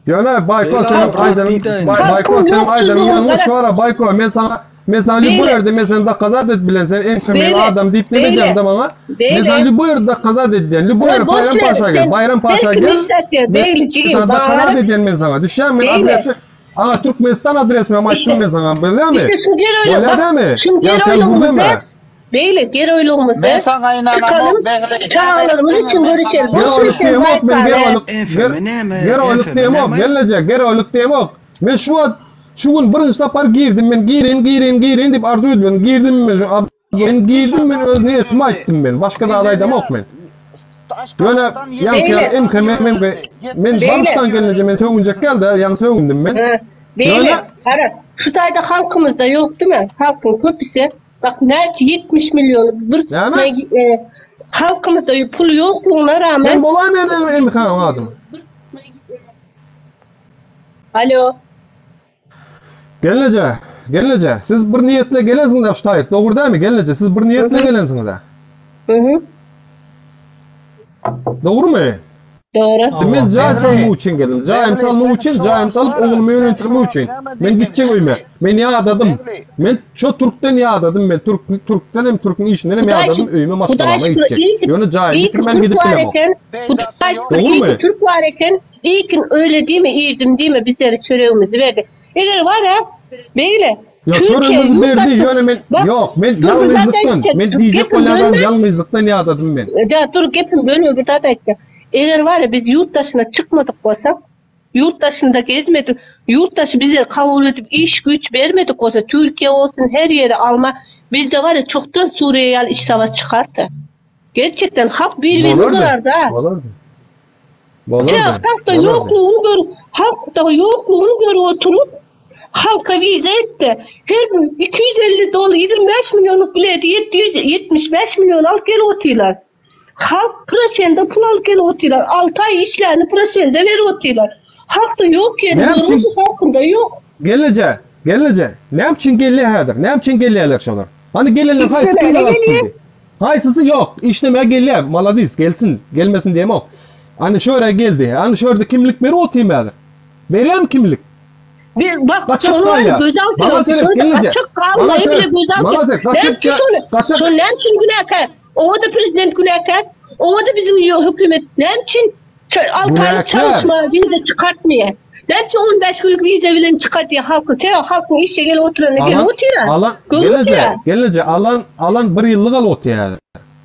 Ýöne Baýko Beýle seniň aýtma aýdanyň diýdäýin. Baýko Halkyň seniň aýdanyň ýoksullygy ýalňyş gara. bara Baýko men saňa men saňa lýuboý Beýle. ýerde men seni dokazat et bilen sen iň kämil Beýle. adam diýip neme Beýle. edýäňdä maňa men Beýle. saňa lýuboý ýerde dokazat edýän lýuboý Goý ýere boş Baýram ver Paşa gel sen Baýram her Paşa kim gel işletýär men Beýle jigim saňa dokazat bagyryp edýän men saňa düşýäňmi men Beýle. adresi aňa Türkmenistan adresimi hem aýtdym İşte men saňa bilýäňmi işte şu gel oýla bolýa bak dämi şu ýa gel sen oýla gürleme. Beýle geroýlygymyzy Men saňa ynanamok çykalym, Begli. çagalarymyz üçin Men göreşelim. saňa Boş ver Geroýlyk sen diýemok men baýkary. geroýlyk FM näme? Geroýlyk FM diýemok näme? gelneje geroýlyk diýemok. Men şu wagt şu gün birinji sapar girdim men gireýin gireýin gireýin diýip arzuw edip girdim men men girdim men öz niýetimi aýtdym men başga zat aýdamok men. Ýöne ýaňky Beýle. MK men men men Beýle. bagyşlaň gelneje men sögünjek geldi ýaňy sögündim men. Hä, Beýle, Ýöne gara, şu taýda halkymyzda ýok diýme, halkyň köpüsi, bak näçe 70 million bir Näme? men, e, halkymyzda pul ýoklugyna Sen rağmen bolaý men MK-nyň adyny. Alo. Gelneje, gelneje, siz bir niýetle gelensiňiz-ä şu taýyk, dogry dälmi, gelneje, siz bir niýetle gelensiňiz-ä. Mhm. Dogrumy? Dogry. Men jaý salmak üçin geldim. Jaýym salmak üçin, jaýym salyp oglumy öýlendirmek üçin. Men gitjek öýüme. Men ýadadym. Men şo türkden ýadadym men. Türk türkden hem türküň işinden hem Hudaý ýadadym öýüme Hudaý maşgalama şükür gitjek. iyi ki Ýöne jaýymy iyi ki bitirmän Türk gidip bar bilemok. eken. Hudaý şükür iyi Dogrumy? ki Türk bar eken. İyi ki öyle değil mi irdim değil mi bizlere çöreğimizi verdi. Eger bar ya beyle Ýok, Türkiye çöregimizi berdi, yurttaşı ýöne men bak ýok, men dur bir zat ýalňyzlykdan, aýtjak. men Dur diýjek gepim bolýan bölme. ýalňyzlykdan ýadadym men. Ya dur gepim bölme bir zat aýtjak. Eger bar ya biz yurt daşyna çykmadyk bolsak, yurt daşynda gezmedik, yurt daşy bize kabul edip iş güç bermedik bolsa, Türkiye olsun her yere alma, bizde var ya çoktan Suriye ýaly iç savaş çykardy. Gerçekten halk bir-birini Bolardy, gyrardy ha. bolardy. Bolardy, Sen halkda bolardy. ýoklugyny gör, halkda ýoklugyny görüp oturyp, halka wiza etdi. Her gün 250 dolar, 25 milyonlyk bileti 775 milyon alyp gelip otyrlar. Halk prosende pul alyp gelip otyrlar. 6 aý işläni prosende berip otyrlar. Halkda ýok ýeri Näme üçin görüp halkynda ýok. Gelneje, gelneje, näme üçin gelýär häzir? Näme üçin gelýärler şolar? Hany gelenler haýsy Işlemäge kimler alyp gelýär. bildi? Haýsysy ýok, işlemäge gelýär, maladis, gelsin, gelmesin diýemok. Hany şöre geldi, hany şörde kimlik berip otyrmy häzir? Berýärmi kimlik? Bir bak Gaçak şonu var ya galýar. göz altı Maňa yok. seret, Şöyle gelneje. açık Maňa kalmayı bile seret, göz altı maňa yok. seret, Ne gaçak, için şunu? gaçak. Şunu ne için günahkar? O da prezident günahkar. O da bizim hükümet. Ne için? 6 aylık Günahkar. çalışma vize çıkartmıyor. Ne için 15 günlük vize bilen çıkartıyor halkı? Sen halkın işe gel oturanı gel Alan, oturuyor. alan, Gör gelneje, oturuyor. gelneje, alan, alan bir ýyllyk al otyr. Alan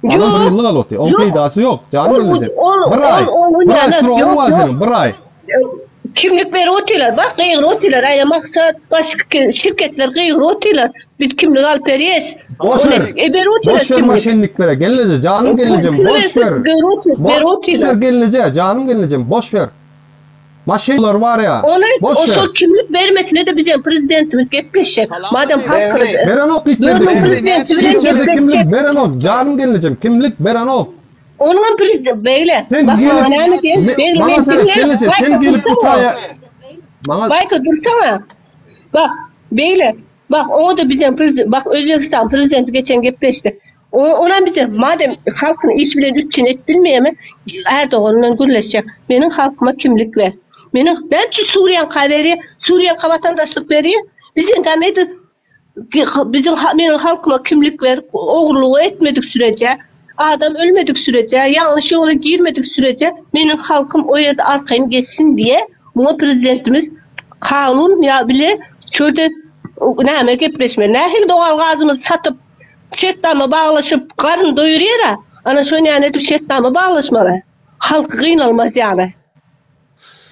bir Yok. ýyllyk al otyr. Oň Yok. peýdasy ýok, janym Ol, gelneje. ol, Bir aý, ol, ol, bir aý ol, srogyň yok, bar yok. seniň, bir aý. Kimlik berip otyrlar. Bak gygyryp otyrlar. Aýa maksat başga şirketler gygyryp otyrlar. Biz kimlik alyp berýäs. Boş ver. E berip otyrlar Boş ver kimlik. maşenniklere. Gelneje, janym gelnejem, Pul boş berse ver. berip otyr, berip Boş ver otyrlar. gelneje, janym gelnejem, boş ver. Maşennikler bar ya. Ona Boş o ver. şol kimlik bermesine de bizim prezidentimiz gepleşjek. Madem halk Begli. Berenok hiç yerde Görme kimlik. prezidenti bilen Hiç yerde kimlik gepleşjek. berenok, janym gelnejem, kimlik berenok. Onuň prezident beyle. Sen Bak gelip maňa näme diýen? Me- Beyle maňa men seret, dinle. gelneje, sen Baýka gelip bu dursana. taýa maňa Baýka dursana. Bak beyle. Bak o da bizim prezident, bak Özbekistan prezidenti geçen gepleşdi. O, ona bize madem halkın iş bilen üpjün et bilmeýärmi, Erdoğan'la gürleşjek. Meniň halkyma kimlik ver. Meniň ben şu Suriýan berýär, Suriýan vatandaşlyk berýär. Bizim gamedi bizim meniň halkyma kimlik ver, ogurlygy etmedik sürece, adam ölmedik sürece, yanlış yola girmedik sürece meniň halkym o ýerde arkaýyn geçsin diye muňa prezidentimiz kanun ya bile çölde näme gepleşme. Nähili doğal gazymyzy satyp şertnama baglaşyp garyn doýurýar. Ana şony ýany edip şertnama baglaşmaly. Halk gynalmaz ýaly.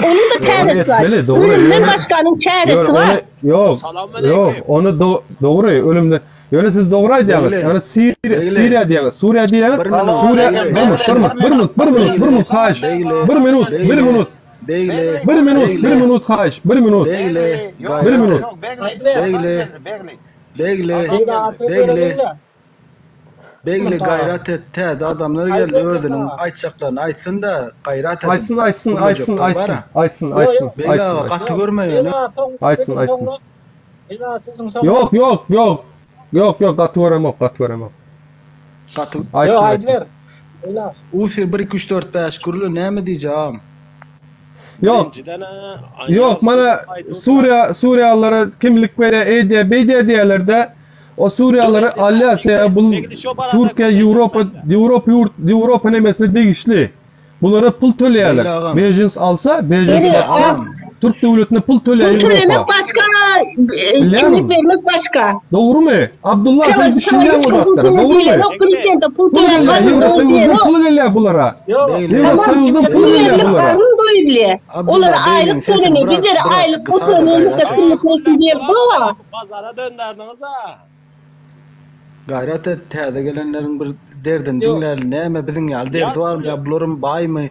Onun da Onu çäresi var. etmeli, dogry. Ölümden Ýöne- başganyň çäresi Ýöne var. ony ýok, ýok, ony do- dogry ölümde. Ýöne siz dogry aýdýaňyz. Begli. Ýöne Siriýa, Begli. Siriýa diýýäňiz, Suriýa diýýäňiz. Bir minut. Suriýa, Begli. bir minut, bir minut, bir minut, bir minut, bir minut haýyş. Begli. Bir minut, bir Begli. minut. Begli. Bir minut, bir Begli. minut haýyş, bir minut. Begli. Bir Gaýrat minut. et. Begli. Begli. Begli. Begli gaýrat et. Täze adamlar geldi özüniň aýtjaklaryny aýtsyn da gaýrat edin. Aýtsyn, aýtsyn, aýtsyn, Gürlejekler aýtsyn, bara. aýtsyn, aýtsyn, Begli aýtsyn, aga aýtsyn. gaty görme ýöne. Aýtsyn, aýtsyn. Ýok, ýok, ýok. Ýok, ýok, gaty göremok, gaty göremok. Gaty Aýtsyn, aýtsyn. Ufir 1 2 3 4 5 gürle näme diýjegim? Ýok. Ýok, mana Suriýa, Suriýalylara kimlik berýär, edýär, beýdýär diýerler-de, o Suriýalylary alýar, sebäbi bu Türkiýe, Ýewropa, Ýewropa ýurt, Ýewropa nemesine degişli. Bulara pul Begli töleýärler. agam. Bejins alsa, bejins Beri, baksa, ah. Türk döwletine pul töleýär Pul tölemek Ýewropa. başga, e, kimlik bermek başga. Dogrumy? Abdullah sen düşünýäň o zatlara, dogrumy? Diýenok, prezidente pul Pul töläp gelýär, garyn Ýewrosoýuzdan diýenok. pul gelýär bulara. Ýewrosoýuzdan pul gelýär bulara. Garyn doýurýar. Olara aýlyk tölenýär, bizlere aýlyk pul tölenmese kimlik bolsun diýen bu. Bazara dönderdiňiz-a. Gaýrat et täze gelenleriň bir derdini diňläli näme biziň ýaly derdi barmy ýa bularam baýmy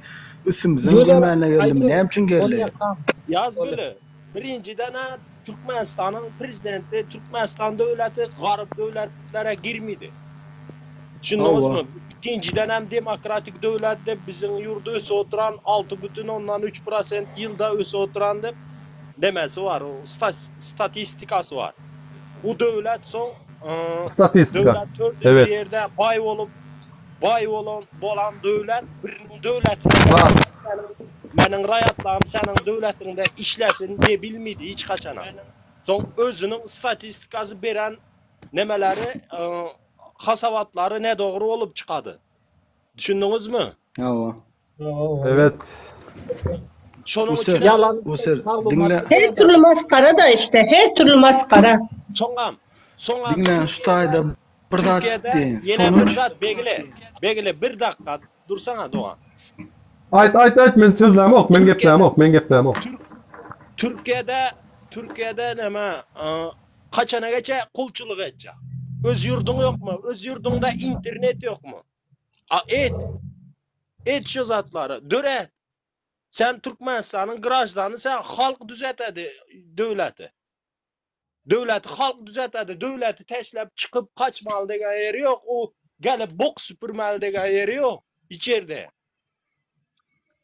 üstümizden gülmäne geldimi näme üçin geldi. Ýazgüli, birinjiden-ä Türkmenistanyň prezidenti Türkmenistan döwleti garyp döwletlere girmidi. Düşündiňizmi? Ikinjidenem demokratik döwlet dep biziň ýurdy ösüp oturan 6,3 prosent ýylda ösüp oturan dep nemesi bar, statistikasy bar. Bu döwlet soň Statistika. döwlet dördünji Evet. ýerde baý bolup baý bolan bolan döwlet biriniň döwletine Bar. meniň raýatlarym seniň döwletiňde işlesin diýe bilmedi hiç haçanam. Soň özüniň statistikasy beren nemeleri hasabatlary nädogry bolup çykady. Düşündiňizmi? Hawa. Evet. Şonuň User, üçin Ýalan User, diňle. Her türlü maskara da işte, her türlü maskara. Soňam, soňam Diňle şu taýda bir zat Türkiýede diýeýin. ýene bir Sonuç zat Begli, Begli bir dakika dursana dogan. Aýt, aýt, aýt, men sözlämok, men Türkiýede geplämok, men geplämok. Türkiýede Türkiýede näme haçana geçe kulçulyk etjek. Öz ýurduň ýokmy? Öz ýurduňda internet ýokmy? A et. Et şu zatlary. Döret. Sen Türkmenistanyň graždany sen halk düzetedi döwleti. Döwleti halk düzetedi. Döwleti teşläp çykyp kaçmaly degen ýeri ýok. O gelip bok süpürmeli degen ýeri ýok. Içerde.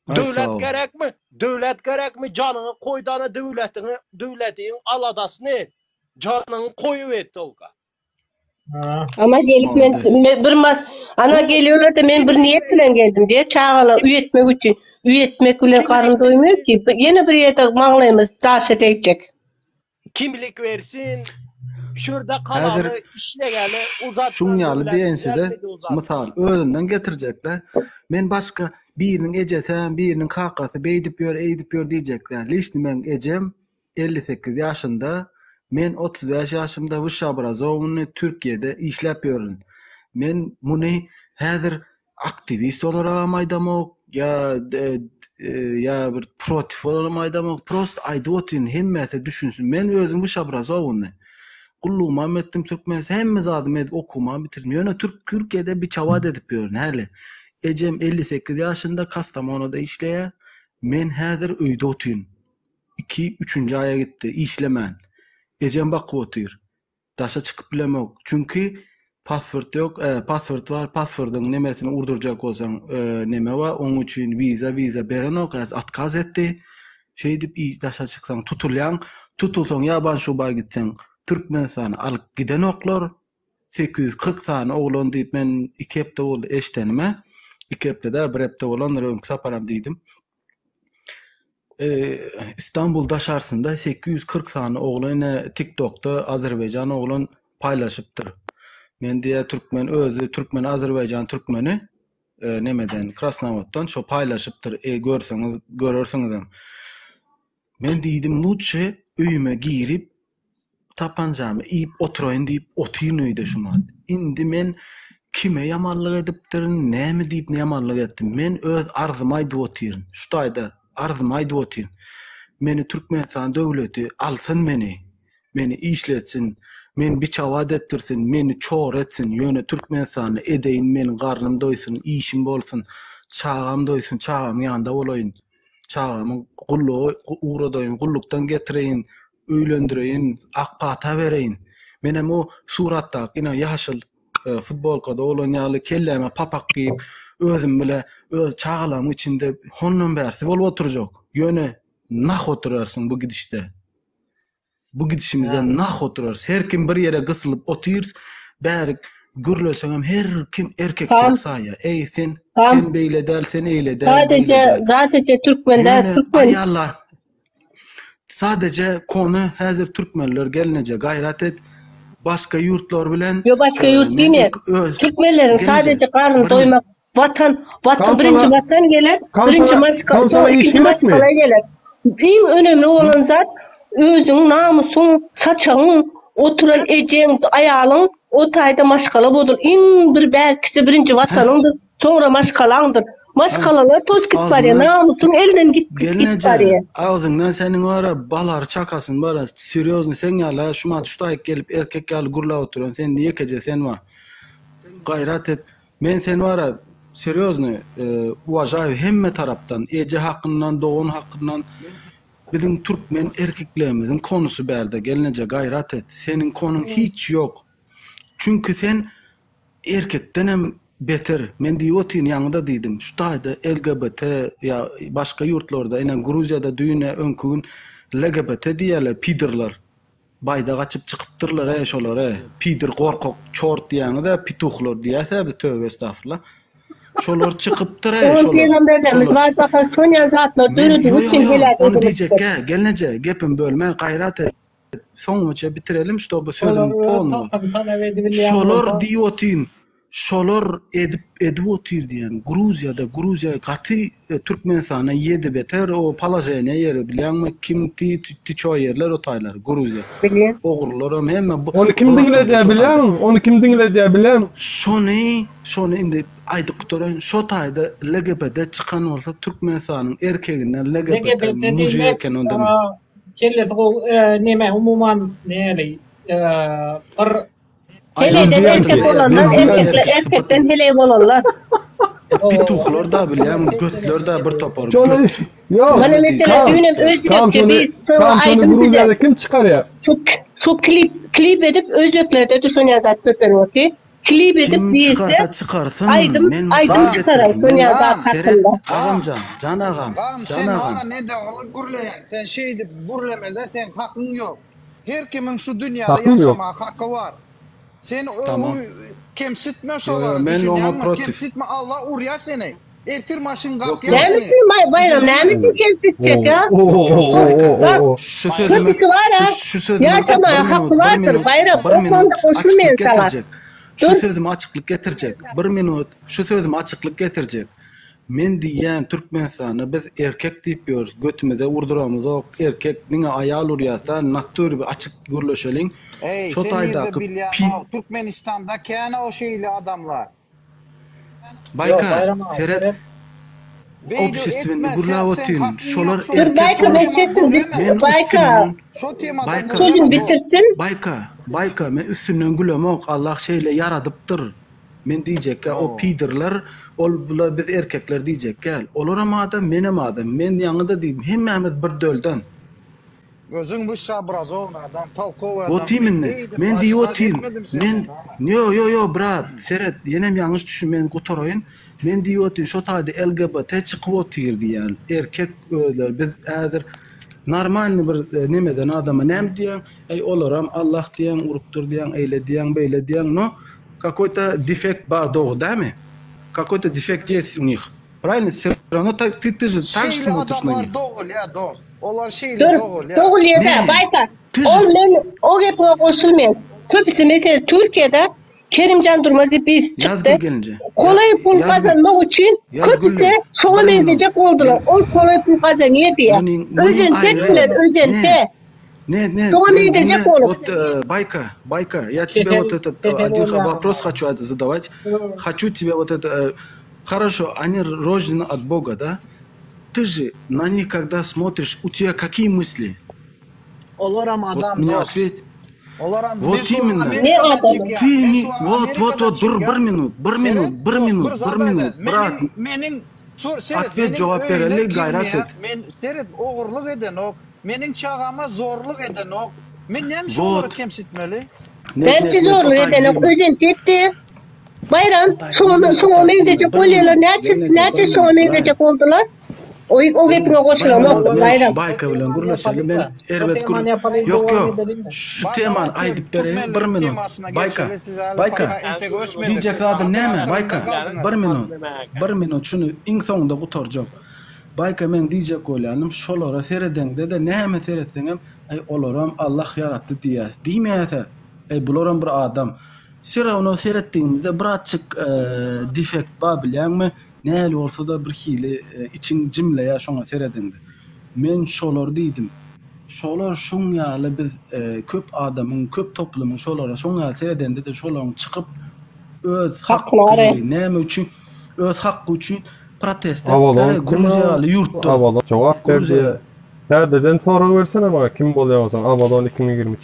Ay Döwlet sag ol. gerekmi? Döwlet gerekmi? Janyňy koýdana döwletiňi, döwletiň aladasyny et. Janyňy koýup et tolka. Ama gelip men Molades. bir mas ana geliyorlar da men bir niyet bilen geldim diye çagalar üyetmek üçin üyetmek bilen karın doýmuyor ki ýene bir ýerde maňlaýymyz daşa degjek. Kimlik versin. Şurada Häzir kalaly işlegeli uzatman şuň ýaly döwlet diýen size düzelmedi uzatman. mysal özünden getirjekler. Men başga biriniň ejesem, biriniň kakasy beýdip ýör, eýdip ýör diýjekler. Liçni meň ejem 58 ýaşynda, men 35 ýaşymda wyşşe obrazowanyny Türkiýede işläp ýörün. Men muny häzir aktiwist olaragam aýdamok, ýa ýa bir protiv olaram aýdamok, prosto aýdyp otyryn hemmesi düşünsin. Men özüm wyşşe obrazowanyny. Gullugymam etdim Türkmenistan hemme zadymy edip okuwymam bitirdim. Ýöne türk Türkiýede biçawat edip ýörün häli. Ejem 58 ýaşynda Kastamonoda işleýär. Men häzir öýde otyryn. Iki, üçünji aýa gitdi, işlemän. Ejem bakyp otyr. Daşa çykyp bilemok. Çünki pasport ýok, e, pasport bar, pasportyň nemesini urdurjak bolsaň, e, neme bar, oň üçin wiza, wiza berenok, häzir otkaz etdi. Şeýdip iş daşa çyksaň tutulýaň, tutulsaň ýaban şuba gitseň Türkmenistana alyp gidenoklar. 840 sany oglan diýip men iki hepde boldy eşdenime. Iki hepde däl, bir hepde bolandyr, öňki saparam diýdim. Istanbul daşarsynda 840 sany oglan ine TikTokda Azerbaýjan oglan paýlaşypdyr. Men diýä türkmen özi türkmen Azerbaýjan türkmeni e, nemeden Krasnowoddan şo paýlaşypdyr. E, görseňiz görersiňizem. Men diýdim lutşy öýüme girip Tapanjamy iýip oturaýyn diýip otyryn öýde şumat. Indi men kime ýamanlyk edipdirin, näme diýip ýamanlyk etdim. Men öz arzymy aýdyp otyryn. Şu taýda arzymy aýdyp otyryn. Meni Türkmenistan döwleti alsyn meni. Meni işletsin. Meni biçawat etdirsin, meni çor etsin. Ýöne Türkmenistanda edeýin meniň garnym doýsun, işim bolsun, çagam doýsun, çagamyň ýanynda bolaýyn. Çagamy gulluga ugradaýyn, gullukdan getireýin, öýlendireýin, ak pata bereýin. Menem o suratdaky ine ýaşyl e, futbolkada bolan ýaly kelläme papak geýip, özüm bile öz çagalarymyň içinde hondan bärsi bolup oturjak. Ýöne nah oturarsyň bu gidişde. Bu gidişimize nah oturarys. Her kim bir ýere gysylyp otyrys. Bärik gürleseňem her kim erkekçilik Tam saýýar. Eý sen tam sen beýle däl, sen eýle däl, beýle sadeje däl. sadeje türkmen däl Ýöne türkmen aýallar Sadeje kony häzir türkmenler gelneje gaýrat et başga ýurtlar bilen Yo başga e, ýurt men diýmeýän. ilk öz Türkmenleriň gelneje sadeje garny bir doýmak watan watan Kam birinji sana watan geler, kam birinji sana maşgala, kam soň sana iş ikinji gerekmi? maşgala geler. Iň önemli bolan zat özüň namysyň, saçagyň, oturan ejeň, aýalyň o taýda maşgala bozul. Iň bir bärkisi birinji watanyňdyr, soňra maşgalaňdyr. Maşgalalar toz gidip barýar, namysyň elden git gidip Gelneje, barýar. agzyňdan seniň bara balary çakasyn bara, serýozny seň ýaly şumat şu taýyk gelip erkek ýaly gürläp oturan sen ýekeje sen bar. Gaýrat et. Men seni bara serýozny uwažaýu hemme tarapdan, eje hakyndan, dogan hakyndan biziň türkmen erkeklerimiziň konusy bärde gelneje gaýrat et. Seniň konuň hiç ýok. Çünki sen erkekdenem beter. Men diýip otyryn ýaňyda diýdim. Şu taýda LGBT ýa başga ýurtlarda ine Gruziýada düýn öňki gün LGBT diýýärler pidorlar. Baýdak açyp çykypdyrlar-eý şolar-eý. Pidir gorkak çort diýýäňiz-ä pituhlar diýýäs-ä biz töbe estagfurullah. Şolar çykypdyr-eý Oňa şolar. pygamberlerimiz Şolar bar bakar şonýaly zatlar Men döredigi ýo ýo üçin ýo heläk ony edilipdir. diýjekgä gelneje gepimi bölme gaýrat et soňuça bitirelim ştoby Olar sözüm öz polny bolsun. halkyny talap edibilýän Şolar bolsa. diýip otyryn Şolar edip edip otyr diýen Gruziýada Gruziýa gaty Türkmenistana ýedi beter o položeniýa ýeri bilýäňmi kim ti ti ço ýerler o taýlar Gruziýa Bilýän. ogrullaram hemme bu Ony kim diňledýär bilýäňmi? Ony kim diňledýär bilýäňmi? Şony şony indi aýdyp gutaraýyn şo taýda LGBT çykan bolsa Türkmenistanyň erkeginden LGBT LGBT mužik diýmek eken onda men. kellesi gowy neme umuman näli bir Heleýden erkek bolanlar, erkekler erkekden heleý bolanlar. Pituhlar da bilýäňmi, götler da bir topar. Şony ýok. Mana meselem düýnem özbekçe bir şoňa aýdym Gruziýada kim çykarýar? Şu şu klip klip edip özbeklerde düşenýär zat köpelip otyr. Klip edip Kim birisi çykarsa çykarsyn. Aýdym Men aýdym mysal çykaran getirdim. şonýa Men zat seret hakynda. agamjan, jan agam, Gam jan sen agam. bara ne dogry gürleýäň. Sen şeýdip gürlemede seň hakyň ýok. Her kimiň şu dünýäde Hakyň ýok. ýaşamaga haky bar. Sen Tamam. kemsitme Ýo ýo şolary men oňa düşünýäňmi? protiv. Kemsitme Allah urýar seni. Ertir maşyn Ýok gapýar ýok. Näme seni. üçin Baý Baýram näme Düşündiňmi? üçin kemsitjek Ýok a? ýok Baýka. Bak Şu sözüme köpüsi bar a şu şu sözüme bir ýaşamaga minut haky bir bardyr minut Baýram bir o minut sonda goşulmaýyn açyklyk saňa. getirjek. Şu Dur. sözüme açyklyk getirjek. Bir minut şu sözüme açyklyk getirjek. Men diýýän Türkmenistanda biz erkek diýip ýörüs götümize urduramyzok erkek diňe aýal urýasda natury bir açyk gürleşeliň Eý şo sen nirde taýdaky bilýän pi o Türkmenistanda kän o şeýle adamlar. Ýok Baýka Baýram aga seret seret. Beýle obşestwenni etme sen gürläp sen otyryn hakyň şolar ýok şo Dur erkek Baýka şo men tema sesini bit gürleme. men Baýka üstünden Şo temadan Baýka sözüni gürleme dost. bitirsin. Baýka Baýka men üstünden gülemok Allah şeýle ýaradypdyr Men diýjekkä o pidorlar ol bular biz erkekler diýjekgäl. Olaram adam menem adam. Men ýaňyda diýdim hemmämiz bir dölden. Özüň wyşşe obrazownyý adam, tolkowyý adam. Otym Men indi. beýdip Men diýip aždar otyryn. etmedim Men senden ana. ýo ýo ýo brat seret ýenem ýalňyş düşün men gutaraýyn. Men diýip otyryn şo taýda LGBT çykyp otyr diýýän. Erkek özleri biz häzir normalny bir nemeden adama näme diýýäň eý olaram Allah diýýäň urupdyr diýýäň eýle diýýäň beýle diýýäň no Kakoý-to defekt bar dogry dämi? Kakoý-to defekt ýest u nih. Pravilno wse rawno tak ty ty že tak že Şeýle smotriş na adamlar nih. dogulýar dost. Olar şeýle Dur, dogulýar. dogulýada, Ne? Baýka. Ty že Ol men o gepiňe goşulmaýan. Köpüsi meselem Türkiýede Kerimjan Durmaz diýip birisi çykdy. Ýazgül gelinje. Kolaý pul Ýazgül. gazanmak üçin Ýazgül köpüsi şoňa bir minut. meňzejek boldular. Men Ol kolaý pul gazanýar diýýär. munyň munyň Özente aýry etdiler, ne? özente. Нет, нет, Şoňa men meňzejek diňle, bolup. вот э, Байка, Байка, я тебе Kesel вот этот э, kesel один bolýar вопрос adamlar. хочу от- задавать. Хочу тебе вот это... э, Хорошо, они рождены от Бога, да? Ты же на них, когда смотришь, у тебя какие мысли? Olaram Вот adam мне dost. ответь. Olaram Вот men şu именно. Ne Amerikadan adamy? çykýan. Ты Men не... şu Вот, вот, Amerikadan вот, dur, bir çykýan. minut, bir minut, Seret bir dost minut, bir bir zat minut, aýdaýyn. brat. Meniň meniň sor seret Ответ meniň jogap öýüne bereli, gaýrat girmeýär. et. Men seret ogurlyk edenok. Meniň çagama zorluk edenok. Men näme üçin olary Wot. kemsitmeli? Net, Näme net, üçin net, zorluk o taý edenok? girme. Özenti etdi. Baýram, O taý şoňa girme, o şoňa taý girme. meňzejek Bir bolýarlar. minut, Näçe gelneje, bir näçe şoňa minut, brat. meňzejek boldular? O o Bir gepiňe minut, bir goşulamok, minut, men şu Baýram. Şo Baýka bilen temany gürleşeli, men ýapalyň-da. Şo erbet gür... temany ýapalyň, Ýok, dowam ýok, edeliň-de. şu Bar temany daway tem aýdyp bereýin, bir türkmenleriň minut. temasyna Baýka, geçeli siz häli Baýka, paka entek ösmedik. diýjek zadym Altyn näme, asyrynda Baýka, galdyňyz. bir minut, bir minut, şuny iň soňunda gutarjak. Baýka meň diýjek bolýanym, şolara seredeňde-de näme seretseňem, Äý olaram Allah ýaratdy diýýäs. Diýmeýäsä. Äý bularam bir adam. Wse rawno seretdigimizde birazjyk defekt bar bilýäňmi? Nähili bolsa-da bir hili içiň jimleýär şoňa seredeňde. Men şolary diýdim. Şolar şoň ýaly biz köp adamyň, köp toplumyň şolara şoň ýaly seredende-de şolaryň çykyp öz Haklary. haky näme üçin öz haky üçin protest etdiler Avalon kim Gruziýa ýaly ýurtda. Avalon jogap berdi. Gruziýa. Täzeden sorag bersene maňa kim bolýan bolsaň Avalon 2023.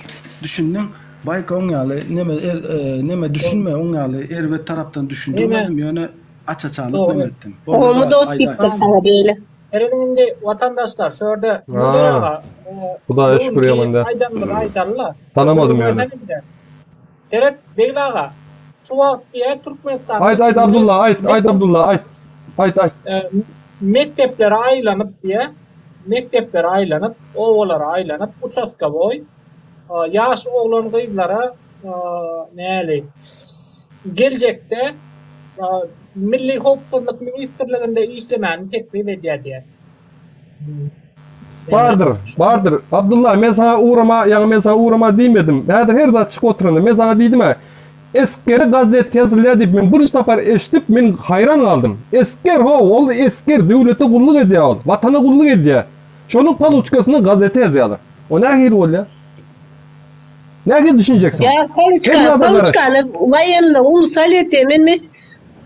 Düşündiň? Baýka oň ýaly neme er, neme düşünme oň ýaly erbet tarapdan düşündirmedim ýöne aç-açanlyk neme etdim. Boldy Gowy brat dost aýdaý. diýipdir saňa beýle. Serediň indi watandaşlar şu ýerde Muzar Aa, aga Hudaýa bu şükür günki ýaman däl. aýdanymyzy aýdaly-la. Tanamadym Gürrüň ýöne. bersene bize. Seret Begli aga şu wagt diýýär Türkmenistanyň Aýt aýt içinde Abdulla aýt aýt Abdulla aýt. Aýt aýt. mekdeplere aýlanyp diýýär mekdeplere aýlanyp obalara aýlanyp uçastkowoý ýaş oglan gyzlara näli geljekde Milli howpsuzlyk ministrliginde işlemäni teklip edýär diýýär. Bardyr, bardyr. Abdylla, men saňa ugrama, ýaňy men saňa ugrama diýmedim. Häzir her zat çykyp oturandyr. Men saňa diýdim-ä, esgere gazet ýazylýar diýip, men birinji sapar eşidip, men haýran galdym. Esger, how, ol esger, döwlete gulluk edýär ol, Watana gulluk edýär. Şonuň paluçkasyna gazete ýazýarlar. O nähili bolýar? Nähili düşünjeksiň? Ýa poluçka, Her zada garaş. poluçkany waýenli ulusal etýär. Men mes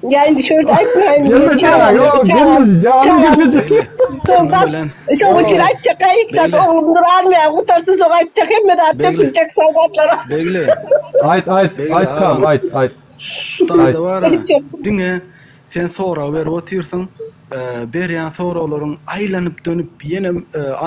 ýa indi şu ýerde aýtmaýyn. Men Gelmeje, çagam, ýok, çagam, gelmeje, janyň çagam. gelmeje. Şunuň Soldat bilen şoň üçin aýtjak hiç zat Begli. oglum dur armiýa gutarsyn soň aýtjak hemme zat Begli. döküljek soldatlara. Begli. Aýt, aýt, Begli aýt kam, agam. aýt, aýt. Şu Aýt. taýda bar-a, Aýtjak. diňe Sen sorag berip otyrsyň, berýän soraglaryň aýlanyp-dönüp ýene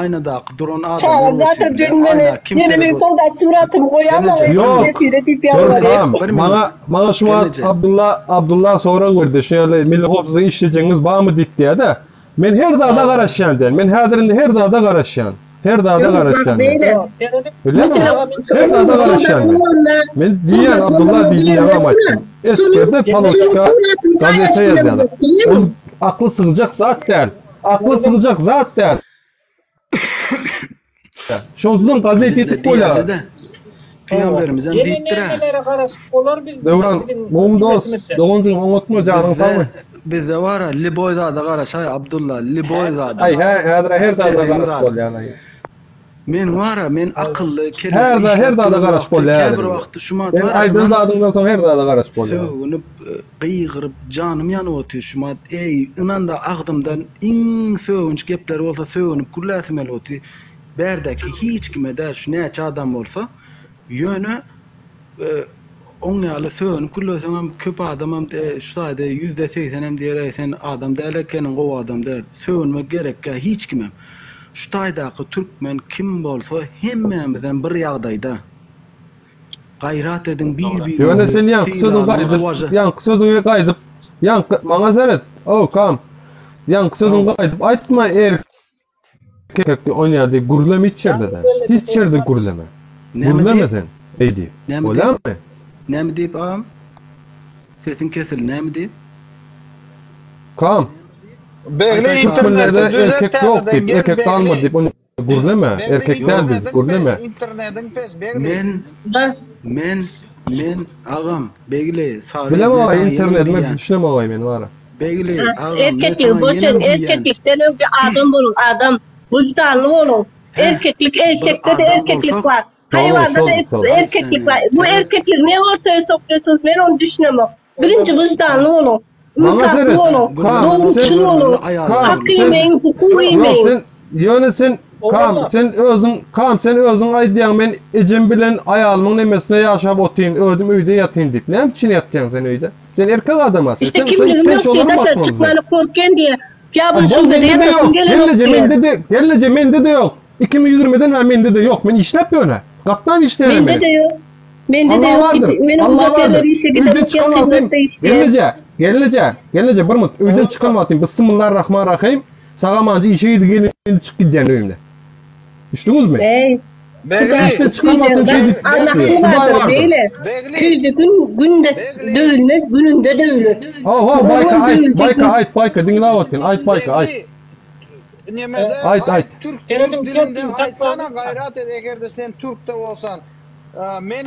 aýnadaky duran adam Çagam bolup zaten otyr. dün meni Aýna kim ýene meň seredip soldat suratymy goýamok Gelneje, Ýok. efire diýip Dur ýalbarýar. kam, Bir maňa minut. maňa şu wagt Gelneje. Abdulla Abdulla sorag berdi. Şu ýaly milli howpsuzlyk işlejegiňiz barmy diýip diýýär-de. Men her zada garaşýan diýen. Men häzir indi her zada garaşýan. Her zada Ýok, bak garaşýan men. beýle. Ýok, serediň. Bilýäňmi? Meselem, Her zada soldat garaşýan men. bolanda, Men diýýän soldat Abdulla bolanda diýdi ýaňam bilemezsiň-ä. aýtdym. Şonuň Esgerde şonuň paloçka suratyny gazete paýlaşyp ýazýarlar. bilemzok, Ol bilýäňmi? akly sygjak zat däl. Akly sygjak zat däl. Şonsuzam gazet Bizde ýetip bolýar. diýerli-de. Pygamberimizem Ýene diýipdir-ä. nämelere garaşyp bolar biz Döwran, biziň gowmy dost, hökümetimizden? doganjygym oňatmy, janyň Bizde sagmy? bizde bar-a liboý zada garaşaý Abdulla, liboý zada. Aý, hä, häzir her zada Isledigin garaşyp zat. bolýan aý. Men bar-a, men akylly, Her kellesi za, her işläp zada duran garaşyp wagty, bolýar häzir käbir indi. wagty şumat Sen bar-a, aýdan ynan zadyňdan soň her zada garaşyp bolýar. sögünip, gygyryp, janym ýanyp otyr şumat. Eý, ynan-da agzymdan iň sögünç gepler bolsa sögünip gürläsim gelip otyr. Bärdäki hiç kime däl, şu näçe adam bolsa, ýöne oň ýaly sögünip gürleseňem köp adamam şu taýda ýüzde segsenem diýer eý sen adam däl ekeniň gowy adam däl. Sögünmek gerekgä hiç kimem. Şu taýdaky türkmen kim bolsa hemmämizem bir ýagdaýda. Gaýrat ediň bir Ýöne birimizi sen ýaňky sözüňi sylalyň gaýdyp, uwaža. ýaňky sözüňi gaýdyp, ýaňky maňa seret, o kam. Ýaňky sözüňi gaýdyp aýtma er Erkek onýa diýip gürleme hiç ýerde sen. Hiç ýerde gürleme. Näme Gürleme diýip? sen. Eý diýip. Näme diýip? Bolýarmy? Näme diýip agam? Sesiň kesildi. Näme diýip? Kam. Begli Aýt aýt agam. interneti Türkmenlerde düzelt erkek ýok täzeden diýip, gel erkek galmady Begli. diýip onýa gürleme. Begli Erkek däl biz, internediň gürleme. pes internediň pes Begli. Men Ha. men men agam Begli sary Bilem men agaý saňa ýenem internetime diýýän. düşünem agaý men bara. Begli agam men Erkekligi saňa boş ýenem ediň, diýýän. erkeklikden öňce adam boluň, adam. Wyždanly boluň. Heh, Erkeklik bir eşekde-de adam erkeklik bolsak bar. Şol, Haýwanda-da şol, şol. aý erkeklik seni bar. Bu seret erkekligi ne ortaya sokýarsyňyz, men ony düşünemok. Birinji wyždanly boluň, Maňa ynsaply seret. boluň, Kam, sen dogruçyl boluň, Kam, hak sen iýmeýin, hukuk Ýok, iýmeýin. sen ýöne sen Kam, sen özüň Kam, sen özüň aýdýaň men ejem bilen aýalymyň nemesine ýaşap otyryn, özüm öýde ýatyn diýip. Näme üçin ýatýaň sen öýde? Sen erkek adama sen. İşte Sen sen kimligim sen ýok diýe şolary daşary bakmalysyň. çykmany korkýan diýe. Ýa bu Bol şunda mende-de ýatasym ýok. gelenok Gelneje diýe. mende-de, gelneje mende-de ýok. 2020-den bäri mende-de ýok. Men işläp ýöne. Gatnap işleýärin men. Mende-de ýok. Mende-de Allah ýok. bardyr. Meniň Allah uzak bardyr. ýerlere işe Öýden gidemok, çykan wagtym ýakynlarda işleýän. gelneje, gelneje, gelneje bir minut. Öýden çykan wagtym Bismillarrahmanrahim. Sag-amanca işe gidip gelin çykyp gidýän öýümden. Düşdüňizmi? Eý, Begli. Işden çykan wagtym şeýdip Allahçy Hudaý bardyr bardyr. beýle. Begli. Küýze gün günde Begli. döwülmez, gününde döwülür. Haw, haw, Baýka Ol aýt, döwüljek Baýka aýt, Baýka diňläp otyryn. Aýt Baýka, aýt. Begli. Nemede Aýt, aýt. aýt türk Serediň türk dilinde tertip aýtsana saklanyň. gaýrat et egerde sen türkde bolsan. Men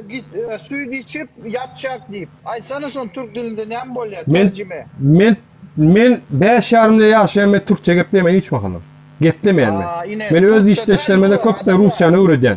git süýt içip ýatjak diýip. Aýtsana şony türk dilinde näme bolýar Men terjime. men men bäş ýarymda ýaşaýan men türkçe gepleýän hiç mahalam. Geplemeýän men. Aa, ine, Men öz türkde işdeşlerime-de däl köpüsine adam. rusçany öwredýän.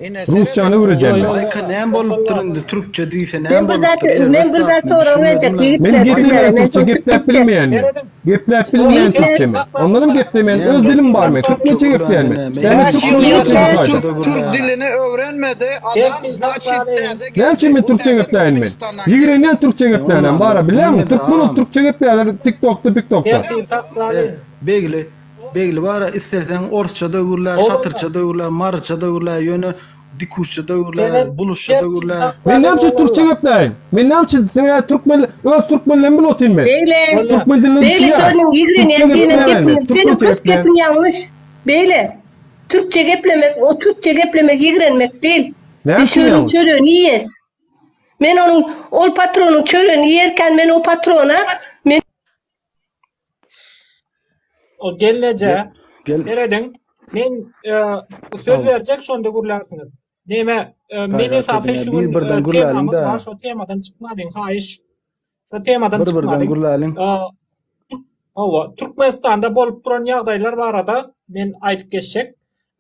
Ine, Rusçany serediň, öwredýän men. Aýka näme bolupdyr indi türkçe diýse Men näme bir zat bolupdyr men erbet bir zat zatmy sorag berjek düşünmedim Men ýigitler sizlere geplemeýän men türkçe soň çykyp gepläp gitjek. bilmeýän men. Serediň. Gepläp bilmeýän Tertip türkçe men. saklaň Ondanam bu geplemeýän Näme öz dilim bar bolupdyr men. türkçe Türkmençe gepleýän gürlände men. näme Sen men Bäş türkçe ýyl gepleýän ýaşap taýda. türk türk dilini öwrenmedi adam Tertip znaçit saklalyň. täze Näme üçin geldi. men Bu türkçe täze gepläýin men? Türkmenistandan geldi. Ýigrenýän türkçe E geplänem ondan bara bilýäňmi? bilmedi Türkmen ol agam. türkçe gepläýärler tiktokda piktokda. Tertip saklalyň. E, Begli, Begli bara isleseň orsça-da gürlä, Oglanlar. şatyrça-da gürlä, maryça-da gürlä, ýöne dikuşça-da gürlä, Seret buluşça-da tertip gürlä. Men saklalyň näme üçin türkçe oglanlar. gepläýin? Men näme üçin sen türkmen öz türkmenlerini bil otyryn men. Beýle, Bolýar. Türkmen diline beýle düşünýän. şonuň Türkçe ýigrenýän diýen gepleýän men. gepiň, seniň Türkmençe köp gepleýän. gepiň ýalňyş. Beýle, türkçe geplemek, o türkçe geplemek ýigrenmek däl. Näme Biz üçin şonuň ýalňyş? çöregini iýes. Men onuň ol patronyň çöregini iýerkän men o patrona men O gelneje Gel. serediň. Men e, söz berjek şonda gürlärsiňiz. Neme e, men Gaýrat esasy ediň, şu bir gün birden e, gürläliň temamyz de. bar, şo temadan çykmalyň, haýyş. Şo temadan Bir birden çykmalyň. gürläliň. E, Hawa, Türkmenistanda bolup duran ýagdaýlar barada men aýdyp geçjek.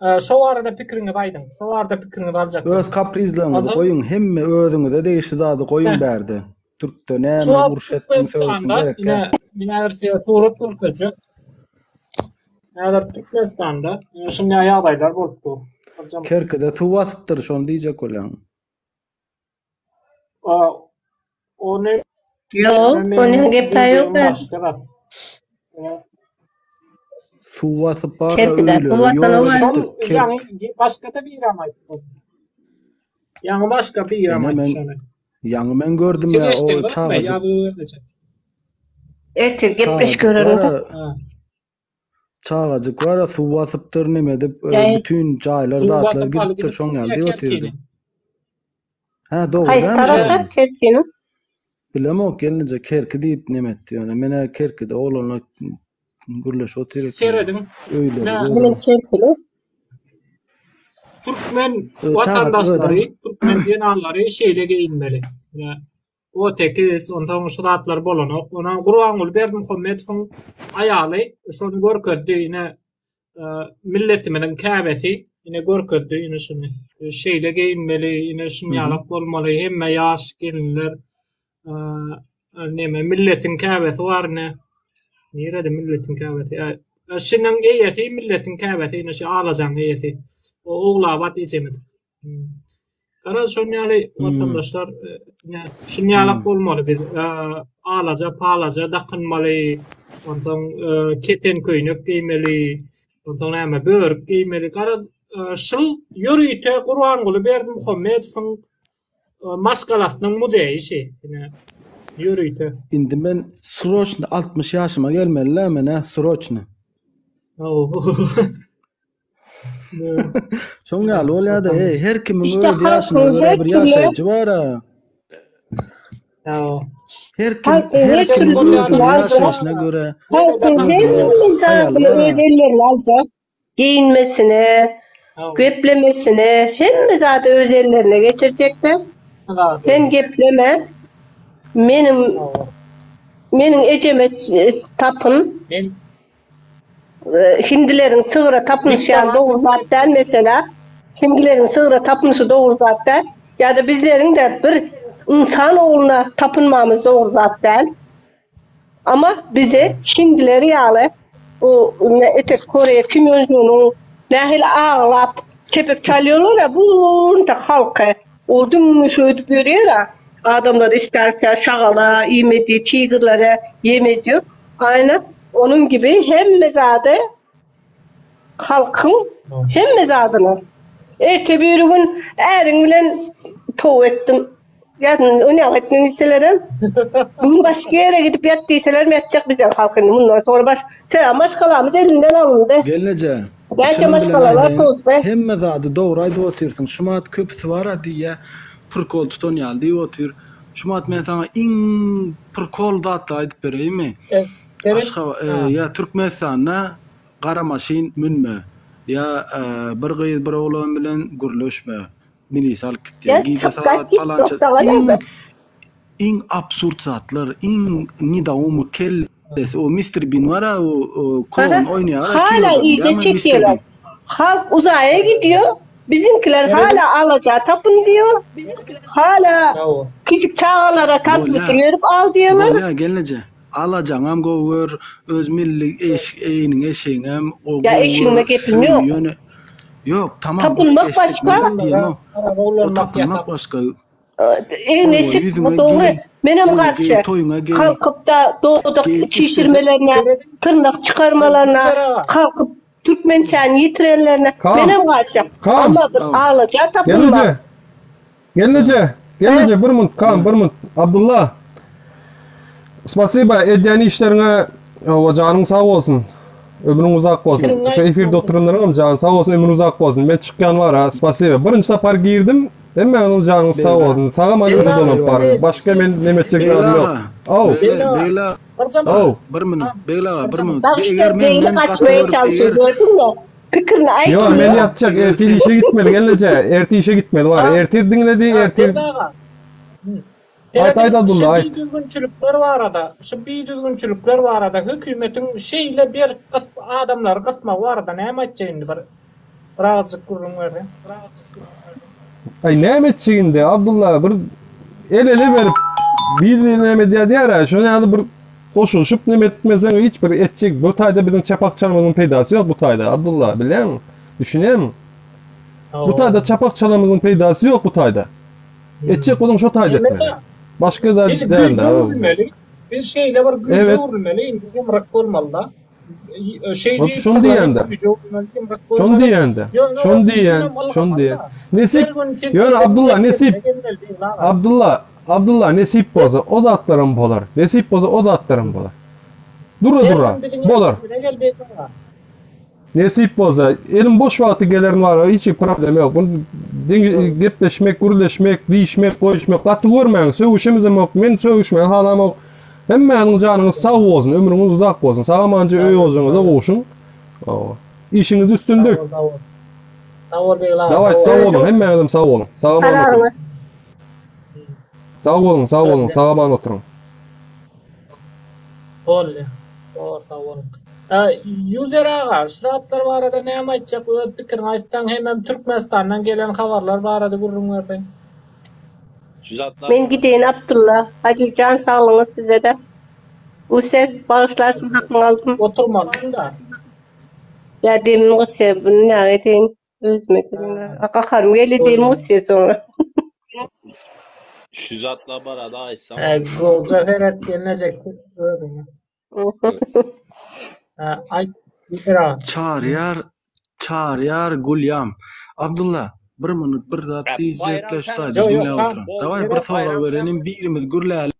E, Şo barada pikiriňizi aýdyň. Şo barada pikiriňizi aljak. Öz kaprizleriňizi Ondan- goýuň, hemme özüňize degişli zady goýuň Heh. bärde. Türkde Şu näme wagt uruş etdiň, söweşdiň Türkmenistanda gerekkä. ine men häzir size surat görkezjek. Häzir Türkmenistanda ine şunday ýagdaýlar bolup dur. Hocam, Kerkide suw basypdyr, şony diýjek bolýaň. a, ony Ýok, meniň onuň gepi diýjegim ýok. başga zat. Ine, Suw basyp bara Kerkide öýleri suw basan ýok olar. Şol edipdir. Kerk. ýaňy başga-da birem aýtdy. Ýaňy başga birem Ine aýtdy men şony. ýaňy men gördüm Siz ýa o eşitdiňizmi? çagajyk Ýazuw berlejek. Ertir gepleşik çagajyk görerin. bara Ha. çagajyk bara suw basypdyr neme edip e, Ýaý. bütün jaýlar Suw zatlar basyp aly gidipdir gidip şoň ýaly ýa diýip otyrdy. Kerkini. Hä dogry Haýsy dälmi tarapda şol? Kerkiniň? Bilemok gelneje Kerki diýip neme etdi ýöne menä Kerkide oglanlar gürleşip otyr ekenler. Serediň. Öýleri Ine Bilen gördüm. Kerkini. Türkmen E, Çagajyk watandaşlary, ödem türkmen zenanlary şeýle geýinmeli. Ine Otekiz, onsoň şu zatlar bolanok. Ona Gurbanguly Berdimuhamedowyň aýaly şony görkezdi. Ine e, milletimiziň käbesi ine görkezdi ine şuny. E, Şeýle geýinmeli, ine şun ýalak bolmaly. Hemme ýaş gelinler e, neme milletiň käbesi bar ine. Nirede milletiň käbesi? E, e, Şunuň eýesi milletiň käbesi, ine şu Alajaň eýesi. O Ogulabat ejemiz. Hmm. Garaz şon ýaly watandaşlar e, ine şun ýalak bolmaly biz. E, Alaja, palaja dakynmaly. Onsoň e, keten köýnek geýmeli. Onsoň näme börük geýmeli. Garaz e, şul ýörite Gurbanguly Berdimuhamedowyň e, maşgalasynyň muzeýi şi. Ine ýörite. Indi men sroçny 60 ýaşyma gelmeli-le men-ä sroçny. Şoň ýaly bolýar-da, eý, her kimiň Işte öz ýaşyna halkyň görä her bir türlü ýaşaýjy bar-a. Her kim halkyň her her kimiň türlü özüniň duýgusy aljak. ýaşaýşyna görä Halkyň özüne hemme haýaly zadyny bar-a. öz ellerine aljak. Geýinmesine, geplemesine, hemme zady öz ellerine geçirjekler. Sen gepleme. Meniň meniň ejeme tapyn. Men Hindileriň sygyra tapynyşy ýaly dogry zat däl mesela. Hindileriň sygyra tapynyşy dogry zat däl. Ýa-da bizleriň-de bir ynsan ogluna tapynmamyz dogry zat däl. Amma bize hindiler ýaly o etek Koreýa Kim Ýon Junyň nähili aglap çepek çalýarlar-a bunça halky. Ol diňe şöýdüp ýörýär-ä. Adamlar isterse şagala iým edýär, tigrlere ýem edýär. Aýna onuň gibi hemme zady halkyň hemme zadyny. Erte biri gün äriň bilen tow etdim. Ýa ony etmeň diýselerem, bugün başga ýere gidip ýat diýselerem ýatjak bizem halk indi mundan sonra baş sebäbi maşgalamyz elinden alyndy. Gelneje, Näçe çynym bilen maşgalalar aýdaýyn, tozdy. hemme zady dogry aýdyp otyrsyň. Şumat köpüsi bar-a diýýä, prikol tutan ýaly diýip otyr. Şumat men saňa iň prikol zatlary aýdyp bereýinmi? Aşgaba ýa Türkmenistanda gara maşyn münme, ýa bir gyz bir oglan bilen gürleşme, milise alyp gitýär. Ýa Gije çapgat sagat git palança doksaňa iň näme? Iň absurd zatlar, iň nedoumok kellesi o Mister Bin bar-a o kloun oýnaýar-a Hala kinoda yza bilýäňmi Mister çekýärler. Bin. Halk uzaýa gidýär, bizimkiler hala alaja tapyn diýýär. Hala kiçik çagalara kompýuter Bolýa. berip al diýýärler. Bolýa gelneje. Alajaňam gowy gör, öz milli eşik eýniň eşigiňem Ýa gowy gör, eşigime gepim söý ýok. ýöne Ýok, tamam ony Tapynmak geçdik başga. men diýemok. Araba O ulanmak tapynmak ýasak. başga. Egin-eşik Ýüzüňe bu dogry. geý, Menem gowy geý, garşy. toýuňa geý. Kalkyp-da dodak Geý, islese. çişirmelerine, tyrnak çykarmalaryna, kalkyp türkmençäni ýitirenlerine Kam. menem garşy. Kam. Amma bir alaja tapylmaz. Gelneje. Gelneje. Gelneje bir munt kam bir munt. Abdulla. Spasiba edýän işleriňe owa janyň sag bolsun. Ömrüň uzak bolsun. Şu efirde oturanlaryňam jany sag bolsun, ömri uzak bolsun. Men çykýan bar-a, spasiba. Birinji sapar girdim. Hemmäňiziň janyňyz sag bolsun. Sag-aman öýe dolanyp baryň. Başga men neme etjek zadym ýok. Aw. Begli aga. Aw. Bir minut. Begli aga, bir minut. Bak işte beýle gaçmaya çalışýar gördüňmi? Pikirini Ýok, men aýtmıyor. ýatjak. Ertir işe gitmeli gelneje. Ertir işe gitmeli bar. Ertir diňledi, ertir. Aýt, aýt Serediň, şu Abdulla, aýt. bidüzgünçilikler barada, şu bidüzgünçilikler barada hökümetiň şeýle berk gys adamlary gysmagy barada näme aýtjak indi bir bir azjyk gürrüň berseň. Aý näme etjek indi Abdulla bir el ele berip bir birine näme edýär diýär-ä şony ýaly bir goşulyşyp neme etmeseň hiç bir etjek bu taýda biziň çapak çalmamyzyň peýdasy ýok bu taýda Abdulla bilýäňmi düşünýäňmi bu taýda çapak çalamyzyň peýdasy ýok bu taýda etjek bolsaň şo taýda etmeli başga zat Biz däl güýje öwrülmeli. Biz şeýle bir güýje Evet. öwrülmeli, indi ýumruk bolmaly-da. Şeý Bak diýip şony diýende. Şony diýende. Şony diýen, şony diýen. Nesip, ýöne Abdulla nesip. Abdulla, Abdulla nesip bolsa o zatlaram bolar. Nesip bolsa o zatlaram bolar. Dura dura bolar. Nesip bolsa, elim boş wagty gelerin bar, hiç problem ýok. Bunu gepleşmek, gürleşmek, diýişmek, goýuşmak gaty görmäň, sögüşemizem ýok. Men sögüşmegi halamok. Hemmäniň janyňyz sag bolsun, ömrüňiz uzak bolsun. Sag-amanca öý oljaňyza gowşuň. Hawa. Işiňizde üstünlik. Sag bol. Sag bol Begli aga. Daway sag boluň, hemmäňizem sag boluň. Sag-aman oturyň. Sag boluň, sag boluň, sag-aman oturyň. Boldy. Bor, sag boluň. User aga, şu zatlar barada näme aýtjak, öz pikiriňi aýtsaň hemem Türkmenistandan gelen habarlar barada gürrüň berseň. Şu zatlar Men gideýin Abdylla. Hajyjan saglygyňyz sizede. User bagyşlarsyň hakyňy aldym. Oturmalydym-da. Ýa demim gysýa bunu näme edeýin özüme gelin. Gaharym geldi demim gysýa soňra. Şu zatlar barada aýtsam. Gowja seret gelnejek özüňe. Aýt User aga. Çaryýar Çaryýar Gulýam. Abdylla, bir minut bir zat diýjekler şu taýda diňläp oturan. Dawaý bir sorag berelim birimiz gürläli.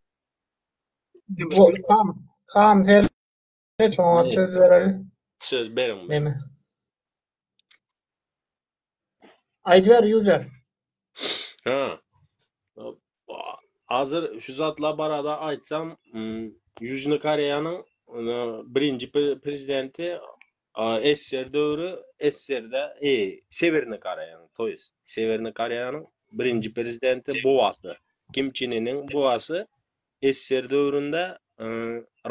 Kam, kam sen şoňa söz bereli. Söz beriň. Neme? Aýdyber user. Ha. Hazır şu zatlar barada aýtsam, Ýužny Koreýanyň birinji prezidenti SSR döwri SSR-de, e, Sewerny Koreýanyň, to ýest, Sewerny Koreýanyň birinji prezidenti bubasy, Kim Çen Iniň bubasy SSR döwründe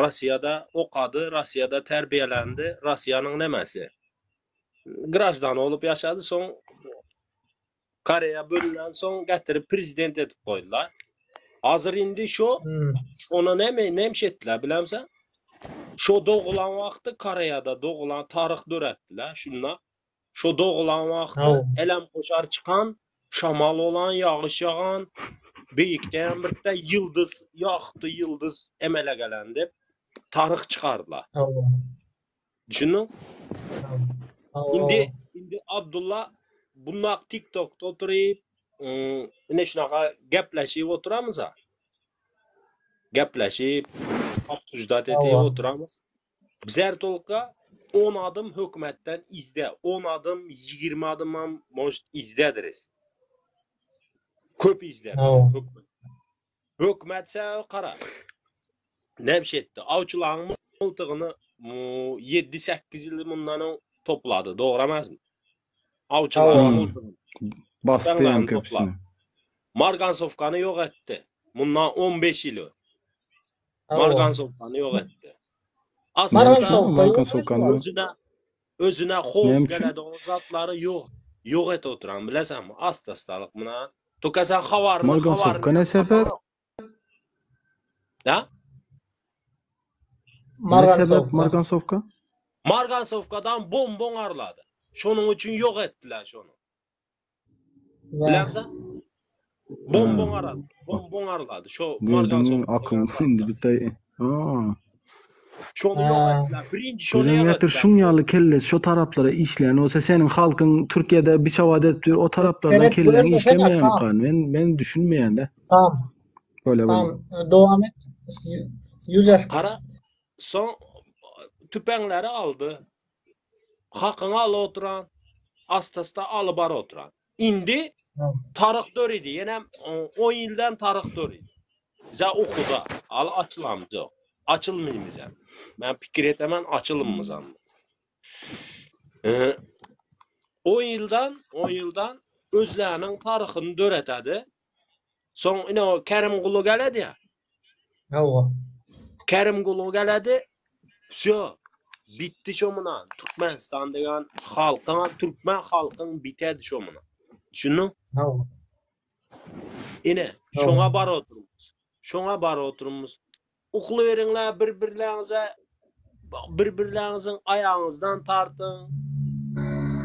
Russiýada okady, Russiýada terbiýelendi, Russiýanyň nemesi? Graždany bolup ýaşady, soň Koreýa bölünen soň getirip prezident edip goýdular. Hazır indi şo şona näme näme etdiler bilemsen? Şo dogulan wagty Koreýada dogulan taryh döretdiler şunda. Şo dogulan wagty älemgoşar çykan, şamal bolan, ýagyş ýagan, beýikden birde ýyldyz, ýagty ýyldyz emele gelen diýip taryh çykardylar. Düşündiň? Indi indi Abdulla bundak TikTokda oturyp, ine şunaka gepleşip oturamyz-a. Gepleşip, obsujdat edip oturamyz. Bizler tolka 10 adım hökümetden izde, 10 adım, 20 adymam может izdediris. Köp izde hökümet. Hökümet sebäbi gara. Näme etdi? Awçylaryň myltygyny 7-8 ýyl mundan öň toplady. Dogry emasmy? Awçylaryň myltygyny. Basdy hem köpüsini. Margansowkany ýok etdi. Mundan 15 ýyl öň. Hawa. Margansowkany ýok etdi. Margansowka Margansowkany Özüne özüne Näme howp üçin? geledi zatlary ýok. Ýok et oturan bilesenmi? Asta-astalyk muna. Toka sen habaryny Margansowka ne sebäp? Da? Ne sebäp Margansowka? Margansowkadan bomba oňarlady. Şonuň üçin ýok etdiler şony. Bilemsen? Bomba oňarlady. Bomba oňarlady. Şo Gördüňmi Margansowka. akyl indi bitaý. Ha. Şony ýok etdiler. Birinji şony Gözüň ýok ýatyr etdiler. şuň ýaly kelle şo taraplara işleýän bolsa seniň halkyň Türkiýede biçawat edip dur o taraplardan Seret bu kelläň ýerde sen işlemeýänmi tam. kan men men düşünmeýän-de. Tam. Bolýa bolýa. Tam dowam et. Ýüzer. Gara soň tüpeňleri aldy. Hakyňy alyp oturan, asta-asta alyp baryp oturan. Indi taryh döredi. Ýenem 10 ýyldan taryh döredi. Bize ukuda, al açylamyz ýok. Açylmymyzam. Men pikir etemen açylmymyzam. 10 ýyldan, 10 ýyldan özleriniň taryhyny döretedi. Soň ine o Kerimguly geledi ya. Hawa. Kerimguly geledi. Vsyo. Bitdi şomuna. Türkmenistan diýen halkyň, türkmen halkyň bitedi şomuna. Düşündiň? Hawa. Ine, şoňa bar oturmyz. Şoňa bar oturmyz. Uklyberiňler bir-birleriňize, bir-birleriňiziň aýagyňyzdan tartyň.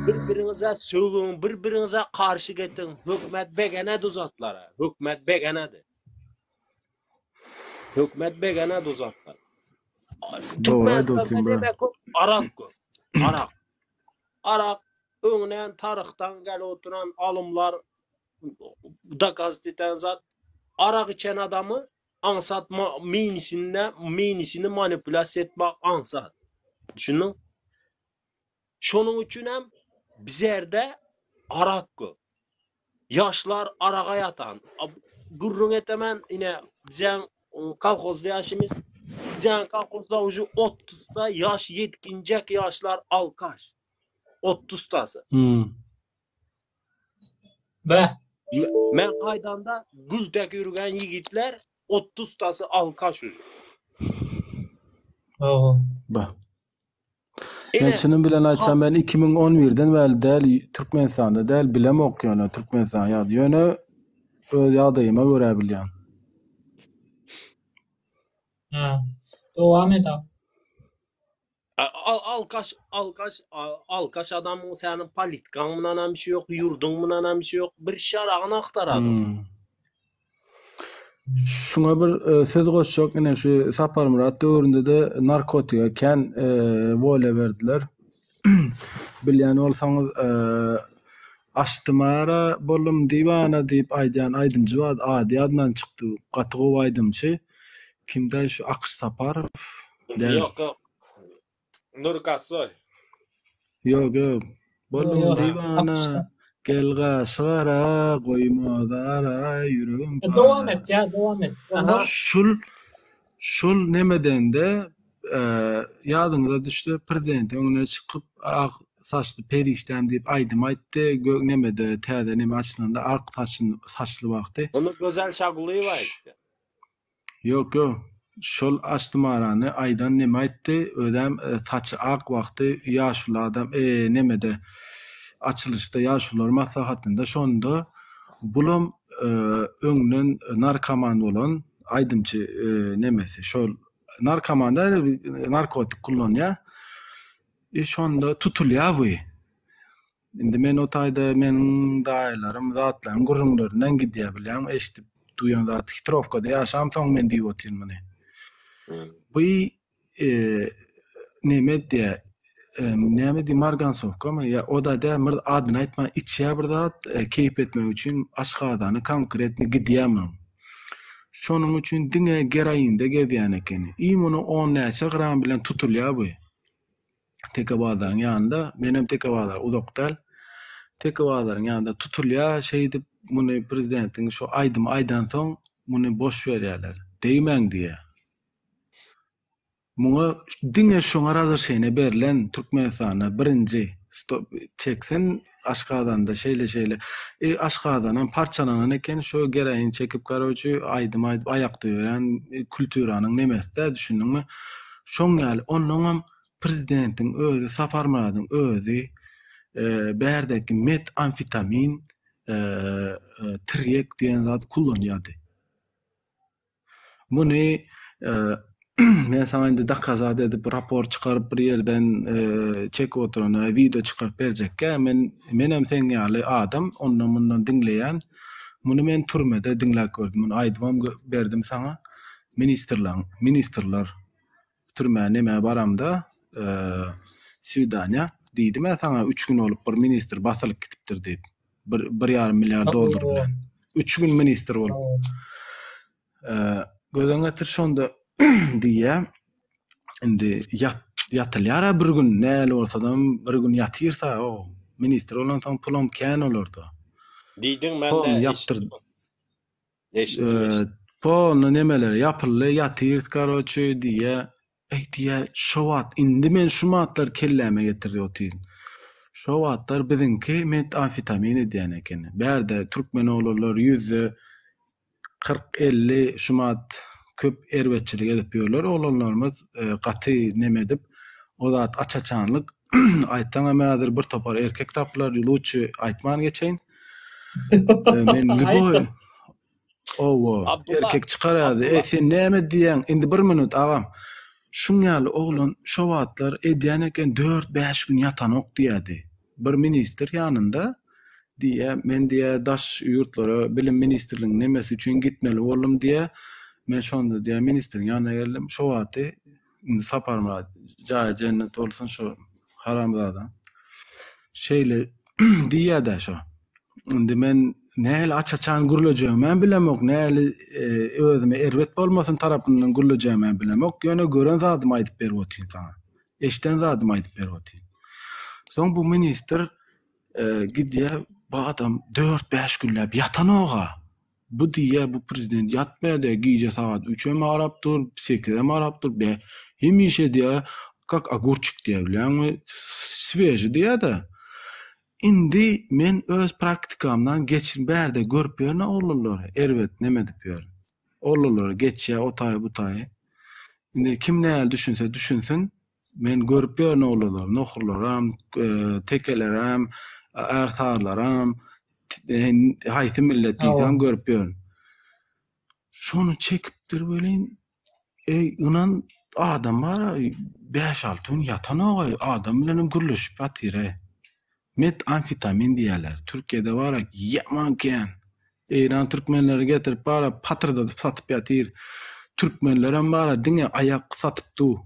Bir-biriňize sögüň, bir-biriňize garşy getiň. Hökümet begenedi uzatlara. Hökümet begenedi. Hökümet begenedi uzatlara. Dogry aýdyp Türkmenistanda otyryn bro. näme köp? Arak köp. Arak. Arak öňden taryhdan gelip oturan alymlar dokaz eden zat arak içen adamy aňsat meýnisinde meýnisini manipulýasiýa etmek aňsat. Düşündiň? Şonuň üçin hem bizerde arak köp. Ýaşlar araga ýatan. Gürrüň etemen ine biziň kolhozda ýaşymyz. Biziň kolhozda uje 30-da ýaş ýetginjek ýaşlar alkaş. 30 tasy. Hmm. Be. Men gaýdanda gül dek ýürgen ýigitler 30 tasy alkaş uje. Oho. Be. Men çynym bilen aýtsam men 2011-den bäri däl Türkmenistanda däl bilemok ýöne Türkmenistan ýa ýöne öz ýagdaýyma görä bilýän. Ha. Dowam et abi. Alkaş, alkaş, alkaş adamyň seniň politikaň bilen hem işi ýok, ýurduň bilen hem işi ýok. Bir şaragyny agtarady. Hmm. Şuňa bir e, söz goşjak, ine şu Saparmyrat döwründe-de narkotika kän e, wolýa berdiler. Bilýän bolsaňyz, e, Açdym ara, boldum diwana diýip aýdýan aýdymçy bar, ady ýadymdan çykdy. Gaty gowy aýdymçy. Kimdäý şu Akyş Saparow däl. Ýok, ýok. Nury Kassoý. Ýok, ýok. Boldum Ýok, diwana, gel gaşy gara, goýma zara, ýüregim E, Dowam para. et ya, dowam et. Ondan Şul şul nemedende ýadyňyza düşse prezidentiň öňüne çykyp ak saçly perişdäm diýip aýdym aýtdy gök nemede täze neme açylanda ak saçyn saçly wagty. Ony Gözel Şagulyýewa aýtdy. Ýok ýok şol açdymarany aýdan neme aýtdy özem saçy ak wagty ýaşuly adam nemede açylyşda ýaşulular maslahatynda şonda bulam öňden narkoman bolan aýdymçy nemesi şol narkoman däl narkotik kullanýar i şonda tutulýar bu indi men o taýda meniň daýylarym zatlaryň gürrüňlerinden gidýär bilýäňmi eşidip duýan zat hitrowkada ýaşamsoň men diýip otyryn muny bu neme edýär näme diýip margansowkamy ýa o-da däl bir adyny aýtman içýär bir zat keýp etmek üçin aşgazany konkretny gidýär munuň. Şonuň üçin diňe geroinde gezýän ekeni. I muny on näçe gram bilen tutulýar bu. Teke bazaryň ýanynda, menem Teke bazar uzak däl. Teke bazaryň ýanynda tutulýar, şeýdip muny prezidentiň şu aýdymy aýdansoň muny boş berýärler. Degmäň diýýär. Muňa diňe şoňa razrşeniýe berlen Türkmenistanda birinji stop çeksin aşgazanda şeýle şeýle e aşgazanam parçalanan eken şo geroin çekip karoçi aýdym aýdyp aýakda ýören kulturanyň nemesdä düşündiňmi şoň ýaly onnoňam prezidentiň özi Saparmyradyň özi bärdeki met amfetamin tirýek diýen zat kullanýardy. Muny men saňa indi dokazat edip raport çykaryp bir ýerden çekip oturan wideo çykaryp berjekkä men menem seň ýaly adam ondan mundan diňleýän muny men türmede diňläp gördüm muny aýdybam berdim saňa ministrlaň ministrler türmä nemä baramda swidaniýa diýdim-ä saňa üç gün bolup bir ministr basylyp gidipdir diýip. Bir, bir ýarym milliard dollar bilen. Üç gün ministr bolup. Göz öňüne getir şonda diýýä. Indi ýat, ýatylýar-a bir gün, näli bolsadam bir gün ýatyrsa, o ministr bolansoň pulam kän olarda. Diýdiň men-de eşitdim. Eşitdim, eşitdim. Polny nemeler ýapyldy, ýatyrys karoçi diýýä. Eý diýýä, şo wagt indi men şu matlary kelläme getirip otyryn. Şo wagtlar biziňki metamfetamin edýän ekeni. Bärde türkmen oglanlar 40% şu mat köp erbetçilik edip ýörler oglanlarymyz gaty neme edip o zat aç-açanlyk aýtsaňam häzir bir topar erkek tapylar luçi aýtman geçeýin. Men lýuboý Owa, erkek çykar ýaly. Eý, sen näme diýýäň? Indi bir minut agam. Şuň ýaly oglan şo wagtlar edýän eken dört-bäş gün ýatanok diýýädi. Bir ministr ýanynda diýýä, men diýýä daş ýurtlara bilim ministrliginiň nemesi üçin gitmeli boldum diýýä. Men şonda diýýä ministriň ýanyna geldim. Şo wagty indi Saparmyrat jaýy jennet bolsun şo haramzada. Şeýle diýýä-dä şo. Indi men nähili aç-açan gürlejegimem bilemok, nähili özüme erbet bolmasyn tarapyndan gürlejegimem bilemok, ýöne gören zadymy aýdyp berip otyryn saňa. Eşiden zadymy aýdyp berip otyryn. Soň bu ministr gidýär, bu adam dört-bäş günläp ýatanok-a. Bu diýýär, bu prezident ýatmaýar-da, gije sagat üçem arap dur, sekizem arap dur, be, hemişe diýýär, kak ogurçik diýýär, bilýäňmi, swežiý diýýär-de. Indi men öz praktikamdan geçip bärde görüp ýörün oglanlary, erbet neme edip ýörün. Oglanlary geçýär o taýy bu taýy. Indi kim nähili düşünse düşünsin, men görüp ýörün oglanlary, nohurlaram, tekelerem, ärsarlaram, haýsy millet diýseň görüp ýörün. Şony çekipdir welin, eý ynan adam bar-a bäş-alty gün ýatanok-aý, adam bilenem gürleşip ýatyr-aý. Metamfetamin diýýärler. Türkiýede bar-a ýaman kän. Eýran türkmenleri getirip bar-a patyrdadyp satyp ýatyr. Türkmenlerem bar-a diňe aýak satyp dur.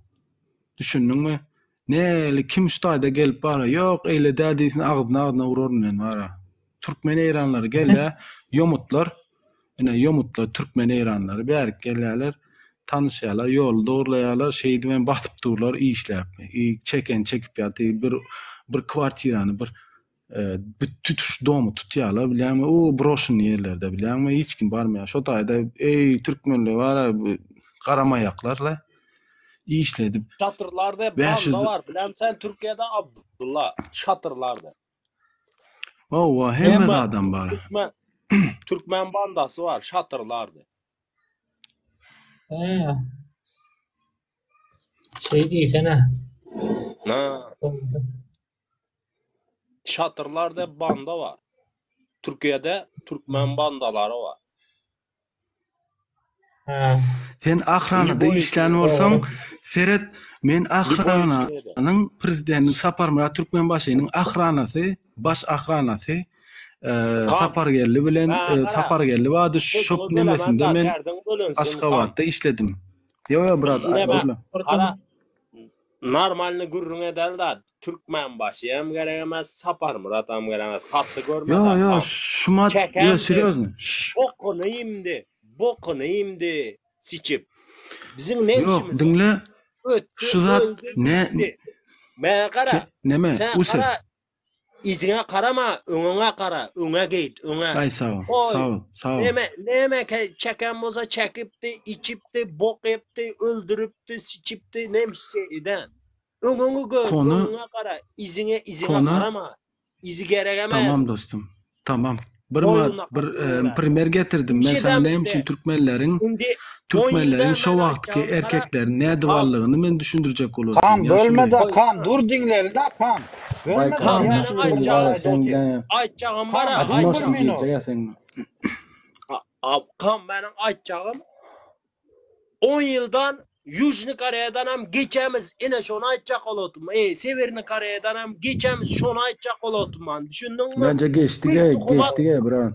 Düşündiňmi? Näli kim şu taýda gelip bara ýok eýle däl diýsin agzyna agzyna uraryn men bara. Türkmen eýranlary gelýä ýomutlar ine ýomutlar türkmen eýranlary bärik gelýäler tanyşýalar ýoly dogurlaýalar şeýdibem basyp durlar işläp çeken çekip ýaty bir bir kwartirany bir tutuş domy tutýarlar bilýäňmi o broşennyý ýerlerde bilýäňmi hiç kim barmaýar şo taýda eý türkmenler bara garamaýaklarla işledip Çatyrlarda banda bar bilen sen Türkiýede Abdulla çatyrlarda. Hawa hemme zadam bar. Türkmen Türkmen bandasy bar çatyrlarda. He. Şeý diýsene. Na. Çatyrlarda banda bar. Türkiýede türkmen bandalary bar. Ha. Sen ahranada işlän bolsaň, seret, men ahrananyň prezidenti Saparmyrat Türkmenbaşynyň ahranasy, baş ahranasy Sapargeldi bilen Sapargeldi bardy, şo nemesinde men Aşgabatda işledim. Ýok, ýok, brat, gürle. Normalny gürrüň edeli da Türkmenbaşyam gerek emes Saparmyratam gerek emes katdy görmeden Ýo ýo şumat ýo serýozny. Bokuny iýmdi bokuny iýmdi siçip biziň ne işimiz Ýok diňle şu zat ne Mä gara neme usel. Yzyňa garama, öňüňe gara, öňe git, öňe. Aý sag ol, Goý, sag ol, sag ol. neme, neme ke çeken bolsa çekipdi, içipdi, bok ýepdi, öldüripdi, siçipdi, nemşse eden. Öňüňi gör, Kony, öňüňe gara, yzyňa, yzyňa kony garama. Yzy gerek emes. Tamam dostum. Tamam. Bir Goý ma ondan bir öňe. e, primer getirdim. Men sana näme üçin Işedemizde türkmenleriň indi 10 ýylda türkmenleriň şo men wagtky aýtjagym gara erkekleriň Kam nädibarlygyny men düşündirjek Kam bolupdym ýaşuly. bölme-de goý kam dur diňleli-da kam. Bölme-de Kam Baýkam meniň ýaşuly bir sen jaý ýa aýda sen otyr. ne aýtjagym Kam bara dur bir Odinoçny minut. girjek ýa sen. Kam meniň aýtjagym 10 ýyldan Ýužny Koreýadan hem geçemiz. Ine şony aýtjak bolupdym. Eý, Sewerny Koreýadan hem geçemiz. Şony aýtjak bolupdym man. Düşündiňmi? Bence Bir geçdige, tuhuma geçdige brat.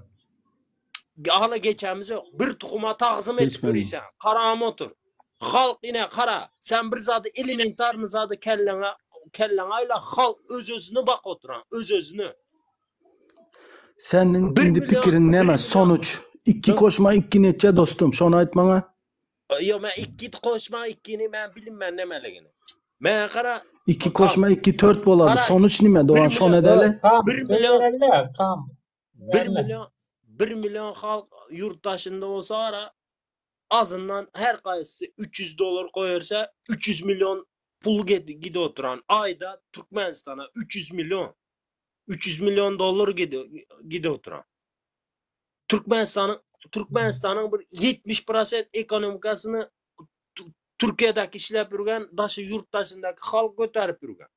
Hala geçemiz ýok. Bir tuhuma tagzym edip Geçmedi. ýörüsen. Karam otur. Halk ine kara. Sen bir zady elementarny zady kelläňe kelläňe aýla halk öz-özüne bak oturan. Öz-özüne. Seniň Bir indi million, pikiriň bir näme? million. Sonuç. 2 koşma 2 neçe dostum? Şony aýt maňa. Ýok, men 2 koşma 2-ni men bilinmän nämeligini. Men gara 2 kam. koşma 2 4 bolady. Gara Sonuç nime 1 dogan? Şony million, edeli. Kam, 1 million, söz kam. 1 Berle. million, 1 million halk ýurt daşynda bolsa gara azyndan her gaýsysy 300 dollar goýarsa 300 million pul gidip oturan aýda Türkmenistana 300 million 300 million dollar gidip oturan. Türkmenistanyň Türkmenistanyň bir 70% ekonomikasyny Türkiýedäki işläp ýürgen daşy ýurt daşyndaky halk göterip ýürgen.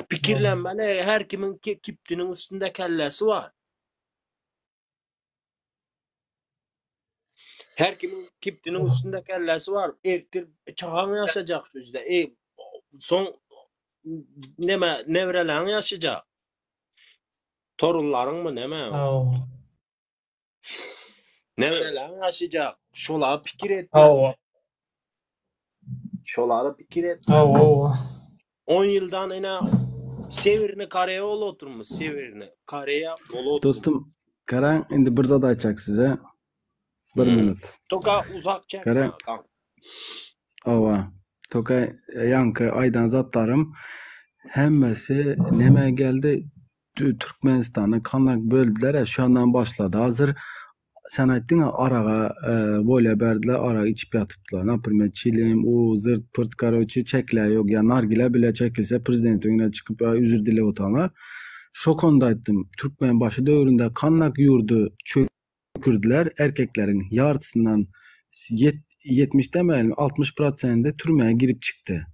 Pikirlenmeli her kimiň kiptiniň üstünde kellesi bar. Her kimiň kiptiniň üstünde kellesi bar. Ertir çagaň ýaşajak sözde. E, soň neme nebreleň ýaşajak. Torunlaryňmy neme? Hawa. Nebereleň ýaşajak. Şolary pikir etmeli. Hawa. Şolary pikir etmeli. Hawa. 10 ýyldan ine Sewerni Koreýa bolup oturmyş, Sewerni Koreýa bolup oturmyş. Dostum, garaň indi bir zat aýtjak size. Bir Hmm. minut. Toka uzak çekme Garaň. kanka. Hawa. Toka ýaňky aýdan zatlarym hemmesi nämä geldi? Türkmenistany kanak böldüler-ä, şondan başlady. Hazir sen aýtdyň-a araga wolýa berdiler, arak içip ýatypdylar. Naprimer, çilim, u, zyrt, pyrt, karoçi, çekilä ýok, ýa nargile bile çekilse prezident öňüne çykyp üzür dilep otanlar. Şo konuda aýtdym. Türkmenbaşy döwründe kanak ýurdy çökürdiler, erkekleriň ýartysyndan 70 demäýlim, 60 prosendi türmä girip çykdy.